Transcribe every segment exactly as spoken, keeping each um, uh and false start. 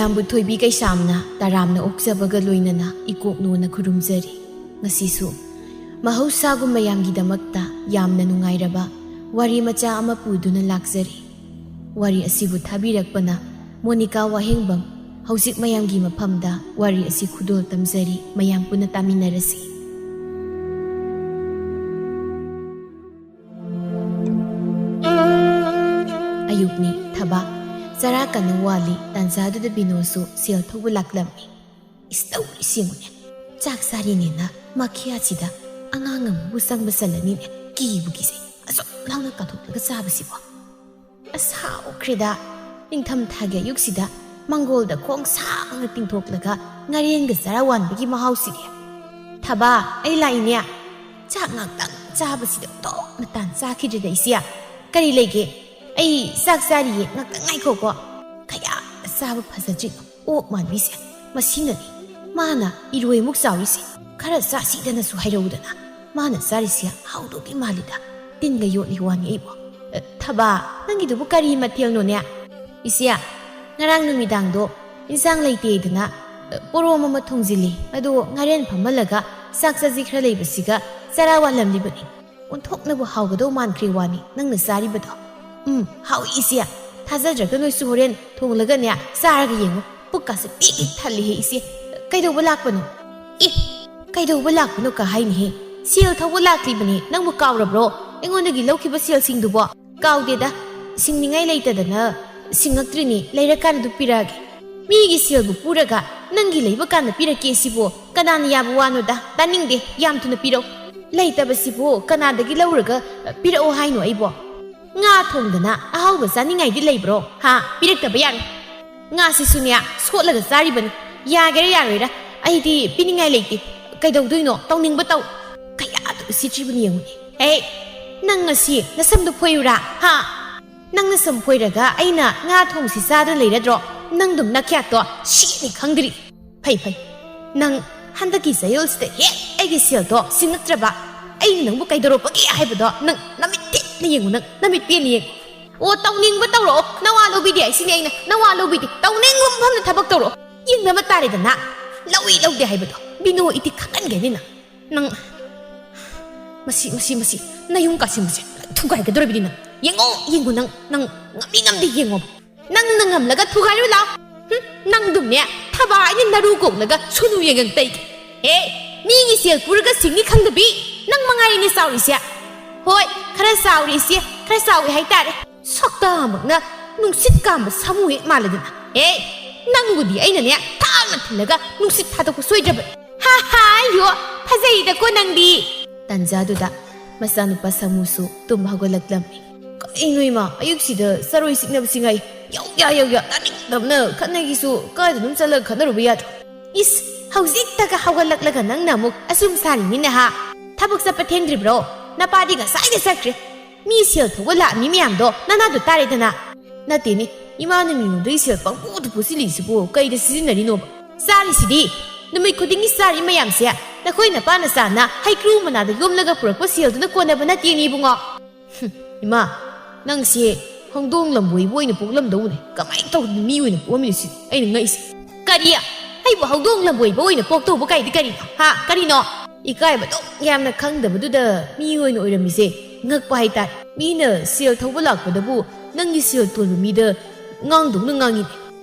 ꯃꯌꯥꯝꯕꯨ ꯊꯣꯏꯕꯤ ꯀꯩꯁꯥꯝꯅ ꯇꯔꯥꯝꯅ ꯑꯣꯛꯆꯕꯒ ꯂꯣꯏꯅꯅ ꯏꯀꯣꯛꯅꯣꯅ ꯈꯨꯔꯨꯝꯖꯔꯤ꯫ ꯉꯁꯤꯁꯨ ꯃꯍꯧꯁꯥꯒꯨꯝ ꯃꯌꯥꯝꯒꯤꯗꯃꯛꯇ ꯌꯥꯝꯅ ꯅꯨꯡꯉꯥꯏꯔꯕ ꯋꯥꯔꯤ ꯃꯆꯥ ꯑꯃ ꯄꯨꯗꯨꯅ ꯂꯥꯛꯆꯔꯤ꯫ ꯋꯥꯔꯤ ꯑꯁꯤꯕꯨ ꯊꯥꯕꯤꯔꯛꯄꯅ ꯃꯣꯅꯤꯀꯥ ꯋꯥꯍꯦꯡꯕꯝ꯫ ꯍꯧꯖꯤꯛ ꯃꯌꯥꯝꯒꯤ ꯃꯐꯝꯗ ꯋꯥꯔꯤ ꯑꯁꯤ ꯈꯨꯗꯣꯜ ꯇꯝꯖꯔꯤ, ꯃꯌꯥꯝ ꯄꯨꯟꯅ ꯇꯥꯃꯤꯟꯅꯔꯁꯤ꯫ ꯑꯌꯨꯛꯅꯤ, ꯊꯕꯥ ꯆꯔꯥ ꯀꯟꯅ ꯋꯥꯜꯂꯤ꯫ ꯇꯥꯟꯖꯥꯗꯨꯗ ꯕꯤꯅꯣꯁꯨ ꯁꯦꯜ ꯊꯧꯕ ꯂꯥꯛꯂꯝꯃꯤ꯫ ꯏꯁ, ꯇꯧꯔꯤꯁꯤ ꯌꯦꯡꯉꯨꯅꯦ, ꯆꯥꯛ ꯆꯥꯔꯤꯅꯦꯅ ꯃꯈꯤꯌꯥꯁꯤꯗ ꯑꯉꯥꯡ ꯑꯃꯕꯨ ꯆꯪꯕ ꯆꯜꯂꯅꯤꯅꯦ, ꯀꯤꯕꯨ ꯀꯤꯖꯩ꯫ ꯑꯁꯨꯛ ꯂꯥꯎꯅ ꯀꯥꯊꯣꯛꯂꯒ ꯆꯥꯕꯁꯤꯕꯣ꯫ ꯑꯁ, ꯍꯥꯎꯈ꯭ꯔꯦꯗ꯫ ꯅꯤꯡꯊꯝꯊꯥꯒꯤ ꯑꯌꯨꯛꯁꯤꯗ ꯃꯪꯒꯣꯜꯗ ꯈꯣꯡ ꯁꯥꯡꯅ ꯇꯤꯡꯊꯣꯛꯂꯒ ꯉꯥꯔꯦꯟꯒ ꯆꯔꯥ ꯋꯥꯟꯕꯒꯤ ꯃꯍꯥꯎꯁꯤꯗꯤ꯫ ꯊꯕꯥ, ꯑꯩ ꯂꯥꯛꯏꯅꯦ꯫ ꯆꯥꯛ ꯉꯥꯛꯇꯪ ꯆꯥꯕꯁꯤꯗ ꯑꯣꯟꯊꯣꯛꯅ ꯇꯥꯟ ꯆꯥꯈꯤꯗ꯭ꯔꯦꯗ ꯏꯆꯦ꯫ ꯀꯔꯤ ꯂꯩꯒꯦ? ꯑꯩ ꯆꯥꯛ ꯆꯥꯔꯤꯌꯦ, ꯉꯥꯛꯇꯪ ꯉꯥꯏꯈꯣꯀꯣ꯫ ꯀꯌꯥ ꯆꯥꯕ ꯐꯖꯗ꯭ꯔꯤꯅꯣ ꯑꯣꯛ ꯃꯥꯟꯕꯤꯁꯦ꯫ ꯃꯁꯤꯅꯅꯤ ꯃꯥꯅ ꯏꯔꯣꯏꯃꯨꯛ ꯆꯥꯎꯔꯤꯁꯦ꯫ ꯈꯔ ꯆꯥꯁꯤꯗꯅꯁꯨ ꯍꯥꯏꯔꯧꯗꯅ꯫ ꯃꯥꯅ ꯆꯥꯔꯤꯁꯦ ꯍꯥꯎꯗꯧꯒꯤ ꯃꯥꯜꯂꯤꯗ꯫ ꯇꯤꯟꯒ ꯌꯣꯠꯂꯤ ꯋꯥꯅꯤ ꯑꯩꯕꯨ꯫ ꯑ, ꯊꯕꯥ, ꯅꯪꯒꯤꯗꯨꯕꯨ ꯀꯔꯤ ꯃꯊꯦꯜꯅꯣꯅꯦ? ꯏꯆꯦ, ꯉꯔꯥꯡ ꯅꯨꯃꯤꯗꯥꯡꯗꯣ ꯏꯟꯁꯥꯡ ꯂꯩꯇꯦꯗꯅ, ꯑ, ꯄꯣꯔꯣꯝ ꯑꯃ ꯊꯣꯡꯖꯤꯜꯂꯤ꯫ ꯑꯗꯣ ꯉꯥꯔꯦꯟ ꯐꯝꯍꯜꯂꯒ ꯆꯥꯛ ꯆꯥꯁꯤ ꯈꯔ ꯂꯩꯕꯁꯤꯒ ꯆꯔꯥ ꯋꯥꯜꯂꯝꯂꯤꯕꯅꯤ꯫ ꯑꯣꯟꯊꯣꯛꯅꯕꯨ ꯍꯥꯎꯒꯗꯧ ꯃꯥꯟꯈ꯭ꯔꯦ ꯋꯥꯅꯤ ꯅꯪꯅ ꯆꯥꯔꯤꯕꯗꯣ꯫ ꯎꯝ, ꯍꯥꯎꯏ ꯏꯆꯦ꯫ ꯊꯥꯖꯗ꯭ꯔꯒ ꯅꯣꯏꯁꯨ ꯍꯣꯔꯦꯟ ꯊꯣꯡꯂꯒꯅꯦ ꯆꯥꯔꯒ ꯌꯦꯡꯉꯨ꯫ ꯄꯨꯛꯀꯥꯁꯦ ꯄꯤꯛ ꯍꯦꯛ ꯊꯜꯂꯤꯍꯦ ꯏꯆꯦ꯫ ꯀꯩꯗꯧꯕ ꯂꯥꯛꯄꯅꯣ? ꯑꯦ, ꯀꯩꯗꯧꯕ ꯂꯥꯛꯄꯅꯣ ꯀ ꯍꯥꯏꯅꯤꯍꯦ? ꯁꯦꯜ ꯊꯧꯕ ꯂꯥꯛꯂꯤꯕꯅꯤ꯫ ꯅꯪꯕꯨ ꯀꯥꯎꯔꯕ꯭ꯔꯣ? ꯑꯩꯉꯣꯟꯗꯒꯤ ꯂꯧꯈꯤꯕ ꯁꯦꯜꯁꯤꯡꯗꯨꯕꯣ? ꯀꯥꯎꯗꯦꯗ꯫ ꯁꯤꯡꯅꯤꯡꯉꯥꯏ ꯂꯩꯇꯗꯅ ꯁꯤꯡꯉꯛꯇ꯭ꯔꯤꯅꯤ꯫ ꯂꯩꯔꯀꯥꯟꯗ ꯑꯗꯨꯝ ꯄꯤꯔꯛꯑꯒꯦ꯫ ꯃꯤꯒꯤ ꯁꯦꯜꯕꯨ ꯄꯨꯔꯒ ꯅꯪꯒꯤ ꯂꯩꯕ ꯀꯥꯟꯗ ꯄꯤꯔꯛꯀꯦ ꯁꯤꯕꯨ ꯀꯅꯥꯅ ꯌꯥꯕ ꯋꯥꯅꯣꯗ? ꯇꯥꯅꯤꯡꯗꯦ꯫ ꯌꯥꯝ ꯊꯨꯅ ꯄꯤꯔꯛꯎ꯫ ꯂꯩꯇꯕꯁꯤꯕꯨ ꯀꯅꯥꯗꯒꯤ ꯂꯧꯔꯒ ꯄꯤꯔꯛꯑꯣ ꯍꯥꯏꯅꯣ ꯑꯩꯕꯣ? ꯉꯥ ꯊꯣꯡꯗꯅ ꯑꯍꯥꯎꯕ ꯆꯥꯅꯤꯡꯉꯥꯏꯗꯤ ꯂꯩꯕ꯭ꯔꯣ? ꯍꯥ? ꯄꯤꯔꯛꯇꯕ ꯌꯥꯔꯣꯏ꯫ ꯉꯥꯁꯤꯁꯨꯅꯦ, ꯁꯣꯠꯂꯒ ꯆꯥꯔꯤꯕꯅꯤ꯫ ꯌꯥꯒꯦꯔꯥ ꯌꯥꯔꯣꯏꯔꯥ, ꯑꯩꯗꯤ ꯄꯤꯅꯤꯡꯉꯥꯏ ꯂꯩꯇꯦ꯫ ꯀꯩꯗꯧꯗꯣꯏꯅꯣ? ꯇꯧꯅꯤꯡꯕ ꯇꯧ꯫ ꯀꯌꯥꯗ ꯎꯁꯤꯠꯇ꯭ꯔꯤꯕꯅꯤ ꯌꯦꯡꯉꯨꯅꯦ꯫ ꯍꯦ, ꯅꯪ ꯉꯁꯤ ꯅꯁꯝꯗꯣ ꯐꯣꯏꯔꯨꯔꯥ? ꯍꯥ? ꯅꯪ ꯅꯁꯝ ꯐꯣꯏꯔꯒ ꯑꯩꯅ ꯉꯥ ꯊꯣꯡꯁꯤ ꯆꯥꯗꯅ ꯂꯩꯔꯗ꯭ꯔꯣ? ꯅꯪꯗꯨꯝ ꯅꯈ꯭ꯌꯥꯠꯇꯣ ꯁꯤꯅꯤ ꯈꯪꯗ꯭ꯔꯤ꯫ ꯐꯩ, ꯐꯩ꯫ ꯅꯪ ꯍꯟꯗꯛꯀꯤ ꯆꯌꯣꯜꯁꯤꯗ ꯍꯦꯛ ꯑꯩꯒꯤ ꯁꯦꯜꯗꯣ ꯁꯤꯡꯉꯛꯇ꯭ꯔꯕ, ꯑꯩꯅ ꯅꯪꯕꯨ ꯀꯩꯗꯧꯔꯛꯄꯒꯦ ꯍꯥꯏꯕꯗꯣ ꯅꯪ ꯅꯃꯤꯠ ꯄꯦꯟꯅ ꯌꯦꯡꯉꯨ, ꯅꯪ ꯅꯃꯤꯠ ꯄꯦꯟꯅ ꯌꯦꯡꯉꯨ꯫ ꯑꯣ, ꯇꯧꯅꯤꯡꯕ ꯇꯧꯔꯛꯑꯣ, ꯅꯋꯥ ꯂꯧꯕꯤꯗꯦ ꯍꯥꯏꯁꯤꯅꯦ ꯑꯩꯅ, ꯅꯋꯥ ꯂꯧꯕꯤꯗꯦ꯫ ꯇꯧꯅꯤꯡꯕ ꯃꯐꯝꯗ ꯊꯕꯛ ꯇꯧꯔꯛꯑꯣ, ꯌꯦꯡꯅꯕ ꯇꯥꯔꯦꯗꯅ꯫ ꯂꯧꯏ ꯂꯧꯗꯦ ꯍꯥꯏꯕꯗꯣ ꯕꯤꯅꯣ, ꯏꯇꯤ ꯈꯪꯍꯟꯒꯅꯤ ꯅꯪ꯫ ꯅꯪ ꯃꯁꯤ, ꯃꯁꯤ, ꯃꯁꯤ, ꯅꯌꯨꯝ ꯀꯥꯁꯤꯟꯕꯁꯦ ꯊꯨꯒꯥꯏꯒꯗꯧꯔꯤꯕꯅꯤ ꯅꯪ꯫ ꯌꯦꯡꯉꯣ, ꯌꯦꯡꯉꯣ, ꯅꯪ, ꯅꯪ ꯉꯝꯃꯤ ꯉꯝꯗꯦ ꯌꯦꯡꯉꯣ꯫ ꯅꯪꯅ ꯉꯝꯂꯒ ꯊꯨꯒꯥꯏꯔꯨ ꯂꯥꯎ꯫ ꯍꯨꯝ, ꯅꯪꯗꯨꯝꯅꯦ, ꯊꯕꯥꯏꯅ ꯅꯔꯨ ꯀꯣꯛꯂꯒ ꯁꯨꯅꯨ ꯌꯦꯡꯉꯛ ꯇꯩꯒꯦ꯫ ꯑꯦ, ꯃꯤꯒꯤ ꯁꯦꯜ ꯄꯨꯔꯒ ꯁꯤꯡꯅꯤ ꯈꯪꯗꯕꯤ, ꯅꯪ ꯃꯉꯥꯏꯔꯦꯅꯦ ꯆꯥꯎꯔꯤꯁꯦ꯫ ꯍꯣꯏ, ꯈꯔ ꯆꯥꯎꯔꯦ ꯏꯆꯦ, ꯈꯔ ꯆꯥꯎꯋꯦ ꯍꯥꯏꯇꯥꯔꯦ꯫ ꯁꯛꯇꯥꯃꯛꯅ ꯅꯨꯡꯁꯤꯠ ꯀꯥꯝꯕ ꯁꯥꯃꯨ ꯍꯦꯛ ꯃꯥꯜꯂꯗꯅ꯫ ꯑꯦ, ꯅꯪꯕꯨꯗꯤ ꯑꯩꯅꯅꯦ ꯊꯥꯡꯅ ꯊꯤꯜꯂꯒ ꯅꯨꯡꯁꯤꯠ ꯊꯥꯗꯣꯛꯄ ꯁꯣꯏꯗ꯭ꯔꯕꯅꯤ꯫ ꯍꯥ ꯍꯥ, ꯌꯣ, ꯐꯖꯩꯗꯀꯣ ꯅꯪꯗꯤ꯫ ꯇꯟꯖꯥꯗꯨꯗ ꯃꯆꯥꯅꯨꯄꯥ ꯁꯥꯃꯨꯁꯨ ꯇꯨꯝ ꯍꯧꯒꯠꯂꯛꯂꯝꯃꯤ꯫ ꯀꯩꯅꯣ ꯏꯃꯥ, ꯑꯌꯨꯛꯁꯤꯗ ꯆꯔꯣꯏ ꯆꯤꯛꯅꯕꯁꯤ ꯉꯥꯏ꯫ ꯌꯧꯌꯥ, ꯌꯧꯌꯥ, ꯇꯥꯅꯤꯡꯗꯕꯅ ꯈꯠꯅꯒꯤꯁꯨ ꯀꯥꯏꯗ ꯑꯗꯨꯝ ꯆꯠꯂꯒ ꯈꯠꯅꯔꯨꯕ ꯌꯥꯗ꯭ꯔꯣ? ꯏꯁ, ꯍꯧꯖꯤꯛꯇꯒ ꯍꯧꯒꯠꯂꯛꯂꯒ ꯅꯪꯅ ꯑꯃꯨꯛ ꯑꯁꯨꯝ ꯁꯥꯔꯤꯅꯤꯅꯦ ꯍꯥ? ꯊꯕꯛ ꯆꯠꯄ ꯊꯦꯡꯗ꯭ꯔꯤꯕ꯭ꯔꯣ? ꯅꯄꯥꯗꯤ ꯉꯁꯥꯏꯗ ꯆꯠꯈ꯭ꯔꯦ꯫ ꯃꯤ ꯁꯦꯜ ꯊꯧꯕ ꯂꯥꯛꯑꯝꯃꯤ ꯃꯌꯥꯝꯗꯣ ꯅꯅꯥꯗꯣ ꯇꯥꯔꯦꯗꯅ꯫ ꯅꯠꯇꯦꯅꯦ, ꯏꯃꯥꯅ ꯃꯤꯉꯣꯟꯗꯒꯤ ꯁꯦꯜ ꯄꯪꯄꯨꯗ ꯄꯨꯁꯤꯜꯂꯤꯁꯤꯕꯨ ꯀꯩꯗ ꯁꯤꯖꯤꯟꯅꯔꯤꯅꯣꯕ? ꯆꯥꯔꯤꯁꯤꯗꯤ, ꯅꯨꯃꯤꯠ ꯈꯨꯗꯤꯡꯒꯤ ꯆꯥꯔꯤ ꯃꯌꯥꯝꯁꯦ ꯅꯈꯣꯏ ꯅꯄꯥꯅ ꯆꯥꯅ ꯍꯩꯀ꯭ꯔꯨ ꯃꯅꯥꯗ ꯌꯣꯝꯂꯒ ꯄꯨꯔꯛꯄ ꯁꯦꯜꯗꯨꯅ ꯀꯣꯟꯅꯕ ꯅꯠꯇꯦꯅꯦ ꯏꯕꯨꯡꯉꯣ꯫ ꯍꯨꯝ, ꯏꯃꯥ, ꯅꯪꯁꯦ ꯍꯧꯗꯣꯡ ꯂꯝꯕꯣꯏꯕ ꯑꯣꯏꯅ ꯄꯣꯛꯂꯝꯗꯧꯅꯦ꯫ ꯀꯃꯥꯏꯅ ꯇꯧꯗꯅ ꯃꯤ ꯑꯣꯏꯅ ꯄꯣꯛꯑꯝꯃꯤꯅꯣ ꯁꯤꯅꯤ ꯑꯩꯅ ꯉꯛꯏꯁꯦ꯫ ꯀꯔꯤ? ꯑꯩꯕꯨ ꯍꯧꯗꯣꯡ ꯂꯝꯕꯣꯏꯕ ꯑꯣꯏꯅ ꯄꯣꯛꯇꯧꯕ ꯀꯥꯏꯗꯤ ꯀꯔꯤꯅꯣ? ꯍꯥ? ꯀꯔꯤꯅꯣ? ꯏꯀꯥꯏꯕꯗꯣ ꯌꯥꯝꯅ ꯈꯪꯗꯕꯗꯨꯗ ꯃꯤ ꯑꯣꯏꯅ ꯑꯣꯏꯔꯝꯃꯤꯁꯦ ꯉꯛꯄ ꯍꯥꯏꯇꯥꯔꯦ꯫ ꯃꯤꯅ ꯁꯦꯜ ꯊꯧꯕ ꯂꯥꯛꯄꯗꯕꯨ ꯅꯪꯒꯤ ꯁꯦꯜ ꯇꯣꯟꯕ ꯃꯤꯗ ꯉꯥꯡꯗꯧꯅ ꯉꯥꯡꯉꯤꯅꯦ꯫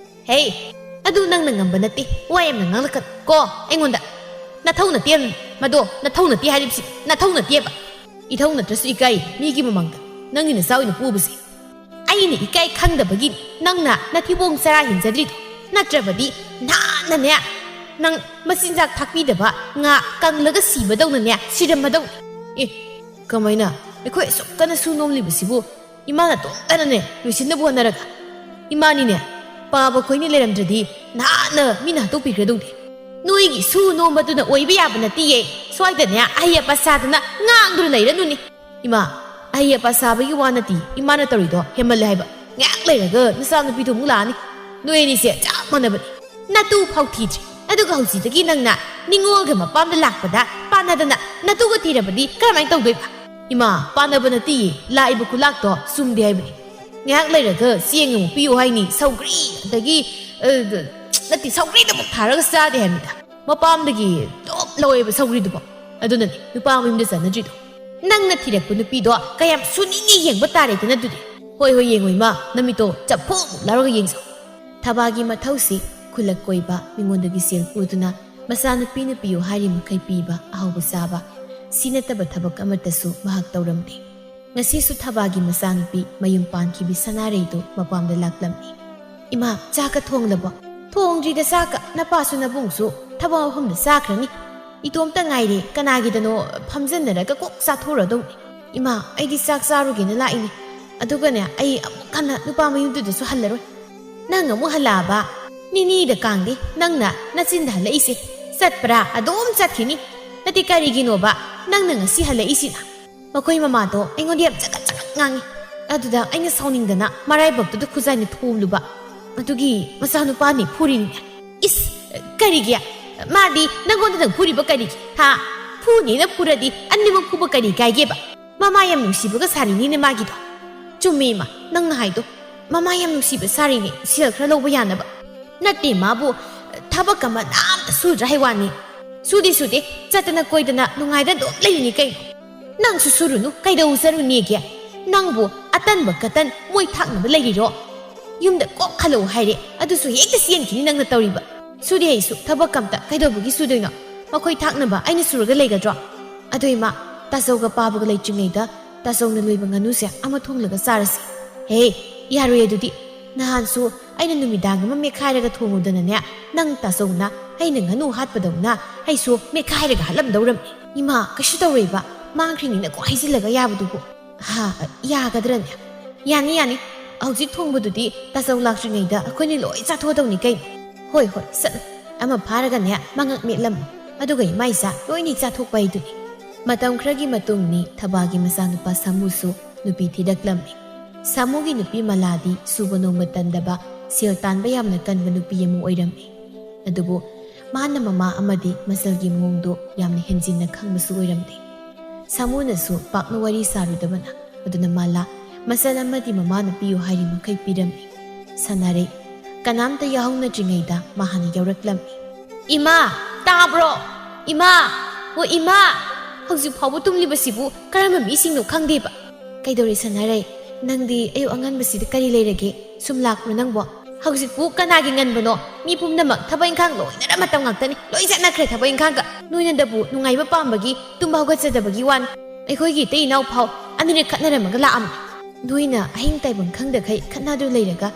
ꯍꯦ, ꯑꯗꯨ ꯅꯪꯅ ꯉꯝꯕ ꯅꯠꯇꯦ꯫ ꯋꯥ ꯌꯥꯝꯅ ꯉꯥꯡꯂꯛꯀꯅꯨ ꯀꯣ ꯑꯩꯉꯣꯟꯗ꯫ ꯅꯊꯧ ꯅꯠꯇꯦ ꯃꯗꯣ, ꯅꯊꯧ ꯅꯠꯇꯦ ꯍꯥꯏꯔꯤꯕꯁꯤ, ꯅꯊꯧ ꯅꯠꯇꯦꯕ꯫ ꯏꯊꯧ ꯅꯠꯇ꯭ꯔꯁꯨ ꯏꯀꯥꯏ ꯃꯤꯒꯤ ꯃꯃꯥꯡꯗ ꯅꯪꯒꯤ ꯅꯆꯥ ꯑꯣꯏꯅ ꯄꯨꯕꯁꯦ꯫ ꯑꯩꯅ ꯏꯀꯥꯏ ꯈꯪꯗꯕꯒꯤ ꯅꯪꯅ ꯅꯊꯤꯕꯣꯡ ꯆꯔꯥ ꯍꯦꯟꯖꯗ꯭ꯔꯤꯗꯣ꯫ ꯅꯠꯇ꯭ꯔꯕꯗꯤ ꯅꯍꯥꯟꯅꯅꯦ, ꯅꯪ ꯃꯆꯤꯟꯖꯥꯛ ꯊꯥꯛꯄꯤꯗꯕ ꯉꯥ ꯀꯪꯂꯒ ꯁꯤꯕꯗꯧꯅꯅꯦ ꯁꯤꯔꯝꯃꯗꯧꯅꯤ꯫ ꯑꯦ, ꯀꯃꯥꯏꯅ? ꯑꯩꯈꯣꯏ ꯑꯁꯨꯛ ꯀꯟꯅ ꯁꯨ ꯅꯣꯝꯂꯤꯕꯁꯤꯕꯨ ꯏꯃꯥ ꯅꯇꯣꯝꯇꯅꯅꯦ ꯂꯣꯏꯁꯤꯟꯅꯕ ꯍꯣꯠꯅꯔꯒ? ꯏꯃꯥꯅꯤꯅꯦ, ꯄꯥꯕ ꯈꯣꯏꯅꯤ ꯂꯩꯔꯝꯗ꯭ꯔꯗꯤ ꯅꯍꯥꯟꯅ ꯃꯤꯅ ꯍꯥꯠꯇꯣꯛꯄꯤꯈ꯭ꯔꯗꯧꯅꯤ꯫ ꯅꯣꯏꯒꯤ ꯁꯨ ꯅꯣꯝꯕꯗꯨꯅ ꯑꯣꯏꯕ ꯌꯥꯕ ꯅꯠꯇꯤꯌꯦ꯫ ꯁ꯭ꯋꯥꯏꯗꯅꯦ ꯑꯍꯩ ꯑꯄꯥ ꯁꯥꯗꯅ ꯉꯥꯡꯗꯨꯅ ꯂꯩꯔꯅꯨꯅꯦ꯫ ꯏꯃꯥ, ꯑꯍꯩ ꯑꯄꯥ ꯁꯥꯕꯒꯤ ꯋꯥ ꯅꯠꯇꯦ, ꯏꯃꯥꯅ ꯇꯧꯔꯤꯗꯣ ꯍꯦꯟꯃꯜꯂꯦ ꯍꯥꯏꯕ꯫ ꯉꯥꯏꯍꯥꯛ ꯂꯩꯔꯒ ꯅꯆꯥꯅꯨꯄꯤꯗꯣ ꯑꯃꯨꯛ ꯂꯥꯛꯑꯅꯤ꯫ ꯅꯣꯏ ꯑꯅꯤꯁꯦ ꯆꯞ ꯃꯥꯟꯅꯕꯅꯤ꯫ ꯅꯇꯨ ꯐꯥꯎ ꯊꯤꯗ꯭ꯔꯤ꯫ ꯑꯗꯨꯒ ꯍꯧꯖꯤꯛꯇꯒꯤ ꯅꯪꯅ ꯅꯤꯉꯣꯜꯒ ꯃꯄꯥꯝꯗ ꯂꯥꯛꯄꯗ ꯄꯥꯟꯅꯗꯅ ꯅꯇꯨꯒ ꯊꯤꯔꯕꯗꯤ ꯀꯔꯝꯍꯥꯏꯅ ꯇꯧꯗꯣꯏꯕ? ꯏꯃꯥ, ꯄꯥꯟꯅꯕ ꯅꯠꯇꯤꯌꯦ, ꯂꯥꯛꯏꯕ ꯈꯨꯂꯥꯛꯇꯣ ꯆꯨꯝꯗꯦ ꯍꯥꯏꯕꯅꯤ꯫ ꯉꯥꯏꯍꯥꯛ ꯂꯩꯔꯒ ꯆꯦꯡ ꯑꯃꯨꯛ ꯄꯤꯌꯨ ꯍꯥꯏꯅꯤ, ꯁꯧꯒ꯭ꯔꯤ, ꯑꯗꯒꯤ, ꯑ, ꯅꯠꯇꯦ, ꯁꯧꯒ꯭ꯔꯤꯗꯃꯨꯛ ꯊꯥꯔꯒ ꯆꯥꯗꯦ ꯍꯥꯏꯕꯅꯤꯗ꯫ ꯃꯄꯥꯝꯗꯒꯤ ꯑꯗꯨꯝ ꯂꯧꯋꯦꯕ ꯁꯧꯒ꯭ꯔꯤꯗꯨꯕꯣ꯫ ꯑꯗꯨꯅꯅꯦ ꯅꯨꯄꯥ ꯃꯌꯨꯝꯗ ꯆꯠꯅꯗ꯭ꯔꯤꯗꯣ꯫ ꯅꯪꯅ ꯊꯤꯔꯛꯄ ꯅꯨꯄꯤꯗꯣ ꯀꯌꯥꯝ ꯁꯨꯅꯤꯡꯉꯤ ꯌꯦꯡꯕ ꯇꯥꯔꯦꯗꯅ ꯑꯗꯨꯗꯤ꯫ ꯍꯣꯏ, ꯍꯣꯏ, ꯌꯦꯡꯉꯣ ꯏꯃꯥ, ꯅꯃꯤꯠꯇꯣ ꯆꯐꯨ ꯂꯥꯎꯔꯒ ꯌꯦꯡꯖꯧ꯫ ꯊꯕꯥꯒꯤ ꯃꯊꯧꯁꯤ ꯈꯨꯜꯂꯛ ꯀꯣꯏꯕ, ꯃꯤꯉꯣꯟꯗꯒꯤ ꯁꯦꯜ ꯄꯨꯗꯨꯅ ꯃꯆꯥꯅꯨꯄꯤꯅ ꯄꯤꯌꯨ ꯍꯥꯏꯔꯤ ꯃꯈꯩ ꯄꯤꯕ, ꯑꯍꯥꯎꯕ ꯆꯥꯕ, ꯁꯤ ꯅꯠꯇꯕ ꯊꯕꯛ ꯑꯃꯠꯇꯁꯨ ꯃꯍꯥꯛ ꯇꯧꯔꯝꯗꯦ꯫ ꯉꯁꯤꯁꯨ ꯊꯕꯥꯒꯤ ꯃꯆꯥꯅꯨꯄꯤ ꯃꯌꯨꯝ ꯄꯥꯟꯈꯤꯕꯤ ꯁꯅꯥꯔꯩꯗꯨ ꯃꯄꯥꯝꯗ ꯂꯥꯛꯂꯝꯃꯤ꯫ "ꯏꯃꯥ, ꯆꯥꯛꯀ ꯊꯣꯡꯂꯕꯣ?" "ꯊꯣꯡꯗ꯭ꯔꯤꯗ ꯆꯥꯛꯀ, ꯅꯄꯥꯁꯨ ꯅꯕꯨꯡꯁꯨ ꯊꯕꯛ ꯃꯐꯝꯗ ꯆꯥꯈ꯭ꯔꯅꯤ꯫ ꯏꯇꯣꯝꯇ ꯉꯥꯏꯔꯦ, ꯀꯅꯥꯒꯤꯗꯅꯣ ꯐꯝꯖꯟꯅꯔꯒ ꯀꯣꯛ ꯆꯥꯊꯣꯛꯎꯔꯗꯧꯅꯤ꯫ ꯏꯃꯥ, ꯑꯩꯗꯤ ꯆꯥꯛ ꯆꯥꯔꯨꯒꯦꯅ ꯂꯥꯛꯏꯅꯤ꯫ ꯑꯗꯨꯒꯅꯦ, ꯑꯩ ꯑꯃꯨꯛ ꯍꯟꯅ ꯅꯨꯄꯥ ꯃꯌꯨꯝꯗꯨꯗꯁꯨ ꯍꯜꯂꯔꯣꯏ꯫ ꯅꯪ ꯑꯃꯨꯛ ꯍꯜꯂꯛꯑꯕ? ꯅꯤꯅꯤꯗ ꯀꯥꯡꯗꯦ, ꯅꯪꯅ ꯅꯆꯤꯟꯗ ꯍꯜꯂꯛꯏꯁꯦ꯫ ꯆꯠꯄ꯭ꯔꯥ? ꯑꯗꯨꯝ ꯆꯠꯈꯤꯅꯤ꯫ ꯅꯠꯇꯦ, ꯀꯔꯤꯒꯤꯅꯣꯕ ꯅꯪꯅ ꯉꯁꯤ ꯍꯜꯂꯛꯏꯁꯤꯅ?" ꯃꯈꯣꯏ ꯃꯃꯥꯗꯣ ꯑꯩꯉꯣꯟꯗ ꯌꯥꯝ ꯆꯒꯠ ꯆꯒꯠ ꯉꯥꯡꯉꯤ꯫ ꯑꯗꯨꯗ ꯑꯩꯅ ꯁꯥꯎꯅꯤꯡꯗꯅ ꯃꯔꯥꯏꯕꯛꯇꯨꯗ ꯈꯨꯖꯥꯏꯅ ꯊꯣꯝꯂꯨꯕ꯫ ꯑꯗꯨꯒꯤ ꯃꯆꯥꯅꯨꯄꯥꯅꯤ ꯐꯨꯔꯤꯅꯤꯅꯦ꯫ "ꯏꯁ, ꯀꯔꯤꯒꯤ? ꯃꯥꯗꯤ ꯅꯪꯉꯣꯟꯗ ꯅꯪ ꯐꯨꯔꯤꯕ ꯀꯔꯤꯒꯤ? ꯍꯥ? ꯐꯨꯅꯤꯅ ꯐꯨꯔꯗꯤ ꯑꯅꯤꯃꯛ ꯐꯨꯕ ꯀꯔꯤ ꯀꯥꯏꯒꯦꯕ? ꯃꯃꯥ ꯌꯥꯝ ꯅꯨꯡꯁꯤꯕꯒ ꯁꯥꯔꯤꯅꯤꯅꯦ ꯃꯥꯒꯤꯗꯣ꯫" "ꯆꯨꯝꯃꯦ ꯏꯃꯥ, ꯅꯪꯅ ꯍꯥꯏꯗꯣ꯫ ꯃꯃꯥ ꯌꯥꯝ ꯅꯨꯡꯁꯤꯕ ꯁꯥꯔꯤꯅꯦ, ꯁꯦꯜ ꯈꯔ ꯂꯧꯕ ꯌꯥꯅꯕ꯫ ꯅꯠꯇꯦ, ꯃꯥꯕꯨ ꯊꯕꯛ ꯑꯃ ꯅꯥꯝꯇ ꯁꯨꯗ꯭ꯔꯥ ꯍꯥꯏ ꯋꯥꯅꯤ꯫ ꯁꯨꯗꯦ, ꯁꯨꯗꯦ, ꯆꯠꯇꯅ ꯀꯣꯏꯗꯅ ꯅꯨꯡꯉꯥꯏꯗ ꯑꯗꯨꯝ ꯂꯩꯔꯤꯅꯤ ꯀꯩꯅꯣ꯫ ꯅꯪꯁꯨ ꯁꯨꯔꯨꯅꯨ, ꯀꯩꯗꯧ ꯆꯔꯨꯅꯦꯒꯦ? ꯅꯪꯕꯨ ꯑꯇꯟꯕ ꯀꯇꯟ ꯃꯣꯏ ꯊꯥꯛꯅꯕ ꯂꯩꯔꯤꯔꯣ? ꯌꯨꯝꯗ ꯀꯣꯛ ꯍꯜꯂꯛꯎ ꯍꯥꯏꯔꯦ, ꯑꯗꯨꯁꯨ ꯍꯦꯛꯇ ꯆꯦꯟꯈꯤꯅꯤ ꯅꯪꯅ ꯇꯧꯔꯤꯕ꯫ ꯁꯨꯗꯦ ꯑꯩꯁꯨ ꯊꯕꯛ ꯑꯝꯇ, ꯀꯩꯗꯧꯕꯒꯤ ꯁꯨꯗꯣꯏꯅꯣ? ꯃꯈꯣꯏ ꯊꯥꯛꯅꯕ ꯑꯩꯅ ꯁꯨꯔꯒ ꯂꯩꯒꯗ꯭ꯔꯣ? ꯑꯗꯣ ꯏꯃꯥ, ꯇꯥꯆꯧꯒ ꯄꯥꯕꯒ ꯂꯩꯇ꯭ꯔꯤꯉꯩꯗ ꯇꯥꯆꯧꯅ ꯂꯣꯏꯕ ꯉꯥꯅꯨꯁꯦ ꯑꯃ ꯊꯣꯡꯂꯒ ꯆꯥꯔꯁꯤ꯫ ꯍꯦ, ꯌꯥꯔꯣꯏ ꯑꯗꯨꯗꯤ꯫ ꯅꯍꯥꯟꯁꯨ ꯑꯩꯅ ꯅꯨꯃꯤꯗꯥꯡ ꯑꯃ ꯃꯦꯠꯈꯥꯏꯔꯒ ꯊꯣꯡꯉꯨꯗꯅꯅꯦ, ꯅꯪ ꯇꯥꯆꯧꯅ ꯑꯩꯅ ꯉꯥꯅꯨ ꯍꯥꯠꯄꯗꯧꯅ ꯑꯩꯁꯨ ꯃꯦꯠꯈꯥꯏꯔꯒ ꯍꯥꯠꯂꯝꯗꯧꯔꯝꯃꯤ꯫ ꯏꯃꯥ, ꯀꯩꯁꯨ ꯇꯧꯔꯣꯏꯕ, ꯃꯥꯡꯈ꯭ꯔꯤꯉꯩꯅ ꯀꯣꯛ ꯍꯩꯖꯤꯜꯂꯒ ꯌꯥꯕꯗꯨꯕꯨ꯫ ꯍꯥ, ꯌꯥꯒꯗ꯭ꯔꯅꯦ? ꯌꯥꯅꯤ, ꯌꯥꯅꯤ꯫ ꯍꯧꯖꯤꯛ ꯊꯣꯡꯕꯗꯨꯗꯤ ꯇꯥꯆꯧ ꯂꯥꯛꯇ꯭ꯔꯤꯉꯩꯗ ꯑꯩꯈꯣꯏꯅꯤ ꯂꯣꯏ ꯆꯥꯊꯣꯛꯑꯗꯧꯅꯤ ꯀꯩꯅꯣ꯫ ꯍꯣꯏ, ꯍꯣꯏ, ꯆꯠꯂꯣ꯫ ꯑꯃ ꯐꯥꯔꯒꯅꯦ, ꯃꯉꯛ ꯃꯦꯠꯂꯝꯃꯣ꯫ ꯑꯗꯨꯒ ꯏꯃꯥ ꯏꯆꯥ ꯂꯣꯏꯅ ꯆꯥꯊꯣꯛꯄ ꯍꯥꯏꯗꯨꯅꯤ꯫ ꯃꯇꯝ ꯈꯔꯒꯤ ꯃꯇꯨꯡꯅꯤ, ꯊꯕꯥꯒꯤ ꯃꯆꯥꯅꯨꯄꯥ ꯁꯥꯃꯨꯁꯨ ꯅꯨꯄꯤ ꯊꯤꯔꯛꯂꯝꯃꯤ꯫ ꯁꯥꯃꯨꯒꯤ ꯅꯨꯄꯤ ꯃꯂꯥꯗꯤ ꯁꯨꯕ ꯅꯣꯝꯕ ꯇꯟꯗꯕ, ꯁꯦꯜ ꯇꯥꯟꯕ ꯌꯥꯝꯅ ꯀꯟꯕ ꯅꯨꯄꯤ ꯑꯃ ꯑꯣꯏꯔꯝꯃꯤ꯫ ꯑꯗꯨꯕꯨ ꯃꯥꯅ ꯃꯃꯥ ꯑꯃꯗꯤ ꯃꯆꯜꯒꯤ ꯃꯑꯣꯡꯗꯣ ꯌꯥꯝꯅ ꯍꯦꯟꯖꯤꯟꯅ ꯈꯪꯕꯁꯨ ꯑꯣꯏꯔꯝꯗꯦ꯫ ꯁꯥꯃꯨꯅꯁꯨ ꯄꯥꯛꯅ ꯋꯥꯔꯤ ꯁꯥꯔꯨꯗꯕꯅ, ꯑꯗꯨꯅ ꯃꯂꯥ ꯃꯆꯜ ꯑꯃꯗꯤ ꯃꯃꯥꯅ ꯄꯤꯌꯨ ꯍꯥꯏꯔꯤ ꯃꯈꯩ ꯄꯤꯔꯝꯃꯤ꯫ ꯁꯅꯥꯔꯩ ꯀꯅꯥꯝꯇ ꯌꯥꯎꯍꯧꯅꯗ꯭ꯔꯤꯉꯩꯗ ꯃꯍꯥꯟꯅ ꯌꯧꯔꯛꯂꯝꯃꯤ꯫ "ꯏꯃꯥ, ꯇꯥꯕ꯭ꯔꯣ? ꯏꯃꯥ! ꯑꯣ ꯏꯃꯥ! ꯍꯧꯖꯤꯛ ꯐꯥꯎꯕ ꯇꯨꯝꯂꯤꯕꯁꯤꯕꯨ ꯀꯔꯝꯕ ꯃꯤꯁꯤꯡꯅꯣ ꯈꯪꯗꯦꯕ꯫ ꯀꯩꯗꯧꯔꯦ ꯁꯅꯥꯔꯩ? ꯅꯪꯗꯤ ꯑꯌꯨꯛ ꯑꯉꯟꯕꯁꯤꯗ ꯀꯔꯤ ꯂꯩꯔꯒꯦ? ꯁꯨꯝ ꯂꯥꯛꯄ꯭ꯔꯣ ꯅꯪꯕꯣ? ꯍꯧꯖꯤꯛꯄꯨ ꯀꯅꯥꯒꯤ ꯉꯟꯕꯅꯣ? ꯃꯤ ꯄꯨꯝꯅꯃꯛ ꯊꯕꯛ ꯏꯪꯈꯥꯡ ꯂꯣꯏꯅꯔ ꯃꯇꯝ ꯉꯥꯛꯇꯅꯤ꯫ ꯂꯣꯏ ꯆꯠꯅꯈ꯭ꯔꯦ ꯊꯕꯛ ꯏꯪꯈꯥꯡꯒ꯫ ꯅꯣꯏꯅꯗꯕꯨ ꯅꯨꯡꯉꯥꯏꯕ ꯄꯥꯝꯕꯒꯤ ꯇꯨꯝꯕ ꯍꯧꯒꯠꯆꯗꯕꯒꯤ ꯋꯥꯅꯤ꯫ ꯑꯩꯈꯣꯏꯒꯤ ꯏꯇꯩ ꯏꯅꯥꯎ ꯐꯥꯎ ꯑꯅꯤꯔꯛ ꯈꯠꯅꯔꯝꯃꯒ ꯂꯥꯛꯑꯝꯃꯤ꯫ ꯅꯣꯏꯅ ꯑꯍꯤꯡ ꯇꯥꯏꯕꯪ ꯈꯪꯗꯈꯩ ꯈꯠꯅꯗꯨ ꯂꯩꯔꯒ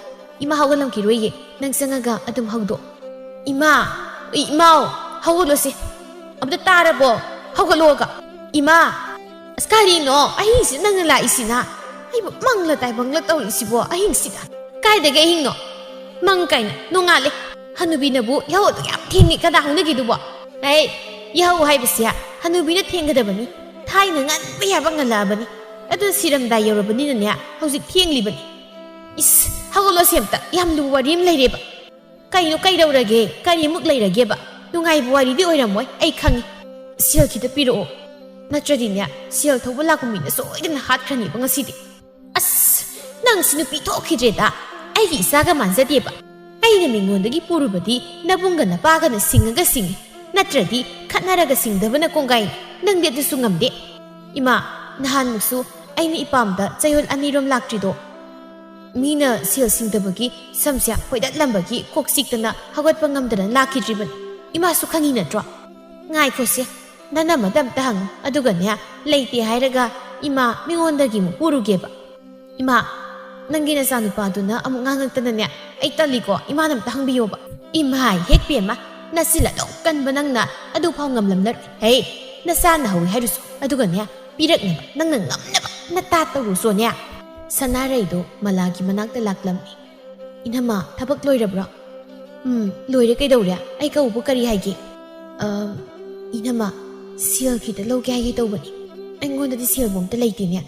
ꯏꯃꯥ ꯍꯧꯒꯠꯂꯝꯈꯤꯔꯣꯏꯌꯦ꯫ ꯅꯪ ꯆꯪꯉꯒ ꯑꯗꯨꯝ ꯍꯧꯗꯣꯛ꯫ ꯏꯃꯥ! ꯏ-, ꯏꯃꯥꯎ! ꯍꯧꯒꯠꯂꯣꯁꯦ꯫ ꯑꯝꯇ ꯇꯥꯔꯕꯣ? ꯍꯧꯒꯠꯂꯣꯒ꯫ ꯏꯃꯥ! ꯑꯁ, ꯀꯔꯤꯅꯣ ꯑꯍꯤꯡꯁꯤꯗ ꯅꯪꯅ ꯂꯥꯛꯏꯁꯤꯅ? ꯑꯩꯕꯨ ꯃꯪꯂ ꯇꯥꯏꯕꯪꯂ ꯇꯧꯔꯤꯁꯤꯕꯣ ꯑꯍꯤꯡꯁꯤꯗ? ꯀꯥꯏꯗꯒꯤ ꯑꯍꯤꯡꯅꯣ? ꯃꯪ ꯀꯥꯏꯅ ꯅꯣꯡꯉꯥꯜꯂꯦ꯫ ꯍꯅꯨꯕꯤꯅꯕꯨ ꯌꯥꯍꯧ ꯑꯗꯨꯛ ꯌꯥꯝ ꯊꯦꯡꯉꯤ ꯀꯅꯥ ꯍꯧꯅꯒꯦꯗꯨꯕꯣ? ꯑꯩ ꯌꯥꯍꯧ ꯍꯥꯏꯕꯁꯦ ꯍꯅꯨꯕꯤꯅ ꯊꯦꯡꯒꯗꯕꯅꯤ꯫ ꯊꯥꯏꯅ ꯉꯟꯕ ꯌꯥꯕ ꯉꯜꯂꯛꯑꯕꯅꯤ꯫ ꯑꯗꯨ ꯁꯤꯔꯝꯗꯥꯏ ꯌꯧꯔꯕꯅꯤꯅꯅꯦ ꯍꯧꯖꯤꯛ ꯊꯦꯡꯂꯤꯕꯅꯤ꯫ ꯏꯁ, ꯍꯧꯒꯠꯂꯣꯁꯦ ꯑꯝꯇ, ꯌꯥꯝ ꯂꯨꯕ ꯋꯥꯔꯤ ꯑꯃ ꯂꯩꯔꯦꯕ꯫ ꯀꯩꯅꯣ ꯀꯩꯗꯧꯔꯒꯦ? ꯀꯔꯤꯃꯨꯛ ꯂꯩꯔꯒꯦꯕ? ꯅꯨꯡꯉꯥꯏꯕ ꯋꯥꯔꯤꯗꯤ ꯑꯣꯏꯔꯝꯃꯣꯏ, ꯑꯩ ꯈꯪꯉꯤ꯫ ꯁꯦꯜ ꯈꯤꯇ ꯄꯤꯔꯛꯑꯣ꯫ ꯅꯠꯇ꯭ꯔꯗꯤꯅꯦ, ꯁꯦꯜ ꯊꯧꯕ ꯂꯥꯛꯄ ꯃꯤꯅ ꯁꯣꯏꯗꯅ ꯍꯥꯠꯈ꯭ꯔꯅꯤꯕ ꯉꯁꯤꯗꯤ꯫ ꯑꯁ, ꯅꯪꯁꯤ ꯅꯨꯄꯤ ꯊꯣꯛꯈꯤꯗ꯭ꯔꯦꯗ꯫ ꯑꯩꯒꯤ ꯏꯆꯥꯒ ꯃꯥꯟꯖꯗꯦꯕ꯫ ꯑꯩꯅ ꯃꯤꯉꯣꯟꯗꯒꯤ ꯄꯨꯔꯨꯕꯗꯤ ꯅꯕꯨꯡꯒ ꯅꯄꯥꯒꯅ ꯁꯤꯡꯉꯒ ꯁꯤꯡꯉꯤ, ꯅꯠꯇ꯭ꯔꯗꯤ ꯈꯠꯅꯔꯒ ꯁꯤꯡꯗꯕꯅ ꯀꯣꯡꯒꯥꯏꯅꯤ꯫ ꯅꯪꯗꯤ ꯑꯗꯨꯁꯨ ꯉꯝꯗꯦ꯫ ꯏꯃꯥ, ꯅꯍꯥꯟꯃꯨꯛꯁꯨ ꯑꯩꯅ ꯏꯄꯥꯝꯗ ꯆꯌꯣꯜ ꯑꯅꯤꯔꯣꯝ ꯂꯥꯛꯇ꯭ꯔꯤꯗꯣ, ꯃꯤꯅ ꯁꯦꯜ ꯁꯤꯡꯗꯕꯒꯤ ꯁꯝꯁꯦ ꯍꯣꯏꯗꯠꯂꯝꯕꯒꯤ ꯀꯣꯛ ꯆꯤꯛꯇꯅ ꯍꯧꯒꯠꯄ ꯉꯝꯗꯅ ꯂꯥꯛꯈꯤꯗ꯭ꯔꯤꯕꯅꯤ꯫ ꯏꯃꯥꯁꯨ ꯈꯪꯉꯤ ꯅꯠꯇ꯭ꯔꯣ? ꯉꯥꯏꯈꯣꯁꯦ, ꯅꯅꯝꯃꯗ ꯑꯝꯇ ꯍꯪꯉꯨ꯫ ꯑꯗꯨꯒꯅꯦ, ꯂꯩꯇꯦ ꯍꯥꯏꯔꯒ ꯏꯃꯥ ꯃꯤꯉꯣꯟꯗꯒꯤ ꯑꯃꯨꯛ ꯄꯨꯔꯨꯒꯦꯕ꯫ ꯏꯃꯥ, ꯅꯪꯒꯤ ꯅꯆꯥꯅꯨꯄꯥꯗꯨꯅ ꯑꯃꯨꯛ ꯉꯥꯡꯉꯛꯇꯅꯅꯦ, ꯑꯩ ꯇꯜꯂꯤꯀꯣ, ꯏꯃꯥꯅ ꯑꯝꯇ ꯍꯪꯕꯤꯌꯣꯕ꯫ ꯏꯃꯥꯏ, ꯍꯦꯛ ꯄꯦꯝꯃ, ꯅꯆꯤꯜ ꯑꯗꯨꯛ ꯀꯟꯕ ꯅꯪꯅ ꯑꯗꯨꯐꯥꯎ ꯉꯝꯂꯝꯂꯔꯣꯏ꯫ ꯍꯦ, ꯅꯆꯥꯅ ꯍꯧꯏ ꯍꯥꯏꯔꯨꯁꯨ, ꯑꯗꯨꯒꯅꯦ, ꯄꯤꯔꯛꯅꯕ ꯅꯪꯅ ꯉꯝꯅꯕ ꯅꯇꯥ ꯇꯧꯔꯨ ꯁꯣꯅꯤꯌꯥ꯫ ꯁꯅꯥꯔꯩꯗꯣ ꯃꯂꯥꯒꯤ ꯃꯅꯥꯛꯇ ꯂꯥꯛꯂꯝꯃꯤ꯫ "ꯏꯅꯝꯃ, ꯊꯕꯛ ꯂꯣꯏꯔꯕ꯭ꯔꯣ?" "ꯎꯝ, ꯂꯣꯏꯔꯦ꯫ ꯀꯩꯗꯧꯔꯦ? ꯑꯩ ꯀꯧꯕꯨ ꯀꯔꯤ ꯍꯥꯏꯒꯦ?" "ꯑꯝ, ꯏꯅꯝꯃ, ꯁꯦꯜ ꯈꯤꯇ ꯂꯧꯒꯦ ꯍꯥꯏꯒꯦ ꯇꯧꯕꯅꯤ꯫ ꯑꯩꯉꯣꯟꯗꯗꯤ ꯁꯦꯜꯕꯨ ꯑꯝꯇ ꯂꯩꯇꯦꯅꯦ꯫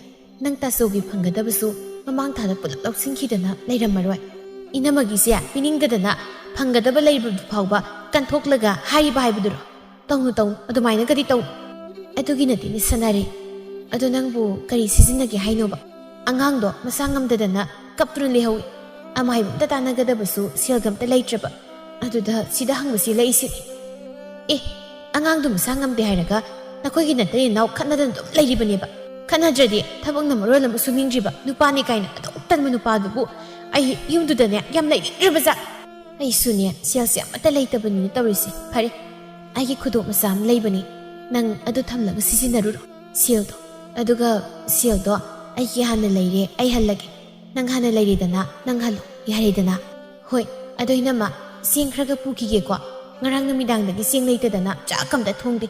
ꯅꯪ ꯇꯥꯆꯧꯒꯤ ꯐꯪꯒꯗꯕꯁꯨ ꯃꯃꯥꯡ ꯊꯥꯗ ꯄꯨꯂꯞ ꯂꯧꯁꯤꯟꯈꯤꯗꯅ ꯂꯩꯔꯝꯃꯔꯣꯏ꯫ ꯏꯅꯝꯃꯒꯤꯁꯦ ꯄꯤꯅꯤꯡꯗꯗꯅ ꯐꯪꯒꯗꯕ ꯂꯩꯕ ꯐꯥꯎꯕ ꯀꯟꯊꯣꯛꯂꯒ ꯍꯥꯏꯔꯤꯕ ꯍꯥꯏꯕꯗꯨꯔꯣ? ꯇꯧꯅꯨ, ꯇꯧꯅꯨ, ꯑꯗꯨꯃꯥꯏꯅꯒꯗꯤ ꯇꯧꯅꯨ꯫ ꯑꯗꯨꯒꯤ ꯅꯠꯇꯦꯅꯦ ꯁꯅꯥꯔꯩ꯫ ꯑꯗꯣ ꯅꯪꯕꯨ ꯀꯔꯤ ꯁꯤꯖꯤꯟꯅꯒꯦ ꯍꯥꯏꯅꯣꯕ?" ꯑꯉꯥꯡꯗꯣ ꯃꯁꯥ ꯉꯝꯗꯗꯅ ꯀꯞꯇꯨꯅ ꯂꯩꯍꯧꯏ꯫ ꯑꯃ ꯍꯥꯏꯕ ꯑꯝꯇ ꯇꯥꯟꯅꯒꯗꯕꯁꯨ ꯁꯦꯜꯒ ꯑꯝꯇ ꯂꯩꯇ꯭ꯔꯕ꯫ ꯑꯗꯨꯗ ꯁꯤꯗ ꯍꯪꯕꯁꯤ ꯂꯩꯏꯁꯤꯅꯤ꯫ ꯑꯦ, ꯑꯉꯥꯡꯗꯣ ꯃꯁꯥ ꯉꯝꯗꯦ ꯍꯥꯏꯔꯒ ꯅꯈꯣꯏꯒꯤ ꯅꯇꯩ ꯅꯅꯥꯎ ꯈꯠꯅꯗꯅ ꯑꯗꯨꯝ ꯂꯩꯔꯤꯕꯅꯦꯕ꯫ ꯈꯠꯅꯗ꯭ꯔꯗꯤ ꯊꯕꯛꯅ ꯃꯔꯣꯜ ꯑꯃ ꯁꯨꯅꯤꯡꯗ꯭ꯔꯤꯕ, ꯅꯨꯄꯥꯅꯤ ꯀꯥꯏꯅ ꯑꯗꯨꯝ ꯇꯟꯕ ꯅꯨꯄꯥꯗꯨꯕꯨ ꯑꯩ ꯌꯨꯝꯗꯨꯗꯅꯦ ꯌꯥꯝ ꯂꯩꯅꯤꯡꯗ꯭ꯔꯕꯖꯥꯠ꯫ ꯑꯩꯁꯨꯅꯦ ꯁꯦꯜꯁꯦ ꯑꯃꯠꯇ ꯂꯩꯇꯕꯅꯤꯅ ꯇꯧꯔꯤꯁꯦ꯫ ꯐꯔꯦ, ꯑꯩꯒꯤ ꯈꯨꯗꯣꯞ ꯃꯆꯥ ꯑꯃ ꯂꯩꯕꯅꯤ, ꯅꯪ ꯑꯗꯨ ꯊꯝꯂꯒ ꯁꯤꯖꯤꯟꯅꯔꯨꯔꯣ꯫ ꯁꯦꯜꯗꯣ, ꯑꯗꯨꯒ ꯁꯦꯜꯗꯣ ꯑꯩꯒꯤ ꯍꯥꯟꯅ ꯂꯩꯔꯦ, ꯑꯩ ꯍꯜꯂꯒꯦ꯫ ꯅꯪ ꯍꯥꯟꯅ ꯂꯩꯔꯦꯗꯅ, ꯅꯪ ꯍꯜꯂꯣ, ꯌꯥꯔꯦꯗꯅ꯫ ꯍꯣꯏ, ꯑꯗꯣ ꯏꯅꯝꯃ, ꯆꯦꯡ ꯈꯔꯒ ꯄꯨꯈꯤꯒꯦꯀꯣ꯫ ꯉꯔꯥꯡ ꯅꯨꯃꯤꯗꯥꯡꯗꯒꯤ ꯆꯦꯡ ꯂꯩꯇꯗꯅ ꯆꯥꯛ ꯑꯝꯇ ꯊꯣꯡꯗꯦ꯫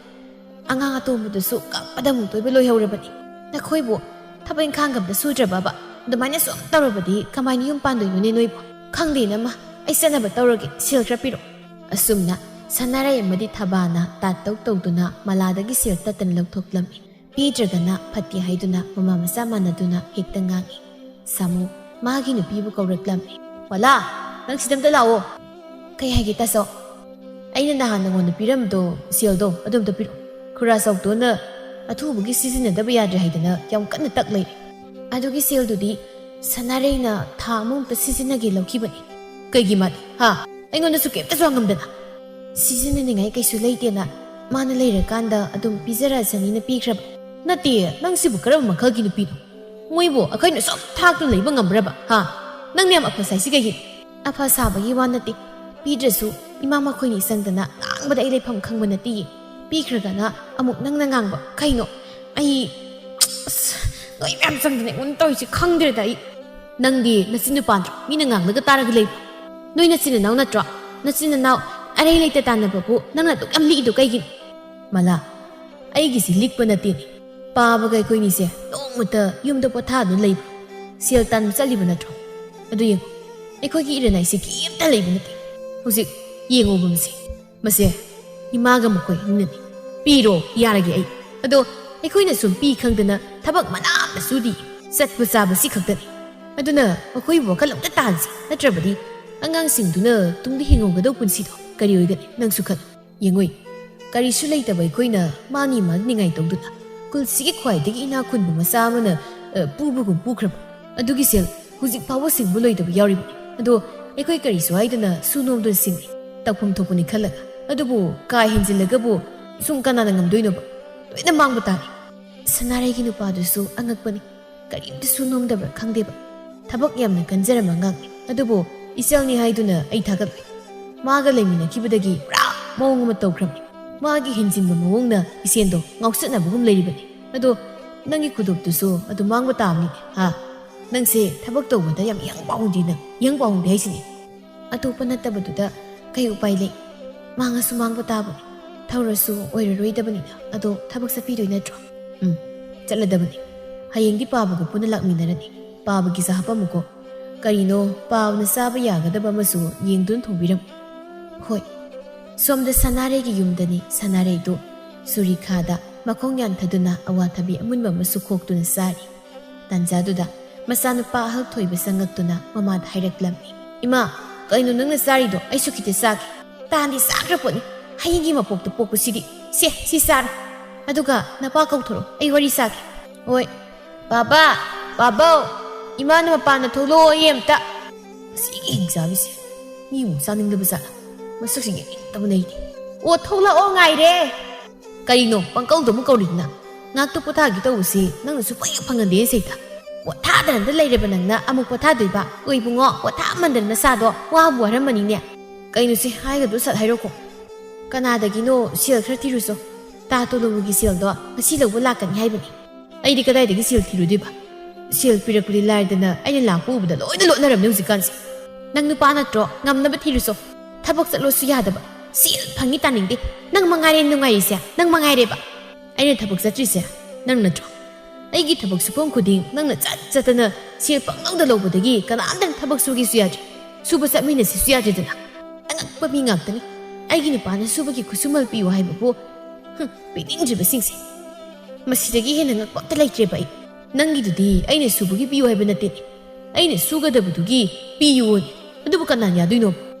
ꯑꯉꯥꯡ ꯑꯇꯣꯝꯕꯗꯨꯁꯨ ꯀꯞꯄꯗ ꯑꯃꯨꯛꯇꯣꯏꯕ ꯂꯣꯏꯍꯧꯔꯕꯅꯤ꯫ ꯅꯈꯣꯏꯕꯨ ꯊꯕꯛ ꯏꯪꯈꯥꯡꯒ ꯑꯝꯇ ꯁꯨꯗ꯭ꯔꯕꯕ? ꯑꯗꯨꯃꯥꯏꯅ ꯁꯨꯝ ꯇꯧꯔꯕꯗꯤ ꯀꯃꯥꯏꯅ ꯌꯨꯝ ꯄꯥꯟꯗꯣꯏꯅꯣꯅꯦ ꯅꯣꯏꯕꯨ? ꯈꯪꯗꯦ ꯏꯅꯝꯃ, ꯑꯩ ꯆꯠꯅꯕ ꯇꯧꯔꯒꯦ, ꯁꯦꯜ ꯈꯔ ꯄꯤꯔꯛꯑꯣ꯫ ꯑꯁꯨꯝꯅ ꯁꯅꯥꯔꯩ ꯑꯃꯗꯤ ꯊꯕꯥꯅ ꯇꯥꯠꯇꯧ ꯇꯧꯗꯨꯅ ꯃꯂꯥꯗꯒꯤ ꯁꯦꯜ ꯇꯠꯇꯅ ꯂꯧꯊꯣꯛꯂꯝꯃꯤ꯫ ꯄꯤꯗ꯭ꯔꯒꯅ ꯐꯠꯇꯦ ꯍꯥꯏꯗꯨꯅ ꯃꯃꯥ ꯃꯆꯥ ꯃꯥꯟꯅꯗꯨꯅ ꯍꯦꯛꯇ ꯉꯥꯡꯏ꯫ ꯁꯥꯃꯨ ꯃꯥꯒꯤ ꯅꯨꯄꯤꯕꯨ ꯀꯧꯔꯛꯂꯝꯃꯤ꯫ "ꯃꯂꯥ, ꯅꯪ ꯁꯤꯗ ꯑꯝꯇ ꯂꯥꯛꯑꯣ꯫" "ꯀꯩ ꯍꯥꯏꯒꯦ ꯇꯥꯆꯧ?" "ꯑꯩꯅ ꯅꯍꯥꯟ ꯅꯉꯣꯟꯗ ꯄꯤꯔꯝꯕꯗꯣ, ꯁꯦꯜꯗꯣ, ꯑꯗꯨ ꯑꯝꯇ ꯄꯤꯔꯛꯑꯣ꯫ ꯈꯨꯔꯥ ꯆꯥꯎꯇꯣꯟꯅ ꯑꯊꯨꯕꯒꯤ ꯁꯤꯖꯤꯟꯅꯗꯕ ꯌꯥꯗ꯭ꯔꯦ ꯍꯥꯏꯗꯅ ꯌꯥꯝ ꯀꯟꯅ ꯇꯛ ꯂꯩꯔꯦ꯫ ꯑꯗꯨꯒꯤ ꯁꯦꯜꯗꯨꯗꯤ ꯁꯅꯥꯔꯩꯅ ꯊꯥ ꯑꯃꯃꯨꯛꯇ ꯁꯤꯖꯤꯟꯅꯒꯦ ꯂꯧꯈꯤꯕꯅꯤ꯫" "ꯀꯩꯒꯤ ꯃꯥꯗꯤ? ꯍꯥ? ꯑꯩꯉꯣꯟꯗꯁꯨ ꯀꯩꯝꯇꯁꯨ ꯍꯪꯉꯝꯗꯅ?" "ꯁꯤꯖꯤꯟꯅꯅꯤꯡꯉꯥꯏ ꯀꯩꯁꯨ ꯂꯩꯇꯦꯅ ꯃꯥꯅ ꯂꯩꯔꯀꯥꯟꯗ ꯑꯗꯨꯝ ꯄꯤꯖꯔꯛꯑꯁꯅꯤꯅ ꯄꯤꯈ꯭ꯔꯕ꯫" "ꯅꯠꯇꯦ, ꯅꯪ ꯁꯤꯕꯨ ꯀꯔꯝꯕ ꯃꯈꯜꯒꯤ ꯅꯨꯄꯤꯅꯣ? ꯃꯣꯏꯕꯨ ꯑꯩꯈꯣꯏꯅ ꯁꯨꯝ ꯊꯥꯛꯇꯨꯅ ꯂꯩꯕ ꯉꯝꯕ꯭ꯔꯕ? ꯍꯥ? ꯅꯪꯅ ꯌꯥꯝ ꯑꯐ ꯁꯥꯏꯁꯤ ꯀꯩꯒꯤꯅꯣ?" "ꯑꯐ ꯁꯥꯕꯒꯤ ꯋꯥ ꯅꯠꯇꯦ꯫ ꯄꯤꯗ꯭ꯔꯁꯨ ꯏꯃꯥ ꯃꯈꯣꯏꯅꯤ ꯆꯪꯗꯅ ꯂꯥꯡꯕꯗ ꯑꯩ ꯂꯩꯐꯝ ꯈꯪꯕ ꯅꯠꯇꯦꯌꯦ꯫ ꯄꯤꯈ꯭ꯔꯒꯅ ꯑꯃꯨꯛ ꯅꯪꯅ ꯉꯥꯡꯕ꯫ ꯀꯩꯅꯣ? ꯑꯩ, ꯑꯁ, ꯅꯣꯏ ꯃꯌꯥꯝ ꯆꯪꯗꯅ ꯑꯩꯉꯣꯟꯗ ꯇꯧꯔꯤꯁꯦ ꯈꯪꯗ꯭ꯔꯦꯗ ꯑꯩ꯫" "ꯅꯪꯗꯤ ꯅꯆꯤꯟ ꯅꯨꯄꯥꯗ꯭ꯔꯣ ꯃꯤꯅ ꯉꯥꯡꯂꯒ ꯇꯥꯔꯒ ꯂꯩꯕ? ꯅꯣꯏ ꯅꯆꯤꯟ ꯅꯅꯥꯎ ꯅꯠꯇ꯭ꯔꯣ? ꯅꯆꯤꯟ ꯅꯅꯥꯎ ꯑꯔꯩ ꯂꯩꯇ ꯇꯥꯟꯅꯕꯕꯨ ꯅꯪꯅ ꯑꯗꯨꯛ ꯌꯥꯝ ꯂꯤꯛꯏꯗꯣ ꯀꯩꯒꯤꯅꯣ?" "ꯃꯂꯥ, ꯑꯩꯒꯤꯁꯤ ꯂꯤꯛꯄ ꯅꯠꯇꯦꯅꯦ꯫ ꯄꯥꯕꯒ ꯑꯩꯈꯣꯏꯅꯤꯁꯦ ꯅꯣꯡꯃꯇ ꯌꯨꯝꯗ ꯄꯣꯊꯥꯗꯨꯅ ꯂꯩꯕ, ꯁꯦꯜ ꯇꯥꯟꯕ ꯆꯠꯂꯤꯕ ꯅꯠꯇ꯭ꯔꯣ? ꯑꯗꯨ ꯌꯦꯡꯉꯨ, ꯑꯩꯈꯣꯏꯒꯤ ꯏꯔꯟ ꯍꯥꯏꯁꯦ ꯀꯩꯝꯇ ꯂꯩꯕ ꯅꯠꯇꯦ꯫ ꯍꯧꯖꯤꯛ ꯌꯦꯡꯉꯨꯕ ꯃꯁꯦ, ꯃꯁꯦ ꯏꯃꯥꯒ ꯃꯈꯣꯏ ꯑꯅꯤꯅꯅꯦ꯫ ꯄꯤꯔꯣ, ꯌꯥꯔꯒꯦ ꯑꯩ꯫ ꯑꯗꯣ ꯑꯩꯈꯣꯏꯅ ꯁꯨꯝ ꯄꯤ ꯈꯪꯗꯅ ꯊꯕꯛ ꯃꯅꯥ ꯑꯃ ꯁꯨꯗꯤ, ꯆꯠꯄ ꯆꯥꯕ ꯁꯤ ꯈꯛꯇꯅꯤ꯫ ꯑꯗꯨꯅ ꯃꯈꯣꯏꯕꯨ ꯋꯥꯈꯜ ꯑꯝꯇ ꯇꯥꯍꯟꯁꯤ, ꯅꯠꯇ꯭ꯔꯕꯗꯤ ꯑꯉꯥꯡꯁꯤꯡꯗꯨꯅ ꯇꯨꯡꯗ ꯍꯤꯡꯍꯧꯒꯗꯧ ꯄꯨꯟꯁꯤꯗꯣ ꯀꯔꯤ ꯑꯣꯏꯒꯅꯤ? ꯅꯪꯁꯨ ꯈꯜꯂꯨ꯫ ꯌꯦꯡꯉꯨꯏ, ꯀꯔꯤꯁꯨ ꯂꯩꯇꯕ ꯑꯩꯈꯣꯏꯅ ꯃꯥꯅꯤ ꯃꯥꯅꯤ ꯅꯤꯡꯉꯥꯏ ꯇꯧꯗꯨꯅ, ꯈꯨꯜꯁꯤꯒꯤ ꯈ꯭ꯋꯥꯏꯗꯒꯤ ꯏꯅꯥꯛ ꯈꯨꯟꯕ ꯃꯆꯥ ꯑꯃꯅ ꯑ, ꯄꯨꯕꯒꯨꯝ ꯄꯨꯈ꯭ꯔꯕ꯫ ꯑꯗꯨꯒꯤ ꯁꯦꯜ ꯍꯧꯖꯤꯛ ꯐꯥꯎꯕ ꯁꯤꯡꯕ ꯂꯣꯏꯗꯕ ꯌꯥꯎꯔꯤꯕꯅꯤ꯫ ꯑꯗꯣ ꯑꯩꯈꯣꯏ ꯀꯔꯤꯁꯨ ꯍꯥꯏꯗꯅ ꯁꯨ ꯅꯣꯝꯗꯨꯅ ꯁꯤꯡꯏ꯫ ꯇꯧꯐꯝ ꯊꯣꯛꯄꯅꯤ ꯈꯜꯂꯒ꯫ ꯑꯗꯨꯕꯨ ꯀꯥ ꯍꯦꯟꯖꯤꯜꯂꯒꯕꯨ ꯁꯨꯝ ꯀꯅꯥꯅ ꯉꯝꯗꯣꯏꯅꯣꯕ? ꯂꯣꯏꯅ ꯃꯥꯡꯕ ꯇꯥꯔꯦ꯫ ꯁꯅꯥꯔꯩꯒꯤ ꯅꯨꯄꯥꯗꯨꯁꯨ ꯑꯉꯛꯄꯅꯤ꯫ ꯀꯔꯤꯝꯇꯁꯨ ꯅꯣꯝꯗꯕ꯭ꯔꯥ ꯈꯪꯗꯦꯕ꯫ ꯊꯕꯛ ꯌꯥꯝꯅ ꯀꯟꯖꯔꯝꯕ ꯑꯉꯥꯡꯅꯤ꯫ ꯑꯗꯨꯕꯨ ꯏꯆꯜꯅꯤ ꯍꯥꯏꯗꯨꯅ ꯑꯩ ꯊꯥꯒꯠꯂꯨꯏ꯫ ꯃꯥꯒ ꯂꯩꯃꯤꯟꯅꯈꯤꯕꯗꯒꯤ ꯄꯨꯔꯥ ꯃꯑꯣꯡ ꯑꯃ ꯇꯧꯈ꯭ꯔꯕꯅꯤ꯫ ꯃꯥꯒꯤ ꯍꯦꯟꯖꯤꯟꯕ ꯃꯑꯣꯡꯅ ꯏꯆꯦꯜꯗꯣ ꯉꯥꯎꯆꯠꯅꯕꯒꯨꯝ ꯂꯩꯔꯤꯕꯅꯤ꯫ ꯑꯗꯣ ꯅꯪꯒꯤ ꯈꯨꯗꯣꯞꯇꯨꯁꯨ ꯑꯗꯨ ꯃꯥꯡꯕ ꯇꯥꯕꯅꯤ꯫ ꯍꯥ? ꯅꯪꯁꯦ ꯊꯕꯛ ꯇꯧꯕꯗ ꯌꯥꯝ ꯏꯌꯥꯡ ꯄꯥꯎꯗꯦ ꯅꯪ꯫ ꯏꯌꯥꯡ ꯄꯥꯎꯗꯦ ꯍꯥꯏꯁꯤꯅꯤ꯫ ꯑꯇꯣꯞꯄ ꯅꯠꯇꯕꯗꯨꯗ ꯀꯩ ꯎꯄꯥꯏ ꯂꯩ? ꯃꯥꯡꯉꯁꯨ ꯃꯥꯡꯕ ꯇꯥꯕꯅꯤ꯫ ꯊꯧꯔꯁꯨ ꯑꯣꯏꯔꯔꯣꯏꯗꯕꯅꯤꯅ꯫ ꯑꯗꯣ ꯊꯕꯛ ꯆꯠꯄꯤꯗꯣꯏ ꯅꯠꯇ꯭ꯔꯣ? ꯎꯝ, ꯆꯠꯂꯗꯕꯅꯤ꯫ ꯍꯌꯦꯡꯗꯤ ꯄꯥꯕꯒ ꯄꯨꯟꯅ ꯂꯥꯛꯃꯤꯟꯅꯔꯅꯤ꯫ ꯄꯥꯕꯒꯤꯁꯨ ꯍꯥꯞꯄꯝꯃꯨꯀꯣ꯫ ꯀꯔꯤꯅꯣ, ꯄꯥꯕꯅ ꯆꯥꯕ ꯌꯥꯒꯗꯕ ꯑꯃꯁꯨ ꯌꯦꯡꯗꯨꯅ ꯊꯣꯡꯕꯤꯔꯝꯃꯨ꯫ ꯍꯣꯏ꯫ ꯁꯣꯝꯗ ꯁꯅꯥꯔꯩꯒꯤ ꯌꯨꯝꯗꯅꯤ꯫ ꯁꯅꯥꯔꯩꯗꯨ ꯁꯨꯔꯤꯈꯥꯗ ꯃꯈꯣꯡ ꯌꯥꯟꯊꯗꯨꯅ ꯑꯋꯥꯊꯕꯤ ꯑꯃꯨꯟꯕ ꯑꯃꯁꯨ ꯈꯣꯛꯇꯨꯅ ꯆꯥꯔꯤ꯫ ꯇꯥꯟꯖꯥꯗꯨꯗ ꯃꯆꯥꯅꯨꯄꯥ ꯑꯍꯜ ꯊꯣꯏꯕ ꯆꯪꯉꯛꯇꯨꯅ ꯃꯃꯥꯗ ꯍꯥꯏꯔꯛꯂꯝꯃꯤ, "ꯏꯃꯥ, ꯀꯩꯅꯣ ꯅꯪꯅ ꯆꯥꯔꯤꯗꯣ? ꯑꯩꯁꯨ ꯈꯤꯇ ꯆꯥꯒꯦ꯫ ꯇꯥꯟꯗꯤ ꯆꯥꯈ꯭ꯔ ꯄꯣꯠꯅꯤ꯫ ꯍꯌꯦꯡꯒꯤ ꯃꯄꯣꯛꯇ ꯄꯣꯛꯄꯁꯤꯗꯤ꯫ ꯁꯦ, ꯁꯤ ꯆꯥꯔꯣ꯫ ꯑꯗꯨꯒ ꯅꯄꯥ ꯀꯧꯊꯣꯔꯛꯑꯣ, ꯑꯩ ꯋꯥꯔꯤ ꯁꯥꯒꯦ꯫ ꯍꯣꯏ꯫ ꯕꯥꯕꯥ, ꯕꯥꯕꯧ, ꯏꯃꯥꯅ ꯃꯄꯥꯟꯗ ꯊꯣꯛꯂꯛꯑꯣ ꯑꯝꯇ꯫ ꯑꯁꯤꯒꯤ ꯍꯤꯡꯆꯥꯕꯤꯁꯦ ꯃꯤ ꯑꯃꯨꯛ ꯆꯥꯅꯤꯡꯗꯕ ꯖꯥꯠꯂ? ꯃꯁꯛꯁꯤ ꯌꯦꯡꯅꯤꯡꯗꯕꯅ ꯑꯩꯗꯤ꯫ ꯑꯣ, ꯊꯣꯛꯂꯛꯑꯣ, ꯉꯥꯏꯔꯦ꯫ ꯀꯔꯤꯅꯣ ꯄꯪꯀꯧꯗ ꯑꯃꯨꯛ ꯀꯧꯔꯤꯗꯨꯅ? ꯉꯥꯛꯇ ꯄꯣꯊꯥꯒꯦ ꯇꯧꯕꯁꯤ ꯅꯪꯅ ꯁꯨꯡꯐꯪ ꯍꯦꯛ ꯐꯪꯍꯟꯗꯦ ꯁꯩꯇ꯫ ꯄꯣꯊꯥꯗꯅ ꯂꯩꯔꯕ ꯅꯪꯅ ꯑꯃꯨꯛ ꯄꯣꯊꯥꯗꯣꯏꯕ? ꯑꯣ ꯏꯕꯨꯡꯉꯣ, ꯄꯣꯊꯥꯃꯟꯗꯅ ꯅꯁꯥꯗꯣ ꯋꯥꯕꯨ ꯋꯥꯔꯝꯃꯅꯤꯅꯦ꯫ ꯀꯩꯅꯣꯁꯦ, ꯍꯥꯏꯒꯗ꯭ꯔꯣ ꯁꯠ ꯍꯥꯏꯔꯣꯀꯣ꯫ ꯀꯅꯥꯗꯒꯤꯅꯣ ꯁꯦꯜ ꯈꯔ ꯊꯤꯔꯨꯆꯣ꯫ ꯇꯥ ꯇꯣꯂꯨꯕꯒꯤ ꯁꯦꯜꯗꯣ ꯉꯁꯤ ꯂꯧꯕ ꯂꯥꯛꯀꯅꯤ ꯍꯥꯏꯕꯅꯤ꯫ ꯑꯩꯗꯤ ꯀꯗꯥꯏꯗꯒꯤ ꯁꯦꯜ ꯊꯤꯔꯨꯗꯣꯏꯕ? ꯁꯦꯜ ꯄꯤꯔꯛꯄꯗꯤ ꯂꯥꯏꯔꯗꯅ ꯑꯩꯅ ꯂꯥꯛꯄ ꯎꯕꯗ ꯂꯣꯏꯅ ꯂꯣꯠꯅꯔꯝꯅꯦ ꯍꯧꯖꯤꯛꯀꯥꯟꯁꯦ꯫ ꯅꯪ ꯅꯨꯄꯥ ꯅꯠꯇ꯭ꯔꯣ? ꯉꯝꯅꯕ ꯊꯤꯔꯨꯆꯣ꯫ ꯊꯕꯛ ꯆꯠꯂꯣꯁꯨ ꯌꯥꯗꯕ꯫ ꯁꯦꯜ ꯐꯪꯉꯤ ꯇꯥꯅꯤꯡꯗꯦ꯫ ꯅꯪ ꯃꯉꯥꯏꯔꯦ ꯅꯨꯡꯉꯥꯏꯔꯤꯁꯦ꯫ ꯅꯪ ꯃꯉꯥꯏꯔꯦꯕ꯫ ꯑꯩꯅ ꯊꯕꯛ ꯆꯠꯇ꯭ꯔꯤꯁꯦ ꯅꯪ ꯅꯠꯇ꯭ꯔꯣ? ꯑꯩꯒꯤ ꯊꯕꯛ ꯁꯨꯐꯝ ꯈꯨꯗꯤꯡ ꯅꯪꯅ ꯆꯠ ꯆꯠꯇꯅ ꯁꯦꯜ ꯄꯪꯂꯧꯗ ꯂꯧꯕꯗꯒꯤ ꯀꯅꯥꯝꯇꯅ ꯊꯕꯛ ꯁꯨꯒꯦꯁꯨ ꯌꯥꯗ꯭ꯔꯦ꯫ ꯁꯨꯕ ꯆꯠꯃꯤꯟꯅꯁꯤꯁꯨ ꯌꯥꯗ꯭ꯔꯦꯗꯅ꯫ ꯑꯉꯛꯄ ꯃꯤ ꯉꯥꯛꯇꯅꯤ꯫ ꯑꯩꯒꯤ ꯅꯨꯄꯥꯅ ꯁꯨꯕꯒꯤ ꯈꯨꯠꯁꯨꯃꯜ ꯄꯤꯌꯨ ꯍꯥꯏꯕꯕꯨ, ꯍꯨꯝ, ꯄꯤꯅꯤꯡꯗ꯭ꯔꯤꯕꯁꯤꯡꯁꯦ꯫ ꯃꯁꯤꯗꯒꯤ ꯍꯦꯟꯅ ꯉꯛꯄ ꯑꯝꯇ ꯂꯩꯇ꯭ꯔꯦꯕ ꯑꯩ꯫ ꯅꯪꯒꯤꯗꯨꯗꯤ ꯑꯩꯅ ꯁꯨꯕꯒꯤ ꯄꯤꯌꯨ ꯍꯥꯏꯕ ꯅꯠꯇꯦꯅꯦ꯫ ꯑꯩꯅ ꯁꯨꯒꯗꯕꯗꯨꯒꯤ ꯄꯤꯌꯨꯅꯦ꯫ ꯑꯗꯨꯕꯨ ꯀꯅꯥꯅ ꯌꯥꯗꯣꯏꯅꯣ?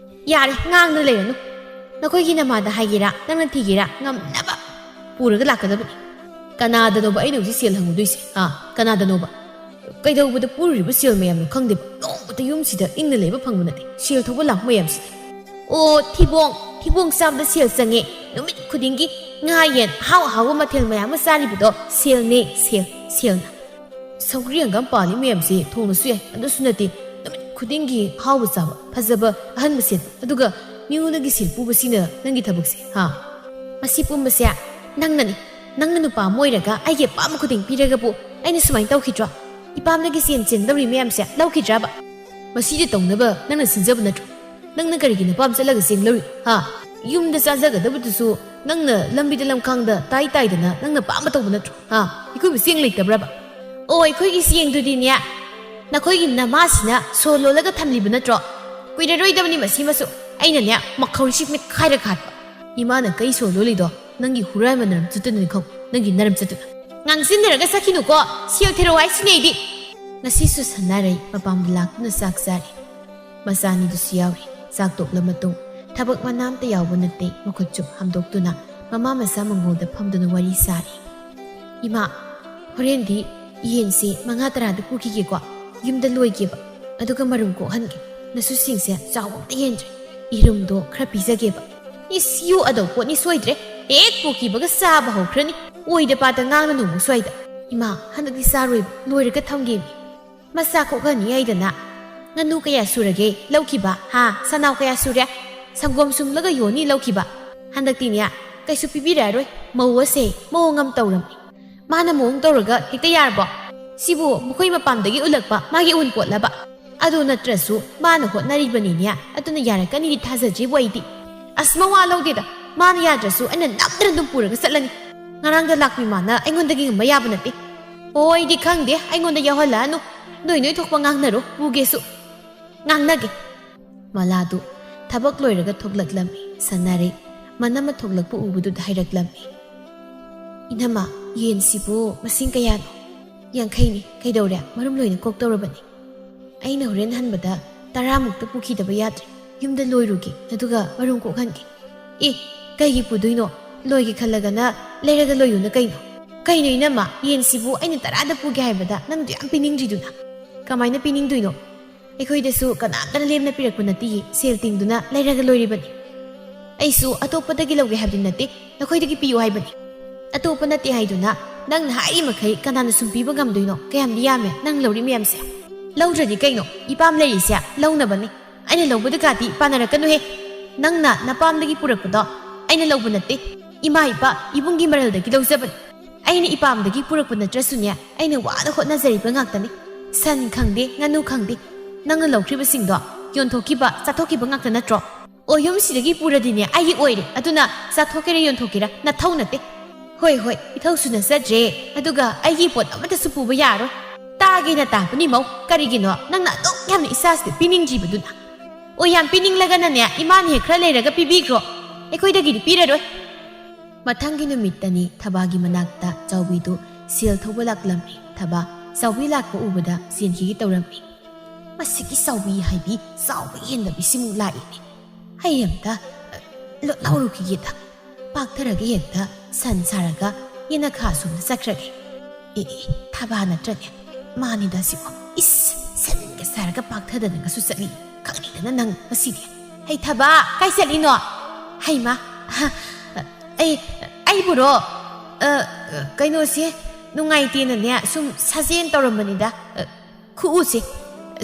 ꯌꯥꯔꯦ, ꯉꯥꯡꯗꯅ ꯂꯩꯔꯅꯨ꯫ ꯅꯈꯣꯏꯒꯤ ꯅꯃꯥꯗ ꯍꯥꯏꯒꯦꯔꯥ, ꯅꯪꯅ ꯊꯤꯒꯦꯔꯥ, ꯉꯝꯅꯕ ꯄꯨꯔꯒ ꯂꯥꯛꯀꯗꯕꯅꯤ꯫ ꯀꯅꯥꯗꯅꯣꯕ ꯑꯩꯅ ꯍꯧꯖꯤꯛ ꯁꯦꯜ ꯍꯪꯉꯨꯗꯣꯏꯁꯦ? ꯍꯥ? ꯀꯅꯥꯗꯅꯣꯕ? ꯀꯩꯗꯧꯕꯗ ꯄꯨꯔꯤꯕ ꯁꯦꯜ ꯃꯌꯥꯝꯅꯣ ꯈꯪꯗꯦꯕ, ꯅꯣꯡꯃꯇ ꯌꯨꯝꯁꯤꯗ ꯏꯪꯅ ꯂꯩꯕ ꯐꯪꯕ ꯅꯠꯇꯦ, ꯁꯦꯜ ꯊꯣꯛꯄ ꯂꯥꯛꯄ ꯃꯌꯥꯝꯁꯤꯗ꯫ ꯑꯣ, ꯊꯤꯕꯣꯡ, ꯊꯤꯕꯣꯡ ꯆꯥꯕꯗ ꯁꯦꯜ ꯆꯪꯉꯦ꯫ ꯅꯨꯃꯤꯠ ꯈꯨꯗꯤꯡꯒꯤ ꯉꯥ ꯌꯦꯟ ꯑꯍꯥꯎ ꯑꯍꯥꯎꯕ ꯃꯊꯦꯜ ꯃꯌꯥꯝ ꯑꯃ ꯆꯥꯔꯤꯕꯗꯣ ꯁꯦꯜꯅꯦ, ꯁꯦꯜ, ꯁꯦꯜꯅ꯫ ꯁꯧꯒ꯭ꯔꯤ ꯍꯪꯒꯥꯝ ꯄꯥꯜꯂꯤ ꯃꯌꯥꯝꯁꯦ ꯊꯣꯡꯂꯁꯨ ꯌꯥꯏ, ꯑꯗꯨꯁꯨ ꯅꯠꯇꯦ, ꯅꯨꯃꯤꯠ ꯈꯨꯗꯤꯡꯒꯤ ꯑꯍꯥꯎꯕ ꯆꯥꯕ, ꯐꯖꯕ ꯑꯍꯟꯕ ꯁꯦꯠꯄ, ꯑꯗꯨꯒ ꯃꯤꯉꯣꯟꯗꯒꯤ ꯁꯦꯜ ꯄꯨꯕꯁꯤꯅ ꯅꯪꯒꯤ ꯊꯕꯛꯁꯦ, ꯍꯥ? ꯃꯁꯤ ꯄꯨꯝꯕꯁꯦ ꯅꯪꯅꯅꯤ꯫ ꯅꯪꯅ ꯅꯨꯄꯥ ꯑꯃ ꯑꯣꯏꯔꯒ ꯑꯩꯒꯤ ꯑꯄꯥꯝꯕ ꯈꯨꯗꯤꯡ ꯄꯤꯔꯒꯕꯨ ꯑꯩꯅ ꯁꯨꯃꯥꯏꯅ ꯇꯧꯈꯤꯗ꯭ꯔꯣ? ꯏꯄꯥꯝꯗꯒꯤ ꯁꯦꯟ ꯆꯦꯟꯗꯧꯔꯤ ꯃꯌꯥꯝꯁꯦ ꯂꯧꯈꯤꯗ꯭ꯔꯕ? ꯃꯁꯤꯗꯤ ꯇꯧꯅꯕ ꯅꯪꯅ ꯁꯤꯟꯖꯕ ꯅꯠꯇ꯭ꯔꯣ? ꯅꯪꯅ ꯀꯔꯤꯒꯤ ꯅꯄꯥꯝ ꯆꯠꯂꯒ ꯆꯦꯟꯗꯧꯔꯤ, ꯍꯥ? ꯌꯨꯝꯗ ꯆꯥꯖꯒꯗꯕꯗꯨꯁꯨ ꯅꯪꯅ ꯂꯝꯕꯤꯗ ꯂꯝꯈꯥꯡꯗ ꯇꯥꯏ ꯇꯥꯏꯗꯅ ꯅꯪꯅ ꯄꯥꯝꯕ ꯇꯧꯕ ꯅꯠꯇ꯭ꯔꯣ, ꯍꯥ? ꯑꯩꯈꯣꯏꯕꯨ ꯆꯦꯡ ꯂꯩꯇꯕ꯭ꯔꯕ? ꯑꯣ, ꯑꯩꯈꯣꯏꯒꯤ ꯆꯦꯡꯗꯨꯗꯤꯅꯦ, ꯅꯈꯣꯏꯒꯤ ꯅꯃꯥꯁꯤꯅ ꯁꯣ ꯂꯣꯜꯂꯒ ꯊꯝꯂꯤꯕ ꯅꯠꯇ꯭ꯔꯣ? ꯀꯨꯏꯔꯔꯣꯏꯗꯕꯅꯤ ꯃꯁꯤꯃꯁꯨ꯫ ꯑꯩꯅꯅꯦ, ꯃꯈꯧꯔꯤꯁꯤ ꯃꯤꯠꯈꯥꯏꯔ ꯈꯥꯠꯄ꯫ ꯏꯃꯥꯅ ꯀꯩ ꯁꯣ ꯂꯣꯜꯂꯤꯗꯣ ꯅꯪꯒꯤ ꯍꯨꯔꯥꯟꯕ ꯅꯔꯝ ꯆꯠꯇꯅꯅꯤ ꯈꯪ, ꯅꯪꯒꯤ ꯅꯔꯝ ꯆꯠꯇꯅ꯫ ꯉꯥꯡꯁꯤꯟꯅꯔꯒ ꯆꯠꯈꯤꯅꯨꯀꯣ, ꯁꯦꯜ ꯊꯤꯔꯛꯑꯣ ꯍꯥꯏꯁꯤꯅꯦ ꯑꯩꯗꯤ꯫ ꯉꯁꯤꯁꯨ ꯁꯅꯥꯔꯩ ꯃꯄꯥꯝꯗ ꯂꯥꯛꯇꯨꯅ ꯆꯥꯛ ꯆꯥꯔꯤ꯫ ꯃꯆꯥꯅꯤꯗꯨꯁꯨ ꯌꯥꯎꯔꯤ꯫ ꯆꯥꯛ ꯇꯣꯛꯂ ꯃꯇꯨꯡ ꯊꯕꯛ ꯃꯅꯥ ꯑꯝꯇ ꯌꯥꯎꯕ ꯅꯠꯇꯦ, ꯃꯈꯨꯠ ꯆꯨꯞ ꯍꯥꯝꯗꯣꯛꯇꯨꯅ ꯃꯃꯥ ꯃꯆꯥ ꯃꯪꯒꯣꯜꯗ ꯐꯝꯗꯨꯅ ꯋꯥꯔꯤ ꯁꯥꯔꯤ꯫ ꯏꯃꯥ, ꯍꯣꯔꯦꯟꯗꯤ ꯌꯦꯟꯁꯤ ꯃꯉꯥ ꯇꯔꯥꯗ ꯄꯨꯈꯤꯒꯦꯀꯣ, ꯌꯨꯝꯗ ꯂꯣꯏꯒꯦꯕ, ꯑꯗꯨꯒ ꯃꯔꯨꯝ ꯀꯣꯛꯍꯟꯒꯦ꯫ ꯅꯁꯨꯁꯤꯡꯁꯦ ꯆꯥꯎꯕ ꯑꯝꯇ ꯍꯦꯟꯗ꯭ꯔꯦ꯫ ꯌꯦꯔꯨꯝꯗꯣ ꯈꯔ ꯄꯤꯖꯒꯦꯕ꯫ ꯏꯁ, ꯌꯨ ꯑꯗꯧ ꯄꯣꯠꯅꯤ ꯁꯣꯏꯗ꯭ꯔꯦ, ꯍꯦꯛ ꯄꯣꯛꯈꯤꯕꯒ ꯆꯥꯕ ꯍꯧꯈ꯭ꯔꯅꯤ꯫ ꯑꯣꯏꯗ ꯄꯥꯗ ꯉꯥꯡꯅꯅꯨ ꯑꯃꯨꯛ ꯁ꯭ꯋꯥꯏꯗ꯫ ꯏꯃꯥ, ꯍꯟꯗꯛꯇꯤ ꯆꯥꯔꯣꯏꯕ, ꯂꯣꯏꯔꯒ ꯊꯝꯒꯦꯃꯤ꯫ ꯃꯆꯥ ꯀꯣꯛꯍꯟꯅꯤ ꯍꯥꯏꯗꯅ꯫ ꯉꯥꯅꯨ ꯀꯌꯥ ꯁꯨꯔꯒꯦ ꯂꯧꯈꯤꯕ? ꯍꯥ? ꯁꯅꯥꯎ ꯀꯌꯥ ꯁꯨꯔꯦ? ꯁꯪꯒꯣꯝ ꯁꯨꯝꯂꯒ ꯌꯣꯟꯅꯤ ꯂꯧꯈꯤꯕ꯫ ꯍꯟꯗꯛꯇꯤꯅꯦ, ꯀꯩꯁꯨ ꯄꯤꯕꯤꯔꯛꯑꯔꯣꯏ꯫ ꯃꯧ ꯑꯁꯦ ꯃꯑꯣꯡ ꯑꯃ ꯇꯧꯔꯝꯃꯤ꯫ ꯃꯥꯅ ꯃꯑꯣꯡ ꯇꯧꯔꯒ ꯍꯦꯛꯇ ꯌꯥꯔꯕꯣ? ꯁꯤꯕꯨ ꯃꯈꯣꯏ ꯃꯄꯥꯝꯗꯒꯤ ꯎꯠꯂꯛꯄ ꯃꯥꯒꯤ ꯑꯎꯟꯄꯣꯠꯂꯕ? ꯑꯗꯨ ꯅꯠꯇ꯭ꯔꯁꯨ ꯃꯥꯅ ꯍꯣꯠꯅꯔꯤꯕꯅꯤꯅꯦ, ꯑꯗꯨꯅ ꯌꯥꯔꯛꯀꯅꯤꯗꯤ ꯊꯥꯖꯗ꯭ꯔꯤꯕꯣ ꯑꯩꯗꯤ꯫ ꯑꯁ, ꯃꯋꯥ ꯂꯧꯗꯦꯗ, ꯃꯥꯅ ꯌꯥꯗ꯭ꯔꯁꯨ ꯑꯩꯅ ꯅꯝꯗꯅ ꯑꯗꯨꯝ ꯄꯨꯔꯒ ꯆꯠꯂꯅꯤ꯫ ꯉꯔꯥꯡꯗ ꯂꯥꯛꯄꯤ ꯃꯥꯅ ꯑꯩꯉꯣꯟꯗꯒꯤ ꯉꯝꯕ ꯌꯥꯕ ꯅꯠꯇꯦ꯫ ꯑꯣ, ꯑꯩꯗꯤ ꯈꯪꯗꯦ, ꯑꯩꯉꯣꯟꯗ ꯌꯥꯎꯍꯜꯂꯛꯑꯅꯨ꯫ ꯅꯣꯏ ꯅꯣꯏ ꯊꯣꯛꯄ ꯉꯥꯡꯅꯔꯣ, ꯄꯨꯒꯦꯁꯨ ꯉꯥꯡꯅꯒꯦ꯫ ꯃꯂꯥꯗꯨ ꯊꯕꯛ ꯂꯣꯏꯔꯒ ꯊꯣꯛꯂꯛꯂꯝꯃꯤ꯫ ꯁꯅꯥꯔꯩ ꯃꯅꯝꯃ ꯊꯣꯛꯂꯛꯄ ꯎꯕꯗꯨꯗ ꯍꯥꯏꯔꯛꯂꯝꯃꯤ꯫ "ꯏꯅꯝꯃ, ꯌꯦꯟꯁꯤꯕꯨ ꯃꯁꯤꯡ ꯀꯌꯥꯅꯣ?" "ꯌꯥꯡꯈꯩꯅꯤ꯫ ꯀꯩꯗꯧꯔꯦ? ꯃꯔꯨꯝ ꯂꯣꯏꯅ ꯀꯣꯛꯇꯧꯔꯕꯅꯤ꯫ ꯑꯩꯅ ꯍꯣꯔꯦꯟ ꯍꯟꯕꯗ ꯇꯔꯥꯃꯨꯛꯇ ꯄꯨꯈꯤꯗꯕ ꯌꯥꯗ꯭ꯔꯦ꯫ ꯌꯨꯝꯗ ꯂꯣꯏꯔꯨꯒꯦ, ꯑꯗꯨꯒ ꯃꯔꯨꯝ ꯀꯣꯛꯍꯟꯒꯦ꯫" "ꯑꯦ, ꯀꯩꯒꯤ ꯄꯨꯗꯣꯏꯅꯣ? ꯂꯣꯏꯒꯦ ꯈꯜꯂꯒꯅ ꯂꯩꯔꯒ ꯂꯣꯏꯌꯨꯅ ꯀꯩꯅꯣ?" "ꯀꯩꯅꯣ ꯏꯅꯝꯃ, ꯌꯦꯟꯁꯤꯕꯨ ꯑꯩꯅ ꯇꯔꯥꯗ ꯄꯨꯒꯦ ꯍꯥꯏꯕꯗ ꯅꯪꯗꯨ ꯌꯥꯝ ꯄꯤꯅꯤꯡꯗ꯭ꯔꯤꯗꯨꯅ?" "ꯀꯃꯥꯏꯅ ꯄꯤꯅꯤꯡꯗꯣꯏꯅꯣ? ꯑꯩꯈꯣꯏꯗꯁꯨ ꯀꯅꯥꯝꯇꯅ ꯂꯦꯝꯅ ꯄꯤꯔꯛꯄ ꯅꯠꯇꯦꯌꯦ, ꯁꯦꯜ ꯇꯤꯡꯗꯨꯅ ꯂꯩꯔꯒ ꯂꯣꯏꯔꯤꯕꯅꯤ꯫ ꯑꯩꯁꯨ ꯑꯇꯣꯞꯄꯗꯒꯤ ꯂꯧꯒꯦ ꯍꯥꯏꯕꯗꯤ ꯅꯠꯇꯦ, ꯅꯈꯣꯏꯗꯒꯤ ꯄꯤꯌꯨ ꯍꯥꯏꯕꯅꯤ꯫ ꯑꯇꯣꯞꯄ ꯅꯠꯇꯦ ꯍꯥꯏꯗꯨꯅ ꯅꯪꯅ ꯍꯥꯏꯔꯤ ꯃꯈꯩ ꯀꯅꯥꯅ ꯁꯨꯝ ꯄꯤꯕ ꯉꯝꯗꯣꯏꯅꯣ? ꯀꯌꯥꯝꯗꯤ ꯌꯥꯝꯃꯦ ꯅꯪ ꯂꯧꯔꯤ ꯃꯌꯥꯝꯁꯦ꯫ ꯂꯧꯗ꯭ꯔꯗꯤ ꯀꯩꯅꯣ? ꯏꯄꯥꯝ ꯂꯩꯔꯤꯁꯦ ꯂꯧꯅꯕꯅꯤ꯫ ꯑꯩꯅ ꯂꯧꯕꯗ ꯀꯥꯇꯤ ꯄꯥꯟꯅꯔꯛꯀꯅꯨꯍꯦ꯫ ꯅꯪꯅ ꯅꯄꯥꯝꯗꯒꯤ ꯄꯨꯔꯛꯄꯗꯣ ꯑꯩꯅ ꯂꯧꯕ ꯅꯠꯇꯦ, ꯏꯃꯥ ꯏꯄꯥ ꯏꯕꯨꯡꯒꯤ ꯃꯔꯜꯗꯒꯤ ꯂꯧꯖꯕꯅꯤ꯫ ꯑꯩꯅ ꯏꯄꯥꯝꯗꯒꯤ ꯄꯨꯔꯛꯄ ꯅꯠꯇ꯭ꯔꯁꯨꯅꯦ, ꯑꯩꯅ ꯋꯥꯅ ꯍꯣꯠꯅꯖꯔꯤꯕ ꯉꯥꯛꯇꯅꯤ꯫ ꯁꯟ ꯈꯪꯗꯦ, ꯉꯥꯅꯨ ꯈꯪꯗꯦ, ꯅꯪꯅ ꯂꯧꯈ꯭ꯔꯤꯕꯁꯤꯡꯗꯣ ꯌꯣꯟꯊꯣꯛꯈꯤꯕ, ꯆꯥꯊꯣꯛꯈꯤꯕ ꯉꯥꯛꯇ ꯅꯠꯇ꯭ꯔꯣ?" "ꯑꯣ, ꯌꯨꯝꯁꯤꯗꯒꯤ ꯄꯨꯔꯗꯤꯅꯦ ꯑꯩꯒꯤ ꯑꯣꯏꯔꯦ, ꯑꯗꯨꯅ ꯆꯥꯊꯣꯛꯀꯦꯔꯥ ꯌꯣꯟꯊꯣꯛꯀꯦꯔꯥ ꯅꯊꯧ ꯅꯠꯇꯦ꯫" "ꯍꯣꯏ, ꯍꯣꯏ, ꯏꯊꯧꯁꯨ ꯅꯠꯆꯗ꯭ꯔꯦ, ꯑꯗꯨꯒ ꯑꯩꯒꯤ ꯄꯣꯠ ꯑꯃꯠꯇꯁꯨ ꯄꯨꯕ ꯌꯥꯔꯣꯏ꯫" "ꯇꯥꯒꯦꯅ ꯇꯥꯕꯅꯤ ꯃꯧ, ꯀꯔꯤꯒꯤꯅꯣ ꯅꯪꯅ ꯑꯗꯨꯛ ꯌꯥꯝꯅ ꯏꯆꯥꯁꯤꯗ ꯄꯤꯅꯤꯡꯗ꯭ꯔꯤꯕꯗꯨꯅ?" "ꯑꯣ, ꯌꯥꯝ ꯄꯤꯅꯤꯡꯂꯒꯅꯅꯦ, ꯏꯃꯥꯅ ꯍꯦꯛ ꯈꯔ ꯂꯩꯔꯒ ꯄꯤꯕꯤꯈ꯭ꯔꯣ, ꯑꯩꯈꯣꯏꯗꯒꯤꯗꯤ ꯄꯤꯔꯔꯣꯏ꯫" ꯃꯊꯪꯒꯤ ꯅꯨꯃꯤꯠꯇꯅꯤ ꯊꯕꯥꯒꯤ ꯃꯅꯥꯛꯇ ꯆꯥꯎꯕꯤꯗꯨ ꯁꯦꯜ ꯊꯧꯕ ꯂꯥꯛꯂꯝꯃꯤ꯫ ꯊꯕꯥ ꯆꯥꯎꯕꯤ ꯂꯥꯛꯄ ꯎꯕꯗ ꯆꯦꯟꯈꯤꯒꯦ ꯇꯧꯔꯝꯃꯤ꯫ "ꯃꯁꯤꯒꯤ ꯆꯥꯎꯕꯤ ꯍꯥꯏꯕꯤ ꯆꯥꯎꯕ ꯍꯦꯟꯗꯕꯤꯁꯤꯃꯨꯛ ꯂꯥꯛꯏꯅꯦ꯫ ꯑꯩ ꯑꯝꯇ, ꯑ, ꯂꯣꯠꯍꯧꯔꯨꯈꯤꯒꯦꯗ꯫ ꯄꯥꯛꯊꯔꯒ ꯍꯦꯛꯇ ꯁꯟ ꯁꯥꯔꯒ ꯌꯦꯅꯈꯥ ꯁꯣꯝꯗ ꯆꯠꯈ꯭ꯔꯒꯦ꯫ ꯑꯦ, ꯑꯦ, ꯊꯕꯥ ꯅꯠꯇ꯭ꯔꯅꯦ? ꯃꯥꯅꯤꯗ ꯁꯤꯕꯣ꯫ ꯏꯁ, ꯁꯟꯒ ꯁꯥꯔꯒ ꯄꯥꯛꯊꯗꯅꯒꯁꯨ ꯆꯠꯂꯤ꯫ ꯈꯪꯅꯤꯡꯗꯅ ꯅꯪ ꯉꯁꯤꯗꯤ꯫ ꯍꯩ ꯊꯕꯥ, ꯀꯥꯏ ꯆꯠꯂꯤꯅꯣ? ꯍꯩꯃꯥ, ꯑ, ꯑꯩ, ꯑꯩꯕꯨꯔꯣ? ꯑ, ꯑ, ꯀꯩꯅꯣꯁꯦ, ꯅꯨꯡꯉꯥꯏꯇꯦꯅꯅꯦ ꯁꯨꯝ ꯁꯥꯖꯦꯟ ꯇꯧꯔꯝꯕꯅꯤꯗ꯫ ꯑ, ꯈꯨꯎꯁꯦ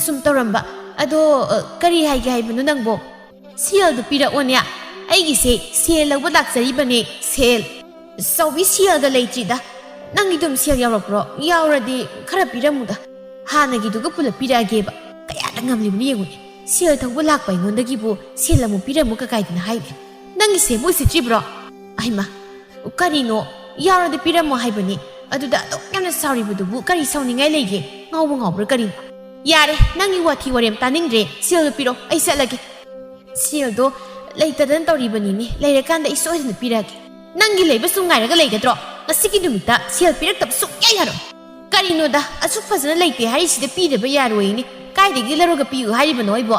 ꯁꯨꯝ ꯇꯧꯔꯝꯕ꯫ ꯑꯗꯣ, ꯑ, ꯀꯔꯤ ꯍꯥꯏꯒꯦ ꯍꯥꯏꯕꯅꯣ ꯅꯪꯕꯣ? ꯁꯦꯜꯗꯣ ꯄꯤꯔꯛꯑꯣꯅꯦ꯫ ꯑꯩꯒꯤꯁꯦ ꯁꯦꯜ ꯂꯧꯕ ꯂꯥꯛꯆꯔꯤꯕꯅꯦ, ꯁꯦꯜ꯫ ꯆꯥꯎꯕꯤ, ꯁꯦꯜꯒ ꯂꯩꯇ꯭ꯔꯤꯗ꯫ ꯅꯪꯒꯤ ꯑꯗꯨꯝ ꯁꯦꯜ ꯌꯥꯎꯔꯛꯄ꯭ꯔꯣ? ꯌꯥꯎꯔꯗꯤ ꯈꯔ ꯄꯤꯔꯝꯃꯨꯗ꯫ ꯍꯥꯟꯅꯒꯤꯗꯨꯒ ꯄꯨꯂꯞ ꯄꯤꯔꯛꯑꯒꯦꯕ꯫ ꯀꯌꯥꯗ ꯉꯝꯂꯤꯕꯅꯣ ꯌꯦꯡꯉꯨꯅꯦ꯫ ꯁꯦꯜ ꯊꯧꯕ ꯂꯥꯛꯄ ꯑꯩꯉꯣꯟꯗꯒꯤꯕꯨ ꯁꯦꯜ ꯑꯃꯨꯛ ꯄꯤꯔꯝꯃꯨ ꯀꯀꯥꯏꯗꯅ ꯍꯥꯏꯅꯦ꯫ ꯅꯪꯒꯤꯁꯦ ꯎꯁꯤꯠꯇ꯭ꯔꯤꯕ꯭ꯔꯣ? ꯑꯩꯃ, ꯀꯔꯤꯅꯣ? ꯌꯥꯎꯔꯗꯤ ꯄꯤꯔꯝꯃꯣ ꯍꯥꯏꯕꯅꯤ꯫ ꯑꯗꯨꯗ ꯑꯗꯨꯛ ꯌꯥꯝꯅ ꯁꯥꯎꯔꯤꯕꯗꯨꯕꯨ ꯀꯔꯤ ꯁꯥꯎꯅꯤꯡꯉꯥꯏ ꯂꯩꯒꯦ? ꯉꯥꯎꯕ ꯉꯥꯎꯕ꯭ꯔꯥ ꯀꯔꯤꯅꯣ? ꯌꯥꯔꯦ, ꯅꯪꯒꯤ ꯋꯥꯊꯤ ꯋꯥꯔꯦꯝ ꯇꯥꯅꯤꯡꯗ꯭ꯔꯦ꯫ ꯁꯦꯜꯗꯣ ꯄꯤꯔꯣ, ꯑꯩ ꯆꯠꯂꯒꯦ꯫ ꯁꯦꯜꯗꯣ ꯂꯩꯇꯗꯅ ꯇꯧꯔꯤꯕꯅꯤꯅꯦ, ꯂꯩꯔꯀꯥꯟꯗ ꯑꯩ ꯁꯣꯏꯗꯅ ꯄꯤꯔꯛꯑꯒꯦ꯫ ꯅꯪꯒꯤ ꯂꯩꯕ ꯁꯨꯝ ꯉꯥꯏꯔꯒ ꯂꯩꯒꯗ꯭ꯔꯣ? ꯉꯁꯤꯒꯤ ꯅꯨꯃꯤꯠꯇ ꯁꯦꯜ ꯄꯤꯔꯛꯇꯕ ꯁꯨꯡꯌꯥ ꯌꯥꯔꯣꯏ꯫ ꯀꯔꯤꯅꯣꯗ, ꯑꯁꯨꯛ ꯐꯖꯅ ꯂꯩꯇꯦ ꯍꯥꯏꯔꯤꯁꯤꯗ ꯄꯤꯗꯕ ꯌꯥꯔꯣꯏꯅꯦ꯫ ꯀꯥꯏꯗꯒꯤ ꯂꯧꯔꯒ ꯄꯤꯌꯨ ꯍꯥꯏꯔꯤꯕꯅꯣ ꯑꯩꯕꯣ?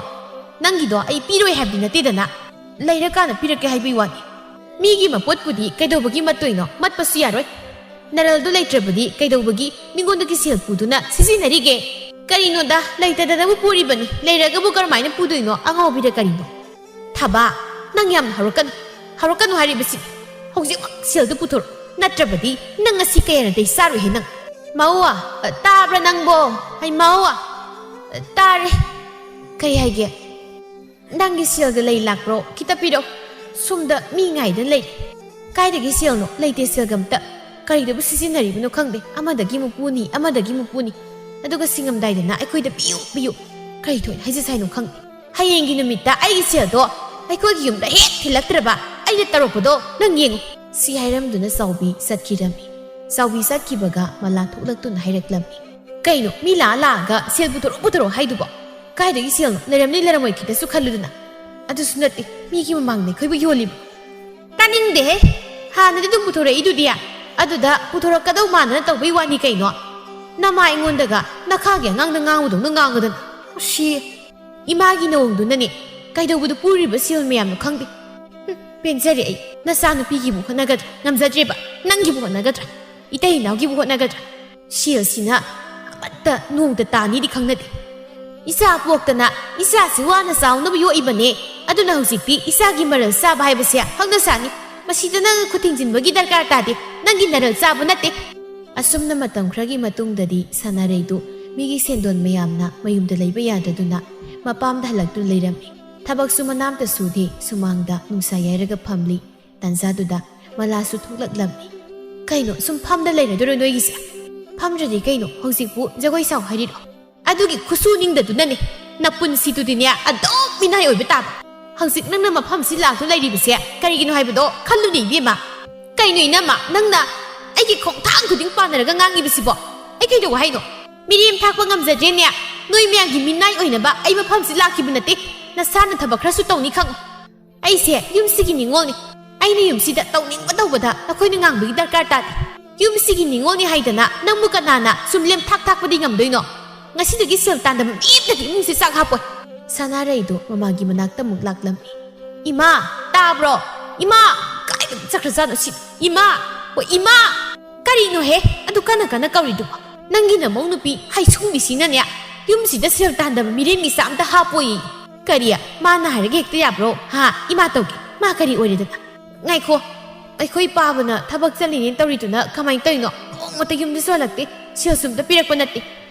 ꯅꯪꯒꯤꯗꯣ ꯑꯩ ꯄꯤꯔꯣꯏ ꯍꯥꯏꯕꯗꯤ ꯅꯠꯇꯦꯗꯅ꯫ ꯂꯩꯔꯀꯥꯟꯗ ꯄꯤꯔꯛꯀꯦ ꯍꯥꯏꯕꯒꯤ ꯋꯥꯅꯤ꯫ ꯃꯤꯒꯤ ꯃꯄꯣꯠꯄꯨꯗꯤ ꯀꯩꯗꯧꯕꯒꯤ ꯃꯠꯇꯣꯏꯅꯣ? ꯃꯠꯄꯁꯨ ꯌꯥꯔꯣꯏ꯫ ꯅꯔꯜꯗꯨ ꯂꯩꯇ꯭ꯔꯕꯗꯤ ꯀꯩꯗꯧꯕꯒꯤ ꯃꯤꯉꯣꯟꯗꯒꯤ ꯁꯦꯜ ꯄꯨꯗꯨꯅ ꯁꯤꯖꯤꯟꯅꯔꯤꯒꯦ? ꯀꯔꯤꯅꯣꯗ, ꯂꯩꯇꯗꯅꯕꯨ ꯄꯨꯔꯤꯕꯅꯤ, ꯂꯩꯔꯒꯕꯨ ꯀꯔꯝꯍꯥꯏꯅ ꯄꯨꯗꯣꯏꯅꯣ? ꯑꯉꯥꯎꯕꯤꯔ ꯀꯔꯤꯅꯣ? ꯊꯕꯥ, ꯅꯪ ꯌꯥꯝꯅ ꯍꯧꯔꯛꯀꯅꯨ꯫ ꯍꯧꯔꯛꯀꯅꯨ ꯍꯥꯏꯔꯤꯕꯁꯤ꯫ ꯍꯧꯖꯤꯛꯃꯛ ꯁꯦꯜꯗꯨ ꯄꯨꯊꯣꯔꯛ, ꯅꯠꯇ꯭ꯔꯕꯗꯤ ꯅꯪ ꯉꯁꯤ ꯀꯌꯥ ꯅꯥꯇꯩ ꯆꯥꯔꯣꯏꯍꯦ ꯅꯪ꯫ ꯃꯧꯋꯥ, ꯇꯥꯕ꯭ꯔꯥ ꯅꯪꯕꯣ? ꯍꯩ ꯃꯧꯋꯥ, ꯇꯥꯔꯦ꯫ ꯀꯔꯤ ꯍꯥꯏꯒꯦ? ꯅꯪꯒꯤ ꯁꯦꯜꯒ ꯂꯩ ꯂꯥꯛꯄ꯭ꯔꯣ? ꯈꯤꯇ ꯄꯤꯔꯛꯑꯣ꯫ ꯁꯣꯝꯗ ꯃꯤ ꯉꯥꯏꯗꯅ ꯂꯩ꯫ ꯀꯥꯏꯗꯒꯤ ꯁꯦꯜꯅꯣ? ꯂꯩꯇꯦ ꯁꯦꯜꯒ ꯑꯝꯇ꯫ ꯀꯔꯤꯗꯕꯨ ꯁꯤꯖꯤꯟꯅꯔꯤꯕꯅꯣ ꯈꯪꯗꯦ꯫ ꯑꯃꯗꯒꯤ ꯑꯃꯨꯛ ꯄꯨꯅꯤ, ꯑꯃꯗꯒꯤ ꯑꯃꯨꯛ ꯄꯨꯅꯤ꯫ ꯑꯗꯨꯒ ꯁꯤꯡꯉꯝꯗꯥꯏꯗꯅ ꯑꯩꯈꯣꯏꯗ ꯄꯤꯌꯨ, ꯄꯤꯌꯨ꯫ ꯀꯔꯤ ꯊꯣꯛꯑꯦ ꯍꯥꯏꯖꯁ ꯍꯥꯏꯅꯣ ꯈꯪꯗꯦ꯫ ꯍꯌꯦꯡꯒꯤ ꯅꯨꯃꯤꯠꯇ ꯑꯩꯒꯤ ꯁꯦꯜꯗꯣ ꯑꯩꯈꯣꯏꯒꯤ ꯌꯨꯝꯗ ꯍꯦꯛ ꯊꯤꯜꯂꯛꯇ꯭ꯔꯕ ꯑꯩꯅ ꯇꯧꯔꯛꯄꯗꯣ ꯅꯪ ꯌꯦꯡꯉꯨ꯫ ꯁꯤ ꯍꯥꯏꯔꯝꯗꯨꯅ ꯆꯥꯎꯕꯤ ꯆꯠꯈꯤꯔꯝꯃꯤ꯫ ꯆꯥꯎꯕꯤ ꯆꯠꯈꯤꯕꯒ ꯃꯂꯥ ꯊꯣꯛꯂꯛꯇꯨꯅ ꯍꯥꯏꯔꯛꯂꯝꯃꯤ꯫ ꯀꯩꯅꯣ, ꯃꯤ ꯂꯥꯛꯑ ꯂꯥꯛꯑꯒ ꯁꯦꯜ ꯄꯨꯊꯣꯔꯛꯑꯣ, ꯄꯨꯊꯣꯔꯛꯑꯣ ꯍꯥꯏꯗꯨꯕꯣ? ꯀꯥꯏꯗꯒꯤ ꯁꯦꯜꯅꯣ? ꯂꯩꯔꯝꯅꯤ ꯂꯩꯔꯝꯃꯣꯏ ꯈꯤꯇꯁꯨ ꯈꯜꯂꯨꯗꯅ꯫ ꯑꯗꯨꯁꯨ ꯅꯠꯇꯦ, ꯃꯤꯒꯤ ꯃꯃꯥꯡꯗ ꯑꯩꯈꯣꯏꯕꯨ ꯌꯣꯜꯂꯤꯕ꯫ ꯇꯥꯅꯤꯡꯗꯦꯍꯦ! ꯍꯥꯟꯅꯗꯤ ꯑꯗꯨꯝ ꯄꯨꯊꯣꯔꯛꯏꯗꯨꯗꯤ꯫ ꯑꯗꯨꯗ ꯄꯨꯊꯣꯔꯛꯀꯗꯧ ꯃꯥꯟꯗꯅ ꯇꯧꯕꯩ ꯋꯥꯅꯤ ꯀꯩꯅꯣ꯫ ꯅꯃꯥ ꯑꯩꯉꯣꯟꯗꯒ ꯅꯈꯥꯒꯤ ꯑꯉꯥꯡꯗ ꯉꯥꯡꯕꯗꯧꯅ ꯉꯥꯡꯉꯗꯅ꯫ ꯁꯤ ꯏꯃꯥꯒꯤ ꯅꯑꯣꯡꯗꯨꯅꯅꯦ ꯀꯩꯗꯧꯕꯗ ꯄꯨꯔꯤꯕ ꯁꯦꯜ ꯃꯌꯥꯝꯅꯣ ꯈꯪꯗꯦ꯫ ꯍꯨꯝ, ꯄꯦꯟꯖꯔꯦ ꯑꯩ꯫ ꯅꯆꯥꯅꯨꯄꯤꯒꯤꯕꯨ ꯍꯣꯠꯅꯒꯗ꯭ꯔꯥ? ꯉꯝꯖꯗ꯭ꯔꯦꯕ꯫ ꯅꯪꯒꯤꯕꯨ ꯍꯣꯠꯅꯒꯗ꯭ꯔꯥ? ꯏꯇꯩ ꯏꯅꯥꯎꯒꯤꯕꯨ ꯍꯣꯠꯅꯒꯗ꯭ꯔꯥ? ꯁꯦꯜꯁꯤꯅ ꯑꯃꯠꯇ ꯅꯣꯡꯃꯇ ꯇꯥꯅꯤꯗꯤ ꯈꯪꯅꯗꯦ꯫ ꯏꯆꯥ ꯄꯣꯛꯇꯅ ꯏꯆꯥꯁꯤ ꯋꯥꯅ ꯆꯥꯎꯅꯕ ꯌꯣꯛꯏꯕꯅꯦ꯫ ꯑꯗꯨꯅ ꯍꯧꯖꯤꯛꯇꯤ ꯏꯆꯥꯒꯤ ꯃꯔꯜ ꯆꯥꯕ ꯍꯥꯏꯕꯁꯦ ꯍꯧꯅ ꯁꯥꯅꯤ꯫ ꯃꯁꯤꯗ ꯅꯪ ꯈꯨꯠ ꯊꯤꯡꯖꯤꯟꯕꯒꯤ ꯗꯔꯀꯥꯔ ꯇꯥꯗꯦ꯫ ꯅꯪꯒꯤ ꯅꯔꯜ ꯆꯥꯕ ꯅꯠꯇꯦ꯫ ꯑꯁꯨꯝꯅ ꯃꯇꯝ ꯈꯔꯒꯤ ꯃꯇꯨꯡꯗꯗꯤ ꯁꯅꯥꯔꯩꯗꯨ ꯃꯤꯒꯤ ꯁꯦꯟꯗꯣꯟ ꯃꯌꯥꯝꯅ ꯃꯌꯨꯝꯗ ꯂꯩꯕ ꯌꯥꯗꯗꯨꯅ ꯃꯄꯥꯝꯗ ꯍꯜꯂꯛꯇꯨꯅ ꯂꯩꯔꯝꯃꯤ꯫ ꯊꯕꯛꯁꯨ ꯃꯅꯥꯝꯇ ꯁꯨꯗꯦ, ꯁꯨꯃꯥꯡꯗ ꯅꯨꯡꯁꯥ ꯌꯥꯏꯔꯒ ꯐꯝꯂꯤ꯫ ꯇꯥꯟꯖꯥꯗꯨꯗ ꯃꯂꯥꯁꯨ ꯊꯣꯛꯂꯛꯂꯝꯃꯤ꯫ "ꯀꯩꯅꯣ, ꯁꯨꯝ ꯐꯝꯗ ꯂꯩꯔꯗꯣꯏꯔꯣ ꯅꯣꯏꯒꯤꯁꯦ? ꯐꯝꯗ꯭ꯔꯗꯤ ꯀꯩꯅꯣ, ꯍꯧꯖꯤꯛꯄꯨ ꯖꯒꯣꯏ ꯁꯥꯎ ꯍꯥꯏꯔꯤꯔꯣ? ꯑꯗꯨꯒꯤ ꯈꯨꯁꯨꯅꯤꯡꯗꯗꯨꯅꯅꯦ꯫ ꯅꯄꯨꯟꯁꯤꯗꯨꯗꯤꯅꯦ ꯑꯗꯨꯝ ꯃꯤꯅꯥꯏ ꯑꯣꯏꯕ ꯇꯥꯕ꯫ ꯍꯧꯖꯤꯛ ꯅꯪꯅ ꯃꯐꯝꯁꯤ ꯂꯥꯛꯇꯨ ꯂꯩꯔꯤꯕꯁꯦ ꯀꯔꯤꯒꯤꯅꯣ ꯍꯥꯏꯕꯗꯣ ꯈꯜꯂꯨꯅꯦ ꯏꯕꯦꯝꯃ꯫ ꯀꯩꯅꯣ ꯏꯅꯝꯃ, ꯅꯪꯅ ꯑꯩꯒꯤ ꯈꯣꯡꯊꯥꯡ ꯈꯨꯗꯤꯡ ꯄꯥꯟꯅꯔꯒ ꯉꯥꯡꯉꯤꯕꯁꯤꯕꯣ? ꯑꯩ ꯀꯩꯗꯧꯕ ꯍꯥꯏꯅꯣ? ꯃꯤꯔꯦꯝ ꯊꯥꯛꯄ ꯉꯝꯖꯗ꯭ꯔꯦꯅꯦ꯫ ꯅꯣꯏ ꯃꯌꯥꯝꯒꯤ ꯃꯤꯅꯥꯏ ꯑꯣꯏꯅꯕ ꯑꯩ ꯃꯐꯝꯁꯤ ꯂꯥꯛꯈꯤꯕ ꯅꯠꯇꯦ꯫ ꯅꯁꯥꯅ ꯊꯕꯛ ꯈꯔꯁꯨ ꯇꯧꯅꯤ ꯈꯪꯉꯨ꯫ ꯑꯩꯁꯦ ꯌꯨꯝꯁꯤꯒꯤ ꯅꯤꯉꯣꯜꯅꯤ꯫ ꯑꯩꯅ ꯌꯨꯝꯁꯤꯗ ꯇꯧꯅꯤꯡꯕ ꯇꯧꯕꯗ ꯅꯈꯣꯏꯅ ꯉꯥꯡꯕꯒꯤ ꯗꯔꯀꯥꯔ ꯇꯥꯗꯦ꯫ ꯌꯨꯝꯁꯤꯒꯤ ꯅꯤꯉꯣꯜꯅꯤ ꯍꯥꯏꯗꯅ ꯅꯪꯕꯨ ꯀꯅꯥꯅ ꯁꯨꯝ ꯂꯦꯝ ꯊꯥꯛ ꯊꯥꯛꯄꯗꯤ ꯉꯝꯗꯣꯏꯅꯣ? ꯉꯁꯤꯗꯒꯤ ꯁꯦꯜ ꯇꯥꯟꯗꯕ ꯃꯤ ꯑꯃꯇꯗꯤ ꯏꯃꯨꯡꯁꯤ ꯆꯥꯛ ꯍꯥꯞꯄꯣꯏ꯫" ꯁꯅꯥꯔꯩꯗꯣ ꯃꯃꯥꯒꯤ ꯃꯅꯥꯛꯇ ꯑꯃꯨꯛ ꯂꯥꯛꯂꯝꯃꯤ꯫ "ꯏꯃꯥ, ꯇꯥꯕ꯭ꯔꯣ? ꯏꯃꯥ, ꯀꯥꯏꯗ ꯆꯠꯈ꯭ꯔꯖꯥꯠꯅꯣ ꯁꯤ? ꯏꯃꯥ, ꯍꯣ ꯏꯃꯥ, ꯀꯔꯤꯅꯣꯍꯦ ꯑꯗꯨ ꯀꯟꯅ ꯀꯟꯅ ꯀꯧꯔꯤꯗꯨꯕꯣ? ꯅꯪꯒꯤ ꯅꯃꯧ ꯅꯨꯄꯤ ꯍꯩꯁꯨꯡꯕꯤꯁꯤꯅꯅꯦ, ꯌꯨꯝꯁꯤꯗ ꯁꯦꯜ ꯇꯥꯟꯗꯕ ꯃꯤꯔꯦꯝꯒꯤ ꯆꯥ ꯑꯝꯇ ꯍꯥꯞꯄꯣꯏꯌꯦ꯫ ꯀꯔꯤ? ꯃꯥꯅ ꯍꯥꯏꯔꯒ ꯍꯦꯛꯇ ꯌꯥꯕ꯭ꯔꯣ? ꯍꯥ? ꯏꯃꯥ ꯇꯧꯒꯦ꯫ ꯃꯥ ꯀꯔꯤ ꯑꯣꯏꯔꯦꯗꯅ? ꯉꯥꯏꯈꯣ, ꯑꯩꯈꯣꯏ ꯄꯥꯕꯅ ꯊꯕꯛ ꯆꯠꯂꯤꯅꯦꯅ ꯇꯧꯔꯤꯗꯨꯅ ꯀꯃꯥꯏꯅ ꯇꯧꯔꯤꯅꯣ? ꯅꯣꯡꯃꯇ ꯌꯨꯝꯗꯁꯨ ꯍꯜꯂꯛꯇꯦ, ꯁꯦꯜꯁꯨ ꯑꯝꯇ ꯄꯤꯔꯛꯄ ꯅꯠꯇꯦ꯫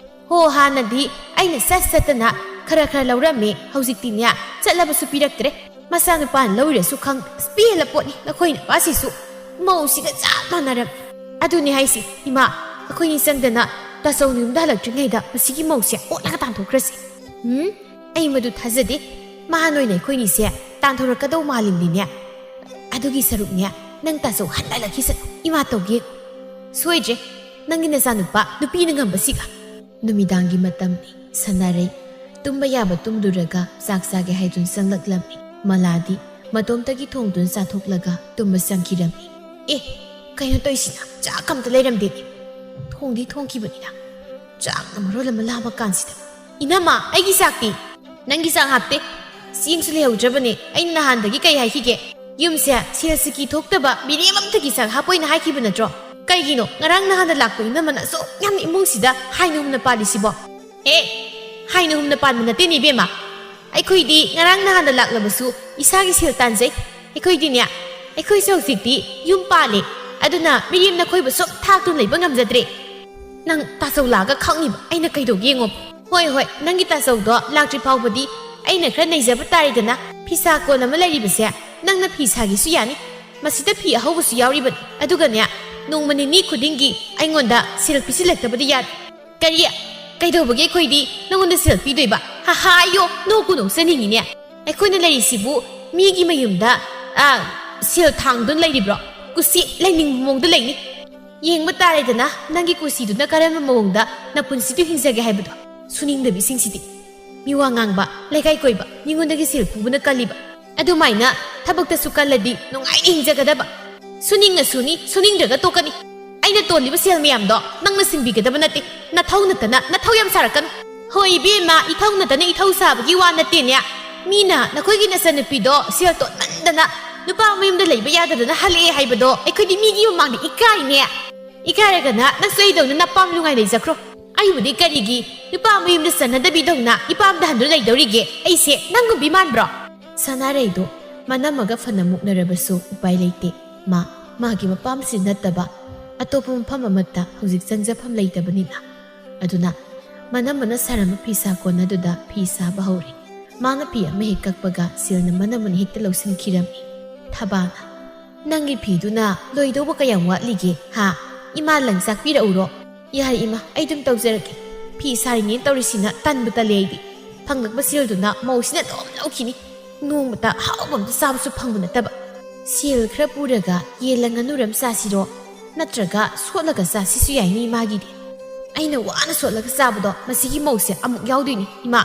ꯍꯣ, ꯍꯥꯟꯅꯗꯤ ꯑꯩꯅ ꯁꯠ ꯁꯠꯇꯅ ꯈꯔ ꯈꯔ ꯂꯧꯔꯝꯃꯦ, ꯍꯧꯖꯤꯛꯇꯤꯅꯦ ꯆꯠꯂꯕꯁꯨ ꯄꯤꯔꯛꯇ꯭ꯔꯦ꯫ ꯃꯆꯥꯅꯨꯄꯥꯅ ꯂꯧꯔꯤꯔꯁꯨ ꯈꯪ, ꯑꯁ, ꯄꯦꯜꯂ ꯄꯣꯠꯅꯤ ꯅꯈꯣꯏ ꯅꯨꯄꯥꯁꯤꯁꯨ꯫ ꯃꯧꯁꯤꯒ ꯆꯞ ꯃꯥꯟꯅꯔꯝꯃꯤ꯫ ꯑꯗꯨꯅꯤ ꯍꯥꯏꯁꯤ, ꯏꯃꯥ, ꯑꯩꯈꯣꯏꯅꯤ ꯆꯪꯗꯅ ꯇꯥꯆꯧꯅ ꯌꯨꯝꯗ ꯍꯜꯂꯛꯇ꯭ꯔꯤꯉꯩꯗ ꯃꯁꯤꯒꯤ ꯃꯧꯁꯦ ꯑꯣꯠꯂꯒ ꯇꯥꯟꯊꯣꯛꯈ꯭ꯔꯁꯤ꯫ ꯎꯝ, ꯑꯩ ꯃꯗꯨ ꯊꯥꯖꯗꯦ꯫ ꯃꯍꯥꯟ ꯑꯣꯏꯅ ꯑꯩꯈꯣꯏꯅꯤꯁꯦ ꯇꯥꯟꯊꯣꯔꯛꯀꯗꯧ ꯃꯥꯜꯂꯤꯕꯅꯤꯅꯦ꯫ ꯑꯗꯨꯒꯤ ꯁꯔꯨꯛꯅꯦ, ꯅꯪ ꯇꯥꯆꯧ ꯍꯟꯅ ꯍꯜꯂꯛꯈꯤꯁꯅꯨ, ꯏꯃꯥ ꯇꯧꯒꯦ꯫ ꯁꯣꯏꯗ꯭ꯔꯦ, ꯅꯪꯒꯤ ꯅꯆꯥꯅꯨꯄꯥ ꯅꯨꯄꯤꯅ ꯉꯝꯕꯁꯤꯒ꯫ ꯅꯨꯃꯤꯗꯥꯡꯒꯤ ꯃꯇꯝꯅꯤ, ꯁꯥꯟꯅꯔꯩ꯫ ꯇꯨꯝꯕ ꯌꯥꯕ ꯇꯨꯝꯗꯨꯔꯒ ꯆꯥꯛ ꯆꯥꯒꯦ ꯍꯥꯏꯗꯨꯅ ꯆꯪꯂꯛꯂꯝꯃꯤ꯫ ꯃꯂꯥꯗꯤ ꯃꯇꯣꯝꯇꯒꯤ ꯊꯣꯡꯗꯨꯅ ꯆꯥꯊꯣꯛꯂꯒ ꯇꯨꯝꯕ ꯆꯪꯈꯤꯔꯝꯃꯤ꯫ ꯑꯦ, ꯀꯩꯅꯣ ꯇꯧꯔꯤꯁꯤꯅ? ꯆꯥꯛ ꯑꯝꯇ ꯂꯩꯔꯝꯗꯦꯅꯦ꯫ ꯊꯣꯡꯗꯤ ꯊꯣꯡꯈꯤꯕꯅꯤꯅ꯫ ꯆꯥꯛꯅ ꯃꯔꯣꯜ ꯑꯃ ꯂꯥꯝꯃ ꯀꯥꯟꯁꯤꯗ꯫ ꯏꯅꯝꯃ, ꯑꯩꯒꯤ ꯆꯥꯛꯇꯤ? ꯅꯪꯒꯤ ꯆꯥꯛ ꯍꯥꯞꯇꯦ꯫ ꯆꯦꯡꯁꯨ ꯂꯩꯍꯧꯗ꯭ꯔꯕꯅꯦ꯫ ꯑꯩꯅ ꯅꯍꯥꯟꯗꯒꯤ ꯀꯩ ꯍꯥꯏꯈꯤꯒꯦ? ꯌꯨꯝꯁꯦ ꯁꯦꯜ ꯁꯤꯀꯤ ꯊꯣꯛꯇꯕ ꯃꯤꯔꯦꯝ ꯑꯝꯇꯒꯤ ꯆꯥꯛ ꯍꯥꯞꯄꯣꯏꯅ ꯍꯥꯏꯈꯤꯕ ꯅꯠꯇ꯭ꯔꯣ? ꯀꯩꯒꯤꯅꯣ ꯉꯔꯥꯡ ꯅꯍꯥꯟꯗ ꯂꯥꯛꯄ ꯏꯅꯝꯃꯅ ꯑꯁꯨꯛ ꯌꯥꯝꯅ ꯏꯃꯨꯡꯁꯤꯗ ꯍꯥꯏꯅ ꯍꯨꯝꯅ ꯄꯥꯜꯂꯤꯁꯤꯕꯣ? ꯑꯦ, ꯍꯥꯏꯅ ꯍꯨꯝꯅ ꯄꯥꯟꯕ ꯅꯠꯇꯦꯅꯦ ꯏꯕꯦꯝꯃ꯫ ꯑꯩꯈꯣꯏꯗꯤ ꯉꯔꯥꯡ ꯅꯍꯥꯟꯗ ꯂꯥꯛꯂꯕꯁꯨ ꯏꯁꯥꯒꯤ ꯁꯦꯜ ꯇꯥꯟꯖꯩ꯫ ꯑꯩꯈꯣꯏꯗꯤꯅꯦ, ꯑꯩꯈꯣꯏꯁꯨ ꯍꯧꯖꯤꯛꯇꯤ ꯌꯨꯝ ꯄꯥꯜꯂꯦ꯫ ꯑꯗꯨꯅ ꯃꯤꯔꯦꯝ ꯅꯈꯣꯏꯕꯨ ꯁꯨꯝ ꯊꯥꯛꯇꯨꯅ ꯂꯩꯕ ꯉꯝꯖꯗ꯭ꯔꯦ꯫ ꯅꯪ ꯇꯥꯆꯧ ꯂꯥꯛꯑꯒ ꯈꯪꯅꯤꯕ ꯑꯩꯅ ꯀꯩꯗꯧꯒꯦ ꯌꯦꯡꯉꯣ꯫ ꯍꯣꯏ, ꯍꯣꯏ, ꯅꯪꯒꯤ ꯇꯥꯆꯧꯗꯣ ꯂꯥꯛꯇ꯭ꯔꯤ ꯐꯥꯎꯕꯗꯤ ꯑꯩꯅ ꯈꯔ ꯅꯩꯖꯕ ꯇꯥꯔꯦꯗꯅ꯫ ꯐꯤꯁꯥ ꯀꯣꯟ ꯑꯃ ꯂꯩꯔꯤꯕꯁꯦ ꯅꯪꯅ ꯐꯤ ꯁꯥꯒꯦꯁꯨ ꯌꯥꯅꯤ꯫ ꯃꯁꯤꯗ ꯐꯤ ꯑꯍꯧꯕꯁꯨ ꯌꯥꯎꯔꯤꯕꯅꯤ꯫ ꯑꯗꯨꯒꯅꯦ, ꯅꯣꯡꯃ ꯅꯤꯅꯤ ꯈꯨꯗꯤꯡꯒꯤ ꯑꯩꯉꯣꯟꯗ ꯁꯦꯜ ꯄꯤꯁꯤꯜꯂꯛꯇꯕꯗꯤ ꯌꯥꯗꯦ꯫ ꯀꯔꯤ? ꯀꯩꯗꯧꯕꯒꯤ ꯑꯩꯈꯣꯏꯗꯤ ꯅꯉꯣꯟꯗ ꯁꯦꯜ ꯄꯤꯗꯣꯏꯕ? ꯍꯥ ꯍꯥ, ꯑꯌꯣ, ꯅꯣꯛꯄꯨ ꯅꯣꯛꯆꯅꯤꯡꯉꯤꯅꯦ꯫ ꯑꯩꯈꯣꯏꯅ ꯂꯩꯔꯤꯁꯤꯕꯨ ꯃꯤꯒꯤ ꯃꯌꯨꯝꯗ, ꯑ, ꯁꯦꯜ ꯊꯥꯡꯗꯨꯅ ꯂꯩꯔꯤꯕ꯭ꯔꯣ? ꯀꯨꯁꯤ ꯂꯩꯅꯤꯡꯕ ꯃꯑꯣꯡꯗ ꯂꯩꯅꯤ꯫ ꯌꯦꯡꯕ ꯇꯥꯔꯦꯗꯅ, ꯅꯪꯒꯤ ꯀꯨꯁꯤꯗꯨꯅ ꯀꯔꯝꯕ ꯃꯑꯣꯡꯗ ꯅꯄꯨꯟꯁꯤꯗꯨ ꯍꯤꯡꯖꯒꯦ ꯍꯥꯏꯕꯗꯣ꯫ ꯁꯨꯅꯤꯡꯗꯕꯤꯁꯤꯡꯁꯤꯗꯤ꯫ ꯃꯤꯋꯥ ꯉꯥꯡꯕ, ꯂꯩꯀꯥꯏ ꯀꯣꯏꯕ, ꯃꯤꯉꯣꯟꯗꯒꯤ ꯁꯦꯜ ꯄꯨꯕꯅ ꯀꯜꯂꯤꯕ꯫ ꯑꯗꯨꯃꯥꯏꯅ ꯊꯕꯛꯇꯁꯨ ꯀꯜꯂꯗꯤ ꯅꯨꯡꯉꯥꯏꯅ ꯍꯤꯡꯖꯒꯗꯕ꯫ ꯁꯨꯅꯤꯡꯉ ꯁꯨꯅꯤ, ꯁꯨꯅꯤꯡꯗ꯭ꯔꯒ ꯇꯣꯛꯀꯅꯤ꯫ ꯑꯩꯅ ꯇꯣꯜꯂꯤꯕ ꯁꯦꯜ ꯃꯌꯥꯝꯗꯣ ꯅꯪꯅ ꯁꯤꯡꯕꯤꯒꯗꯕ ꯅꯠꯇꯦ꯫ ꯅꯊꯧ ꯅꯠꯇꯅ ꯅꯊꯧ ꯌꯥꯝ ꯁꯥꯔꯛꯀꯅꯨ꯫ ꯍꯣꯏ ꯏꯕꯦꯝꯃ, ꯏꯊꯧ ꯅꯠꯇꯅ ꯏꯊꯧ ꯁꯥꯕꯒꯤ ꯋꯥ ꯅꯠꯇꯦꯅꯦ꯫ ꯃꯤꯅ ꯅꯈꯣꯏꯒꯤ ꯅꯆꯟꯅꯨꯄꯤꯗꯣ ꯁꯦꯜ ꯇꯣꯟꯃꯟꯗꯅ ꯅꯨꯄꯥ ꯃꯌꯨꯝꯗ ꯂꯩꯕ ꯌꯥꯗꯗꯅ ꯍꯜꯂꯛꯑꯦ ꯍꯥꯏꯕꯗꯣ ꯑꯩꯈꯣꯏꯗꯤ ꯃꯤꯒꯤ ꯃꯃꯥꯡꯗ ꯏꯀꯥꯏꯅꯦ꯫ ꯏꯀꯥꯏꯔꯒꯅ ꯅꯪꯁꯨ ꯑꯩꯗꯧꯅ ꯅꯄꯥꯝ ꯅꯨꯡꯉꯥꯏ ꯂꯩꯖꯈ꯭ꯔꯣ꯫ ꯑꯩꯕꯨꯗꯤ ꯀꯔꯤꯒꯤ ꯅꯨꯄꯥ ꯃꯌꯨꯝꯗ ꯆꯟꯅꯗꯕꯤꯗꯧꯅ ꯏꯄꯥꯝꯗ ꯍꯟꯗꯨꯅ ꯂꯩꯗꯧꯔꯤꯒꯦ? ꯑꯩꯁꯦ ꯅꯪꯒꯨꯝꯕꯤ ꯃꯥꯟꯕ꯭ꯔꯣ? ꯁꯅꯥꯔꯩꯗꯣ ꯃꯅꯝꯃꯒ ꯐꯅ ꯃꯨꯛꯅꯔꯕꯁꯨ ꯎꯄꯥꯏ ꯂꯩꯇꯦ꯫ ꯃꯥ ꯃꯥꯒꯤ ꯃꯄꯥꯝꯁꯤ ꯅꯠꯇꯕ ꯑꯇꯣꯞꯄ ꯃꯐꯝ ꯑꯃꯠꯇ ꯍꯧꯖꯤꯛ ꯆꯪꯖꯐꯝ ꯂꯩꯇꯕꯅꯤꯅ꯫ ꯑꯗꯨꯅ ꯃꯅꯝꯃꯅ ꯁꯥꯔꯝꯕ ꯐꯤꯁꯥ ꯀꯣꯟ ꯑꯗꯨꯗ ꯐꯤ ꯁꯥꯕ ꯍꯧꯔꯦ꯫ ꯃꯥꯅ ꯐꯤ ꯑꯃ ꯍꯦꯛ ꯀꯛꯄꯒ ꯁꯤꯜꯅ ꯃꯅꯝꯃꯅ ꯍꯦꯛꯇ ꯂꯧꯁꯤꯟꯈꯤꯔꯝꯃꯤ꯫ ꯊꯕꯥꯅ, "ꯅꯪꯒꯤ ꯐꯤꯗꯨꯅ ꯂꯣꯏꯗꯧꯕ ꯀꯌꯥꯝ ꯋꯥꯠꯂꯤꯒꯦ, ꯍꯥ? ꯏꯃꯥ ꯂꯪ ꯆꯥꯛꯄꯤꯔꯛꯎꯔꯣ?" "ꯌꯥꯔꯦ ꯏꯃꯥ, ꯑꯩ ꯑꯗꯨꯝ ꯇꯧꯖꯔꯒꯦ꯫ ꯐꯤ ꯁꯥꯔꯤꯅꯦꯅ ꯇꯧꯔꯤꯁꯤꯅ ꯇꯟꯕꯨ ꯇꯜꯂꯦ ꯑꯩꯗꯤ꯫ ꯐꯪꯂꯛꯄ ꯁꯦꯜꯗꯨꯅ ꯃꯧꯁꯤꯅ ꯑꯗꯨꯝ ꯂꯧꯈꯤꯅꯤ꯫ ꯅꯣꯡꯃꯇ ꯑꯍꯥꯎꯕ ꯑꯝꯇ ꯆꯥꯕꯁꯨ ꯐꯪꯕ ꯅꯠꯇꯕ꯫ ꯁꯦꯜ ꯈꯔ ꯄꯨꯔꯒ ꯌꯦꯟꯂ ꯉꯥꯅꯨꯔ ꯑꯃ ꯆꯥꯁꯤꯔꯣ? ꯅꯠꯇ꯭ꯔꯒ ꯁꯣꯠꯂꯒ ꯆꯥꯁꯤꯁꯨ ꯌꯥꯏꯅꯤ ꯏꯃꯥꯒꯤꯗꯤ꯫ ꯑꯩꯅ ꯋꯥꯅ ꯁꯣꯠꯂꯒ ꯆꯥꯕꯗꯣ ꯃꯁꯤꯒꯤ ꯃꯧꯁꯦ ꯑꯃꯨꯛ ꯌꯥꯎꯗꯣꯏꯅꯤ ꯏꯃꯥ꯫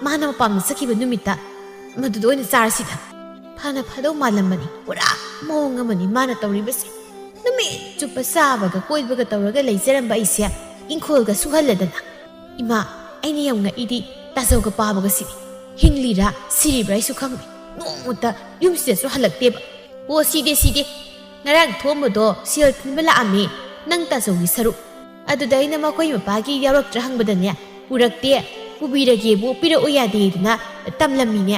ꯃꯥꯅ ꯃꯄꯥꯝꯗ ꯆꯠꯈꯤꯕ ꯅꯨꯃꯤꯠꯇ ꯃꯗꯨꯗ ꯑꯣꯏꯅ ꯆꯥꯔꯁꯤꯗ꯫ ꯐꯅ ꯐꯗꯧ ꯃꯥꯜꯂꯝꯕꯅꯤ꯫ ꯄꯨꯔꯥ ꯃꯑꯣꯡ ꯑꯃꯅꯤ ꯃꯥꯅ ꯇꯧꯔꯤꯕꯁꯦ꯫ ꯅꯨꯃꯤꯠ ꯆꯨꯞꯄ ꯆꯥꯕꯒ ꯀꯣꯏꯕꯒ ꯇꯧꯔꯒ ꯂꯩꯖꯔꯝꯕ ꯑꯩꯁꯦ ꯏꯪꯈꯣꯜꯒ ꯁꯨꯍꯜꯂꯗꯅ꯫ ꯏꯃꯥ, ꯑꯩꯅ ꯌꯥꯝ ꯉꯛꯏꯗꯤ ꯇꯥꯖꯧꯒ ꯄꯥꯕꯒꯁꯤꯅꯤ꯫ ꯍꯤꯡꯂꯤꯔꯥ ꯁꯤꯔꯤꯕ꯭ꯔꯥ ꯑꯩꯁꯨ ꯈꯪꯗꯦ꯫ ꯅꯣꯡꯃꯇ ꯌꯨꯝꯁꯤꯗꯁꯨ ꯍꯜꯂꯛꯇꯦꯕ꯫ ꯑꯣ, ꯁꯤꯗꯦ, ꯁꯤꯗꯦ꯫ ꯉꯔꯥꯡ ꯊꯣꯝꯕꯗꯣ ꯁꯦꯜ ꯊꯤꯟꯕ ꯂꯥꯛꯑꯝꯃꯦ, ꯅꯪ ꯇꯥꯖꯧꯒꯤ ꯁꯔꯨꯛ꯫ ꯑꯗꯨꯗ ꯑꯩꯅ ꯃꯈꯣꯏ ꯃꯄꯥꯒꯤ ꯌꯥꯎꯔꯛꯇ꯭ꯔꯥ ꯍꯪꯕꯗꯅꯦ, ꯄꯨꯔꯛꯇꯦ, ꯄꯨꯕꯤꯔꯒꯦꯕꯨ ꯄꯤꯔꯛꯑꯣ ꯌꯥꯗꯦꯗꯅ ꯇꯝꯂꯝꯃꯤꯅꯦ꯫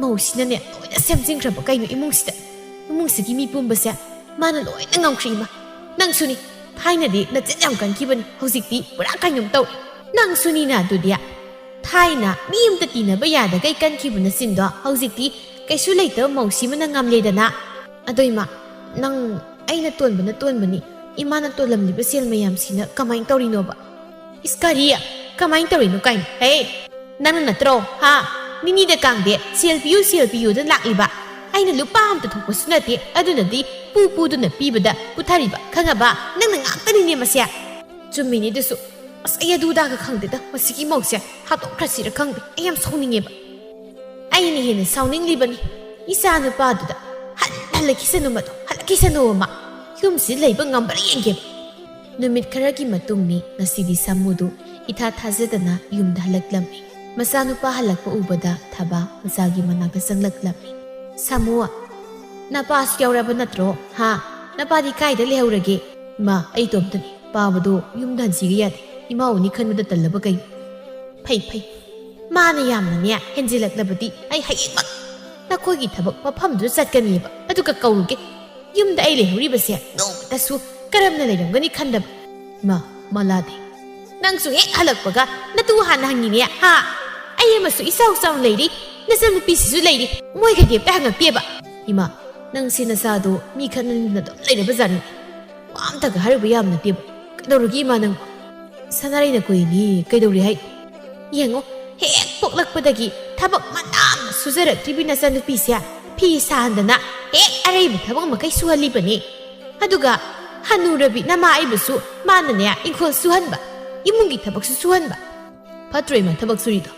ꯃꯧꯁꯤꯅꯅꯦ ꯂꯣꯏꯅ ꯁꯦꯝꯖꯤꯟꯈ꯭ꯔꯕ ꯀꯩꯅꯣ ꯏꯃꯨꯡꯁꯤꯗ꯫ ꯏꯃꯨꯡꯁꯤꯒꯤ ꯃꯤ ꯄꯨꯝꯕꯁꯦ ꯃꯥꯅ ꯂꯣꯏꯅ ꯉꯝꯈ꯭ꯔꯦ ꯏꯃꯥ꯫ ꯅꯪꯁꯨꯅꯤ, ꯊꯥꯏꯅꯗꯤ ꯅꯆꯤꯟ ꯌꯥꯝ ꯀꯟꯈꯤꯕꯅꯤ, ꯍꯧꯖꯤꯛꯇꯤ ꯄꯨꯔꯥ ꯀꯩꯅꯣꯝ ꯇꯧꯔꯦ꯫ ꯅꯪꯁꯨꯅꯤꯅ ꯑꯗꯨꯗꯤ꯫ ꯊꯥꯏꯅ ꯃꯤ ꯑꯝꯇ ꯇꯤꯟꯅꯕ ꯌꯥꯗꯈꯩ ꯀꯟꯈꯤꯕ ꯅꯆꯤꯟꯗꯣ ꯍꯧꯖꯤꯛꯇꯤ ꯀꯩꯁꯨ ꯂꯩꯇꯕ ꯃꯧꯁꯤꯃꯅ ꯉꯝꯂꯦꯗꯅ꯫ ꯑꯗꯣ ꯏꯃꯥ, ꯅꯪ, ꯑꯩꯅ ꯇꯣꯟꯕꯅ ꯇꯣꯟꯕꯅꯤ, ꯏꯃꯥꯅ ꯇꯣꯜꯂꯝꯂꯤꯕ ꯁꯦꯜ ꯃꯌꯥꯝꯁꯤꯅ ꯀꯃꯥꯏꯅ ꯇꯧꯔꯤꯅꯣꯕ? ꯏꯁ ꯀꯔꯤ? ꯀꯃꯥꯏꯅ ꯇꯧꯔꯤꯅꯣ ꯀꯥꯏꯅ? ꯍꯦ, ꯅꯪꯅ ꯅꯠꯇ꯭ꯔꯣ, ꯍꯥ? ꯅꯤꯅꯤꯗ ꯀꯥꯡꯗꯦ ꯁꯦꯜ ꯄꯤꯌꯨ, ꯁꯦꯜ ꯄꯤꯌꯨꯗ ꯂꯥꯛꯂꯤꯕ? ꯑꯩꯅ ꯂꯨꯄꯥ ꯑꯝꯇ ꯊꯣꯛꯄꯁꯨ ꯅꯠꯇꯦ, ꯑꯗꯨꯅꯗꯤ ꯄꯨ ꯄꯨꯗꯨꯅ ꯄꯤꯕꯗ ꯄꯨꯊꯔꯤꯕ, ꯈꯪꯉꯕ? ꯅꯪꯅ ꯉꯥꯛꯇꯅꯤꯅꯦ ꯃꯁꯦ꯫ ꯆꯨꯝꯃꯤꯅꯦ ꯑꯗꯨꯁꯨ꯫ ꯑꯁ, ꯑꯩ ꯑꯗꯨꯗꯥꯒ ꯈꯪꯗꯦꯗ, ꯃꯁꯤꯒꯤ ꯃꯧꯁꯦ ꯍꯥꯠꯇꯣꯛꯈ꯭ꯔꯁꯤꯔ ꯈꯪꯗꯦ, ꯑꯩ ꯌꯥꯝ ꯁꯥꯎꯅꯤꯡꯉꯦꯕ꯫ ꯑꯩꯅ ꯍꯦꯟꯅ ꯁꯥꯎꯅꯤꯡꯂꯤꯕꯅꯤ꯫ ꯏꯆꯥ ꯅꯨꯄꯥꯗꯨꯗ ꯍꯟ ꯍꯜꯂꯛꯈꯤꯁꯅꯨ, ꯃꯗꯣ ꯍꯜꯂꯛꯈꯤꯁꯅꯨ ꯑꯃ꯫ ꯌꯨꯝꯁꯤ ꯂꯩꯕ ꯉꯝꯕ꯭ꯔꯥ ꯌꯦꯡꯒꯦꯕ꯫ ꯅꯨꯃꯤꯠ ꯈꯔꯒꯤ ꯃꯇꯨꯡꯅꯤ ꯉꯁꯤꯗꯤ ꯁꯥꯃꯨꯗꯨ ꯏꯊꯥ ꯊꯥꯖꯗꯅ ꯌꯨꯝꯗ ꯍꯜꯂꯛꯂꯝꯃꯤ꯫ ꯃꯆꯥꯅꯨꯄꯥ ꯍꯜꯂꯛꯄ ꯎꯕꯗ ꯊꯕꯥ ꯃꯆꯥꯒꯤ ꯃꯅꯥꯛꯇ ꯆꯪꯂꯛꯂꯝꯃꯤ꯫ "ꯁꯥꯃꯨ, ꯅꯄꯥꯁꯨ ꯌꯥꯎꯔꯕ ꯅꯠꯇ꯭ꯔꯣ? ꯍꯥ? ꯅꯄꯥꯗꯤ ꯀꯥꯏꯗ ꯂꯩꯍꯧꯔꯒꯦ?" "ꯏꯃꯥ, ꯑꯩ ꯏꯇꯣꯝꯇꯅꯤ꯫ ꯄꯥꯕꯗꯣ ꯌꯨꯝꯗ ꯍꯟꯁꯤꯒ ꯌꯥꯗꯦ꯫ ꯏꯃꯥ ꯎꯅꯤ ꯈꯟꯕꯗ ꯇꯜꯂꯕ ꯀꯩꯅꯣ?" "ꯐꯩ, ꯐꯩ꯫ ꯃꯥꯅ ꯌꯥꯝꯅꯅꯦ ꯍꯦꯟꯖꯤꯜꯂꯛꯂꯕꯗꯤ ꯑꯩ ꯍꯌꯦꯡꯃꯛ ꯅꯈꯣꯏꯒꯤ ꯊꯕꯛ ꯃꯐꯝꯗꯨꯗ ꯆꯠꯀꯅꯤꯕ꯫ ꯑꯗꯨꯒ ꯀꯧꯔꯨꯒꯦ꯫ ꯌꯨꯝꯗ ꯑꯩ ꯂꯩꯍꯧꯔꯤꯕꯁꯦ ꯅꯣꯡꯃꯇꯁꯨ ꯀꯔꯝꯅ ꯂꯩꯔꯝꯒꯅꯤ ꯈꯟꯗꯕ꯫ ꯏꯃꯥ, ꯃꯂꯥꯗꯤ?" "ꯅꯪꯁꯨ ꯍꯦꯛ ꯍꯜꯂꯛꯄꯒ ꯅꯇꯨ ꯍꯥꯟꯅ ꯍꯪꯉꯤꯅꯦ, ꯍꯥ? ꯑꯩ ꯑꯃꯁꯨ ꯏꯆꯥꯎ ꯆꯥꯎꯅ ꯂꯩꯔꯤ, ꯅꯆꯟꯅꯨꯄꯤꯁꯤꯁꯨ ꯂꯩꯔꯤ, ꯃꯣꯏꯒꯗꯤ ꯑꯝꯇ ꯍꯪꯉꯛꯇꯦꯕ꯫ ꯏꯃꯥ, ꯅꯪꯁꯤ ꯅꯆꯥꯗꯣ ꯃꯤ ꯈꯠꯅꯅꯤꯡꯗꯅ ꯑꯗꯨꯝ ꯂꯩꯔꯕ ꯖꯥꯠꯅꯤ꯫ ꯋꯥ ꯑꯝꯇꯒ ꯍꯥꯏꯔꯨꯕ ꯌꯥꯕ ꯅꯠꯇꯦꯕ꯫ ꯀꯩꯗꯧꯔꯒꯦ ꯏꯃꯥ ꯅꯪꯕꯣ?" "ꯁꯅꯥꯔꯩꯅ ꯀꯣꯏꯅꯤ, ꯀꯩꯗꯧꯔꯦ ꯍꯥꯏ?" "ꯌꯦꯡꯉꯣ, ꯍꯦꯛ ꯄꯣꯛꯂꯛꯄꯗꯒꯤ ꯊꯕꯛ ꯃꯅꯥ ꯑꯃ ꯁꯨꯖꯔꯛꯇ꯭ꯔꯤꯕꯤ ꯅꯆꯟꯅꯨꯄꯤꯁꯦ ꯐꯤ ꯁꯥꯍꯟꯗꯅ ꯍꯦꯛ ꯑꯔꯩꯕ ꯊꯕꯛ ꯃꯈꯩ ꯁꯨꯍꯜꯂꯤꯕꯅꯤ꯫ ꯑꯗꯨꯒ ꯍꯅꯨꯔꯕꯤ ꯅꯃꯥ ꯑꯩꯕꯨꯁꯨ ꯃꯥꯅꯅꯦ ꯏꯪꯈꯣꯜ ꯁꯨꯍꯟꯕ, ꯏꯃꯨꯡꯒꯤ ꯊꯕꯛꯁꯨ ꯁꯨꯍꯟꯕ꯫ ꯐꯠꯇ꯭ꯔꯣ ꯏꯃꯥ ꯊꯕꯛ ꯁꯨꯔꯤꯗꯣ?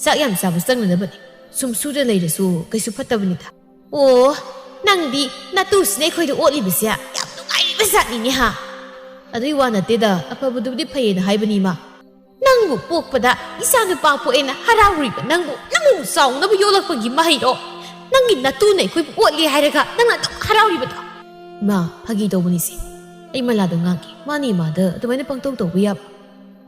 ꯆꯥꯛ ꯌꯥꯝ ꯆꯥꯕ ꯆꯪꯅꯅꯕꯅꯤ꯫ ꯁꯨꯝ ꯁꯨꯗ ꯂꯩꯔꯁꯨ ꯀꯩꯁꯨ ꯐꯠꯇꯕꯅꯤꯗ꯫ ꯑꯣ, ꯅꯪꯗꯤ ꯅꯇꯨꯁꯤꯅ ꯑꯩꯈꯣꯏꯗ ꯑꯣꯠꯂꯤꯕꯁꯦ ꯌꯥꯝ ꯅꯨꯡꯉꯥꯏꯔꯤꯕ ꯖꯥꯠꯅꯤꯅꯦ ꯍꯥ?" "ꯑꯗꯨꯏ ꯋꯥ ꯅꯠꯇꯦꯗ, ꯑꯐꯕꯗꯨꯕꯨꯗꯤ ꯐꯩꯌꯦꯅ ꯍꯥꯏꯕꯅꯤ ꯏꯃꯥ꯫ ꯅꯪꯕꯨ ꯄꯣꯛꯄꯗ ꯏꯆꯥ ꯅꯨꯄꯥ ꯄꯣꯛꯑꯦꯅ ꯍꯔꯥꯎꯔꯤꯕ ꯅꯪꯕꯨ ꯅꯪꯕꯨ ꯆꯥꯎꯅꯕ ꯌꯣꯜꯂꯛꯄꯒꯤ ꯃꯍꯩꯔꯣ? ꯅꯪꯒꯤ ꯅꯇꯨꯅ ꯑꯩꯈꯣꯏꯕꯨ ꯑꯣꯠꯂꯦ ꯍꯥꯏꯔꯒ ꯅꯪꯅ ꯑꯗꯨꯝ ꯍꯔꯥꯎꯔꯤꯕꯗꯣ?" "ꯏꯃꯥ, ꯐꯥꯒꯤ ꯇꯧꯕꯅꯤꯁꯦ꯫ ꯑꯩ ꯃꯂꯥꯗꯣ ꯉꯥꯡꯒꯦ꯫ ꯃꯥꯅ ꯏꯃꯥꯗ ꯑꯗꯨꯃꯥꯏꯅ ꯄꯪꯇꯧ ꯇꯧꯕ ꯌꯥꯕ?"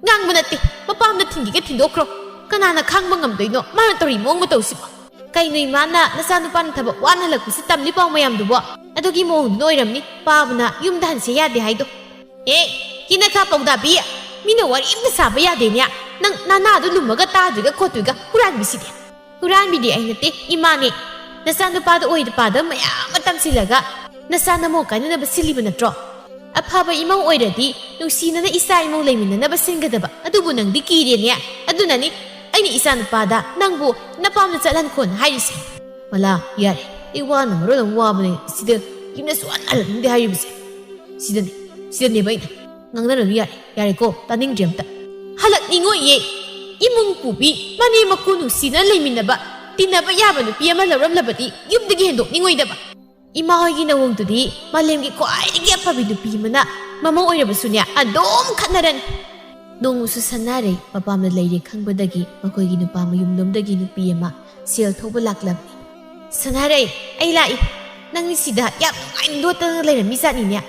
"ꯉꯥꯡꯕ ꯅꯠꯇꯦ, ꯃꯄꯥꯝꯗ ꯊꯤꯟꯈꯤꯒꯦ ꯊꯤꯟꯗꯣꯛꯈ꯭ꯔꯣ꯫ ꯀꯅꯥꯅ ꯈꯥꯡꯕ ꯉꯝꯗꯣꯏꯅꯣ ꯃꯥꯅ ꯇꯧꯔꯤ ꯃꯑꯣꯡ ꯃꯇꯧꯁꯤꯕꯣ?" "ꯀꯩꯅꯣ ꯏꯃꯥꯅ ꯅꯆꯥꯅꯨꯄꯥꯅ ꯊꯕꯛ ꯋꯥꯅ ꯍꯜꯂꯛꯄꯁꯤ ꯇꯝꯂꯤ ꯄꯥꯎ ꯃꯌꯥꯝꯗꯨꯕꯣ? ꯑꯗꯨꯒꯤ ꯃꯑꯣꯡꯗꯨꯅ ꯑꯣꯏꯔꯝꯅꯤ ꯄꯥꯕꯅ ꯌꯨꯝꯗ ꯍꯟꯁꯦ ꯌꯥꯗꯦ ꯍꯥꯏꯗꯣ꯫" "ꯑꯦ, ꯀꯤꯅꯈꯥ ꯄꯧꯗꯥꯕꯤ, ꯃꯤꯅ ꯋꯥꯔꯤ ꯑꯝꯇ ꯁꯥꯕ ꯌꯥꯗꯦꯅꯦ꯫ ꯅꯪ ꯅꯅꯥꯗꯨ ꯂꯨꯝꯃꯒ ꯇꯥꯗꯣꯏꯒ ꯈꯣꯠꯇꯣꯏꯒ ꯍꯨꯔꯥꯟꯕꯤꯁꯤꯗꯤ?" "ꯍꯨꯔꯥꯟꯕꯤꯗꯤ ꯑꯩ ꯅꯠꯇꯦ, ꯏꯃꯥꯅꯦ꯫ ꯅꯆꯥꯅꯨꯄꯥꯗ ꯑꯣꯏꯗ ꯄꯥꯗꯕ ꯃꯌꯥꯝ ꯑꯃ ꯇꯝꯁꯤꯜꯂꯒ ꯅꯆꯥ ꯅꯃꯧ ꯀꯥꯏꯅꯅꯕ ꯁꯤꯜꯂꯤꯕ ꯅꯠꯇ꯭ꯔꯣ? ꯑꯐꯕ ꯏꯃꯧ ꯑꯣꯏꯔꯗꯤ ꯅꯨꯡꯁꯤꯅꯅ ꯏꯆꯥ ꯏꯃꯧ ꯂꯩꯃꯤꯟꯅꯅꯕ ꯁꯤꯟꯒꯗꯕ꯫ ꯑꯗꯨꯕꯨ ꯅꯪꯗꯤ ꯀꯤꯔꯦꯅꯦ꯫ ꯑꯗꯨꯅꯅꯤ ꯑꯩꯅ ꯏꯆꯥꯅꯨꯄꯥꯗ ꯅꯪꯕꯨ ꯅꯄꯥꯝꯗ ꯆꯠꯍꯟꯈꯣꯅ ꯍꯥꯏꯔꯤꯁꯦ꯫" "ꯃꯂꯥ, ꯌꯥꯔꯦ꯫ ꯑꯩ ꯋꯥꯅ ꯃꯔꯣꯜ ꯑꯃ ꯋꯥꯕꯅꯦ꯫ ꯁꯤꯗ ꯌꯨꯝꯗ ꯁꯨꯍꯟ ꯍꯜꯍꯟꯅꯤꯡꯗꯦ ꯍꯥꯏꯔꯤꯕꯁꯦ꯫ ꯁꯤꯗꯅꯤ, ꯁꯤꯗꯅꯦꯕ ꯑꯩꯅ ꯉꯥꯡꯅꯔꯅꯨ꯫ ꯌꯥꯔꯦ, ꯌꯥꯔꯦꯀꯣ, ꯇꯥꯅꯤꯡꯗ꯭ꯔꯦ ꯑꯝꯇ꯫" "ꯍꯜꯂꯛꯅꯤꯡꯉꯣꯏꯌꯦ꯫ ꯏꯃꯨꯡ ꯄꯨꯕꯤ, ꯃꯅꯦꯝ ꯃꯀꯨ ꯅꯨꯡꯁꯤꯅ ꯂꯩꯃꯤꯟꯅꯕ, ꯇꯤꯟꯅꯕ ꯌꯥꯕ ꯅꯨꯄꯤ ꯑꯃ ꯂꯧꯔꯝꯂꯕꯗꯤ ꯌꯨꯝꯗꯒꯤ ꯍꯦꯟꯗꯣꯛꯅꯤꯡꯉꯣꯏꯗꯕ꯫ ꯏꯃꯥ ꯍꯣꯏꯒꯤ ꯅꯋꯣꯡꯗꯨꯗꯤ ꯃꯥꯂꯦꯝꯒꯤ ꯈ꯭ꯋꯥꯏꯗꯒꯤ ꯑꯐꯕꯤ ꯅꯨꯄꯤ ꯑꯃꯅ ꯃꯃꯧ ꯑꯣꯏꯔꯕꯁꯨꯅꯦ ꯑꯗꯨꯝ ꯈꯠꯅꯔꯅꯤ꯫" ꯅꯣꯡꯃꯁꯨ ꯁꯅꯥꯔꯩ ꯃꯄꯥꯝꯗ ꯂꯩꯔꯦ ꯈꯪꯕꯗꯒꯤ ꯃꯈꯣꯏꯒꯤ ꯅꯨꯄꯥ ꯃꯌꯨꯝꯂꯣꯝꯗꯒꯤ ꯅꯨꯄꯤ ꯑꯃ ꯁꯦꯜ ꯊꯧꯕ ꯂꯥꯛꯂꯝꯃꯤ꯫ "ꯁꯅꯥꯔꯩ, ꯑꯩ ꯂꯥꯛꯏ꯫ ꯅꯪꯗꯤ ꯁꯤꯗ ꯌꯥꯝ ꯅꯨꯡꯉꯥꯏꯅ ꯂꯣꯠꯇꯅ ꯂꯩꯔꯝꯃꯤ ꯖꯥꯠꯅꯤꯅꯦ꯫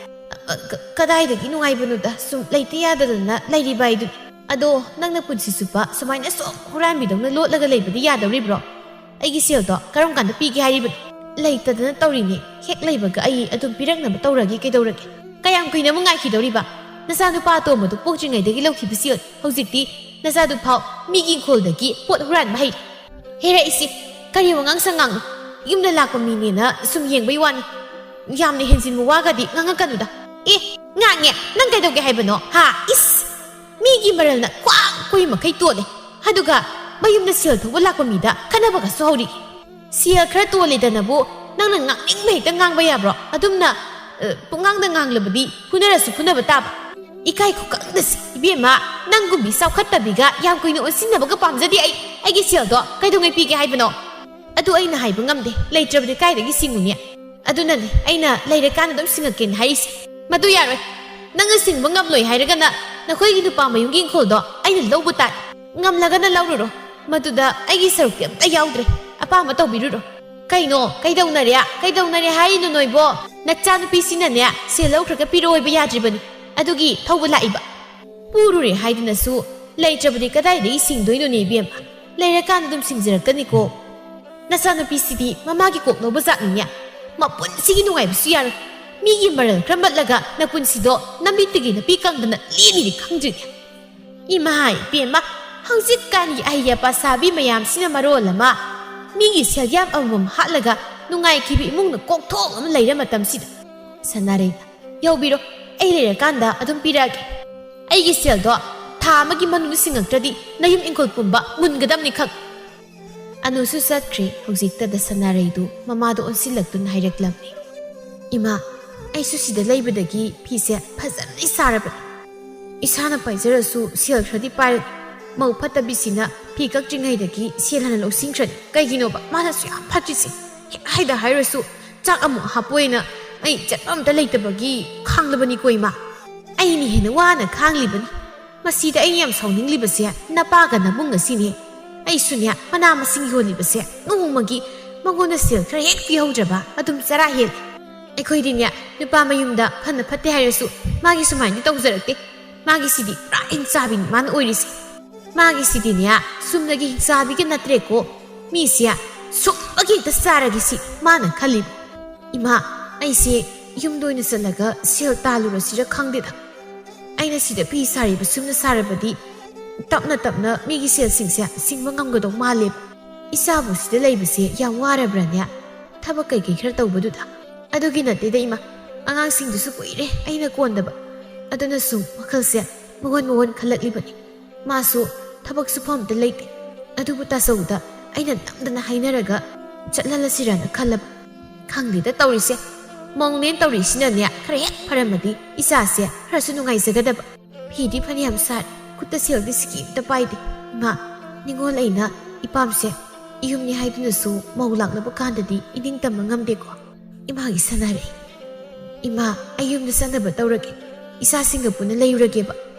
ꯑ, ꯀ-, ꯀꯗꯥꯏꯗꯒꯤ ꯅꯨꯡꯉꯥꯏꯕꯅꯣꯗ, ꯁꯨꯝ ꯂꯩꯇ ꯌꯥꯗꯗꯅ ꯂꯩꯔꯤꯕ ꯍꯥꯏꯗꯨꯅꯤ꯫ ꯑꯗꯣ ꯅꯪꯅ ꯄꯨꯟꯁꯤ ꯆꯨꯞꯄ ꯁꯨꯃꯥꯏꯅ ꯁꯨꯝ ꯍꯨꯔꯥꯟꯕꯤꯗꯧꯅ ꯂꯣꯠꯂꯒ ꯂꯩꯕꯗꯤ ꯌꯥꯗꯧꯔꯤꯕ꯭ꯔꯣ? ꯑꯩꯒꯤ ꯁꯦꯜꯗꯣ ꯀꯔꯝ ꯀꯥꯟꯗ ꯄꯤꯒꯦ ꯍꯥꯏꯔꯤꯕꯅꯣ? ꯂꯩꯇꯗꯅ ꯇꯧꯔꯤꯅꯦ꯫ ꯍꯦꯛ ꯂꯩꯕꯒ ꯑꯩ ꯑꯗꯨꯝ ꯄꯤꯔꯛꯅꯕ ꯇꯧꯔꯒꯦ, ꯀꯩꯗꯧꯔꯒꯦ? ꯀꯌꯥꯝ ꯀꯨꯏꯅ ꯑꯃꯨꯛ ꯉꯥꯏꯈꯤꯗꯧꯔꯤꯕ? ꯅꯆꯥꯅꯨꯄꯥ ꯑꯇꯣꯝꯕꯗꯨ ꯄꯣꯛꯇ꯭ꯔꯤꯉꯩꯗꯒꯤ ꯂꯧꯈꯤꯕ ꯁꯦꯜ ꯍꯧꯖꯤꯛꯇꯤ ꯅꯆꯥꯗꯨ ꯐꯥꯎ ꯃꯤꯒꯤ ꯏꯪꯈꯣꯜꯗꯒꯤ ꯄꯣꯠ ꯍꯨꯔꯥꯟꯕ ꯍꯩꯔꯦ꯫ ꯍꯦꯔꯥ ꯏꯆꯦ, ꯀꯔꯤ ꯋꯥꯉꯥꯡ ꯁꯉꯥꯡꯅꯣ? ꯌꯨꯝꯗ ꯂꯥꯛꯄ ꯃꯤꯅꯦꯅ ꯁꯨꯝ ꯌꯦꯡꯕꯩ ꯋꯥꯅꯤ꯫ ꯌꯥꯝꯅ ꯍꯦꯟꯖꯤꯟꯕ ꯋꯥꯒꯗꯤ ꯉꯥꯡꯉꯛꯀꯅꯨꯗ꯫ ꯑꯦ, ꯉꯥꯡꯉꯦ꯫ ꯅꯪ ꯀꯩꯗꯧꯒꯦ ꯍꯥꯏꯕꯅꯣ? ꯍꯥ? ꯏꯁ! ꯃꯤꯒꯤ ꯃꯔꯜꯅ ꯈ꯭ꯋꯥꯡ ꯀꯨꯏ ꯃꯈꯩ ꯇꯣꯜꯂꯦ꯫ ꯑꯗꯨꯒ ꯃꯌꯨꯝꯗ ꯁꯦꯜ ꯊꯧꯕ ꯂꯥꯛꯄ ꯃꯤꯗ ꯈꯠꯅꯕꯒꯁꯨ ꯍꯧꯔꯤ꯫ ꯁꯦꯜ ꯈꯔ ꯇꯣꯜꯂꯦꯗꯅꯕꯨ ꯅꯪꯅ ꯉꯥꯡꯅꯤꯡꯕ ꯍꯦꯛꯇ ꯉꯥꯡꯕ ꯌꯥꯕ꯭ꯔꯣ? ꯑꯗꯨꯝꯅ, ꯑ, ꯄꯨꯡꯉꯥꯡꯗ ꯉꯥꯡꯂꯕꯗꯤ ꯐꯨꯅꯔꯁꯨ ꯐꯨꯅꯕ ꯇꯥꯕ꯫ ꯏꯀꯥꯏ ꯈꯨꯀꯪꯗꯁꯤ, ꯏꯕꯦꯝꯃ, ꯅꯪꯒꯨꯝꯕꯤ ꯆꯥꯎꯈꯠꯇꯕꯤꯒ ꯌꯥꯝ ꯀꯨꯏꯅ ꯑꯣꯟꯁꯤꯟꯅꯕꯒ ꯄꯥꯝꯖꯗꯦ ꯑꯩ꯫ ꯑꯩꯒꯤ ꯁꯦꯜꯗꯣ ꯀꯩꯗꯧꯉꯩ ꯄꯤꯒꯦ ꯍꯥꯏꯕꯅꯣ? ꯑꯗꯨ ꯑꯩꯅ ꯍꯥꯏꯕ ꯉꯝꯗꯦ, ꯂꯩꯇ꯭ꯔꯕꯗꯤ ꯀꯥꯏꯗꯒꯤ ꯁꯤꯡꯉꯨꯅꯤ? ꯑꯗꯨꯅꯅꯦ ꯑꯩꯅ ꯂꯩꯔꯀꯥꯟꯗ ꯑꯗꯨꯝ ꯁꯤꯡꯉꯛꯀꯦꯅ ꯍꯥꯏꯔꯤꯁꯦ꯫ ꯃꯗꯨ ꯌꯥꯔꯣꯏ꯫ ꯅꯪꯅ ꯁꯤꯡꯕ ꯉꯝꯂꯣꯏ ꯍꯥꯏꯔꯒꯅ ꯅꯈꯣꯏꯒꯤ ꯅꯨꯄꯥ ꯃꯌꯨꯝꯒꯤ ꯏꯪꯈꯣꯜꯗꯣ ꯑꯩꯅ ꯂꯧꯕ ꯇꯥꯔꯦ꯫ ꯉꯝꯂꯒꯅ ꯂꯧꯔꯨꯔꯣ꯫ ꯃꯗꯨꯗ ꯑꯩꯒꯤ ꯁꯔꯨꯛꯇꯤ ꯑꯝꯇ ꯌꯥꯎꯗ꯭ꯔꯦ꯫ ꯑꯄꯥꯝꯕ ꯇꯧꯕꯤꯔꯨꯔꯣ꯫ ꯀꯩꯅꯣ? ꯀꯩꯗꯧꯅꯔꯦ? ꯀꯩꯗꯧꯅꯔꯦ ꯍꯥꯏꯔꯤꯅꯣ ꯅꯣꯏꯕꯣ? ꯅꯆꯥꯅꯨꯄꯤꯁꯤꯅꯅꯦ ꯁꯦꯜ ꯂꯧꯈ꯭ꯔꯒ ꯄꯤꯔꯛꯑꯣ ꯍꯥꯏꯕ ꯌꯥꯗ꯭ꯔꯤꯕꯅꯤ꯫ ꯑꯗꯨꯒꯤ ꯊꯧꯕ ꯂꯥꯛꯏꯕ꯫ ꯄꯨꯔꯨꯔꯦ ꯍꯥꯏꯗꯨꯅꯁꯨ ꯂꯩꯇ꯭ꯔꯕꯗꯤ ꯀꯗꯥꯏꯗꯒꯤ ꯁꯤꯡꯗꯣꯏꯅꯣꯅꯦ ꯏꯕꯦꯝꯃ? ꯂꯩꯔꯀꯥꯟꯗ ꯑꯗꯨꯝ ꯁꯤꯡꯖꯔꯛꯀꯅꯤꯀꯣ꯫ ꯅꯆꯥꯅꯨꯄꯤꯁꯤꯗꯤ ꯃꯃꯥꯒꯤ ꯀꯣꯛ ꯂꯧꯕ ꯖꯥꯠꯅꯤꯅꯦ꯫ ꯃꯄꯨꯟꯁꯤꯒꯤ ꯅꯨꯡꯉꯥꯏꯕꯁꯨ ꯌꯥꯔꯣꯏ꯫ ꯃꯤꯒꯤ ꯃꯔꯜ ꯈꯔ ꯃꯠꯂꯒ ꯅꯄꯨꯟꯁꯤꯗꯣ ꯅꯃꯤꯠꯇꯒꯤ ꯅꯄꯤ ꯀꯪꯗꯅ ꯂꯦꯝꯃꯤꯅꯤ ꯈꯪꯗ꯭ꯔꯤꯅꯦ꯫ ꯏꯃꯥ ꯏꯕꯦꯝꯃ, ꯍꯧꯖꯤꯛꯀꯥꯟꯒꯤ ꯑꯍꯩ ꯑꯄꯥ ꯁꯥꯕꯤ ꯃꯌꯥꯝꯁꯤꯅ ꯃꯔꯣꯜ ꯑꯃ ꯃꯤꯒꯤ ꯁꯦꯜ ꯌꯥꯝ ꯑꯃꯃꯝ ꯍꯥꯠꯂꯒ ꯅꯨꯡꯉꯥꯏꯈꯤꯕ ꯏꯃꯨꯡꯅ ꯀꯣꯛꯊꯣꯡ ꯑꯃ ꯂꯩꯔ ꯃꯇꯝꯁꯤꯗ꯫ ꯁꯅꯥꯔꯩ, ꯌꯧꯕꯤꯔꯣ, ꯑꯩ ꯂꯩꯔꯀꯥꯟꯗ ꯑꯗꯨꯝ ꯄꯤꯔꯛꯑꯒꯦ꯫ ꯑꯩꯒꯤ ꯁꯦꯜꯗꯣ ꯊꯥ ꯑꯃꯒꯤ ꯃꯅꯨꯡꯗ ꯁꯤꯡꯉꯛꯇ꯭ꯔꯗꯤ ꯅꯌꯨꯝ ꯏꯪꯈꯣꯜ ꯄꯨꯝꯕ ꯃꯨꯟꯒꯗꯕꯅꯤ ꯈꯪ꯫ ꯑꯅꯨꯁꯨ ꯆꯠꯈ꯭ꯔꯦ꯫ ꯍꯧꯖꯤꯛꯇꯗ ꯁꯅꯥꯔꯩꯗꯨ ꯃꯃꯥꯗ ꯑꯣꯟꯁꯤꯜꯂꯛꯇꯨꯅ ꯍꯥꯏꯔꯛꯂꯝꯃꯤ, "ꯏꯃꯥ, ꯑꯩꯁꯨ ꯁꯤꯗ ꯂꯩꯕꯗꯒꯤ ꯐꯤꯁꯦ ꯐꯖꯅ ꯁꯥꯔꯕꯅꯤ꯫ ꯏꯁꯥꯅ ꯄꯥꯏꯖꯔꯁꯨ ꯁꯦꯜ ꯈꯔꯗꯤ ꯄꯥꯏꯔꯅꯤ꯫ ꯃꯧ ꯐꯠꯇꯕꯤꯁꯤꯅ ꯐꯤ ꯀꯛꯇ꯭ꯔꯤꯉꯩꯗꯒꯤ ꯁꯦꯜ ꯍꯥꯟꯅ ꯂꯧꯁꯤꯟꯈ꯭ꯔꯅꯤ꯫ ꯀꯩꯒꯤꯅꯣꯕ ꯃꯥꯅꯁꯨ ꯌꯥꯝ ꯐꯠꯇ꯭ꯔꯤꯁꯦ? ꯍꯦꯛ ꯍꯥꯏꯗ ꯍꯥꯏꯔꯁꯨ ꯆꯥꯛ ꯑꯃꯨꯛ ꯍꯥꯞꯄꯣꯏꯅ ꯑꯩ ꯆꯠꯄ ꯑꯝꯇ ꯂꯩꯇꯕꯒꯤ ꯈꯥꯡꯂꯕꯅꯤꯀꯣ ꯏꯃꯥ꯫ ꯑꯩꯅ ꯍꯦꯟꯅ ꯋꯥꯅ ꯈꯥꯡꯂꯤꯕꯅꯤ꯫ ꯃꯁꯤꯗ ꯑꯩꯅ ꯌꯥꯝ ꯁꯥꯎꯅꯤꯡꯂꯤꯕꯁꯦ ꯅꯄꯥꯒ ꯅꯕꯨꯡ ꯑꯁꯤꯅꯦ꯫ ꯑꯩꯁꯨꯅꯦ ꯃꯅꯥ ꯃꯁꯤꯡ ꯌꯣꯜꯂꯤꯕꯁꯦ ꯅꯣꯡꯃꯒꯤ ꯃꯉꯣꯟꯗ ꯁꯦꯜ ꯈꯔ ꯍꯦꯛ ꯄꯤꯍꯧꯗ꯭ꯔꯕ ꯑꯗꯨꯝ ꯆꯔꯥ ꯍꯦꯜꯂꯦ꯫ ꯑꯩꯈꯣꯏꯗꯤꯅꯦ, ꯅꯨꯄꯥ ꯃꯌꯨꯝꯗ ꯐꯅ ꯐꯠꯇꯦ ꯍꯥꯏꯔꯁꯨ ꯃꯥꯒꯤ ꯁꯨꯃꯥꯏꯅꯗꯤ ꯇꯧꯖꯔꯛꯇꯦ꯫ ꯃꯥꯒꯤꯁꯤꯗꯤ ꯄꯨꯔꯥ ꯍꯤꯡꯆꯥꯕꯤꯅꯤ ꯃꯥꯅ ꯑꯣꯏꯔꯤꯁꯦ꯫ ꯃꯥꯒꯤꯁꯤꯗꯤꯅꯦ, ꯆꯨꯝꯅꯒꯤ ꯍꯤꯡꯆꯥꯕꯤꯒ ꯅꯠꯇ꯭ꯔꯦꯀꯣ꯫ ꯃꯤꯁꯦ ꯁꯨꯝꯕꯒꯤ ꯍꯦꯛꯇ ꯆꯥꯔꯒꯦ ꯁꯤ ꯃꯥꯅ ꯈꯜꯂꯤꯕ꯫ ꯏꯃꯥ, ꯑꯩꯁꯦ ꯌꯨꯝꯗ ꯑꯣꯏꯅ ꯆꯠꯂꯒ ꯁꯦꯜ ꯇꯥꯜꯂꯨꯔꯁꯤꯔ ꯈꯪꯗꯦꯗ꯫ ꯑꯩꯅ ꯁꯤꯗ ꯐꯤ ꯁꯥꯔꯤꯕ ꯁꯨꯝꯅ ꯁꯥꯔꯕꯗꯤ ꯇꯞꯅ ꯇꯞꯅ ꯃꯤꯒꯤ ꯁꯦꯜꯁꯤꯡꯁꯦ ꯁꯤꯡꯕ ꯉꯝꯒꯗꯧ ꯃꯥꯜꯂꯦꯕ꯫ ꯏꯆꯥꯕꯨ ꯁꯤꯗ ꯂꯩꯕꯁꯦ ꯌꯥꯝ ꯋꯥꯔꯕ꯭ꯔꯥꯅꯦ? ꯊꯕꯛ ꯀꯩꯀꯩ ꯈꯔ ꯇꯧꯕꯗꯨꯗ꯫ ꯑꯗꯨꯒꯤ ꯅꯠꯇꯦꯗ ꯏꯃꯥ, ꯑꯉꯥꯡꯁꯤꯡꯗꯨꯁꯨ ꯀꯨꯏꯔꯦ ꯑꯩꯅ ꯀꯣꯟꯗꯕ꯫ ꯑꯗꯨꯅ ꯁꯨꯝ ꯋꯥꯈꯜꯁꯦ ꯃꯉꯣꯟ ꯃꯉꯣꯟ ꯈꯜꯂꯛꯂꯤꯕꯅꯤ꯫ ꯃꯥꯁꯨ ꯊꯕꯛ ꯁꯨꯐꯝ ꯑꯝꯇ ꯂꯩꯇꯦ꯫ ꯑꯗꯨꯕꯨ ꯇꯥꯆꯧꯗ ꯑꯩꯅ ꯅꯝꯗꯅ ꯍꯥꯏꯅꯔꯒ ꯆꯠꯍꯜꯂꯁꯤꯔꯅ ꯈꯜꯂꯕ꯫ ꯈꯪꯗꯦꯗ ꯇꯧꯔꯤꯁꯦ꯫ ꯃꯧꯅꯦꯅ ꯇꯧꯔꯤꯁꯤꯅꯅꯦ, ꯈꯔ ꯍꯦꯛ ꯐꯔꯝꯃꯗꯤ ꯏꯆꯥꯁꯦ ꯈꯔꯁꯨ ꯅꯨꯡꯉꯥꯏꯖꯒꯗꯕ꯫ ꯐꯤꯗꯤ ꯐꯅꯌꯥꯝ ꯁꯥꯔꯦ, ꯈꯨꯠꯇ ꯁꯦꯜꯗꯤ ꯁꯤꯀꯤ ꯑꯝꯇ ꯄꯥꯏꯗꯦ꯫ ꯏꯃꯥ, ꯅꯤꯉꯣꯜ ꯑꯩꯅ ꯏꯄꯥꯝꯁꯦ ꯏꯌꯨꯝꯅꯤ ꯍꯥꯏꯗꯨꯅꯁꯨ ꯃꯧ ꯂꯥꯛꯅꯕ ꯀꯥꯟꯗꯗꯤ ꯏꯅꯤꯡ ꯇꯝꯕ ꯉꯝꯗꯦꯀꯣ꯫ ꯏꯃꯥꯒꯤ ꯁꯅꯥꯔꯩ꯫ ꯏꯃꯥ, ꯑꯩ ꯌꯨꯝꯗ ꯆꯠꯅꯕ ꯇꯧꯔꯒꯦ꯫ ꯏꯆꯥꯁꯤꯡꯒ ꯄꯨꯟꯅ ꯂꯩꯔꯨꯔꯒꯦꯕ꯫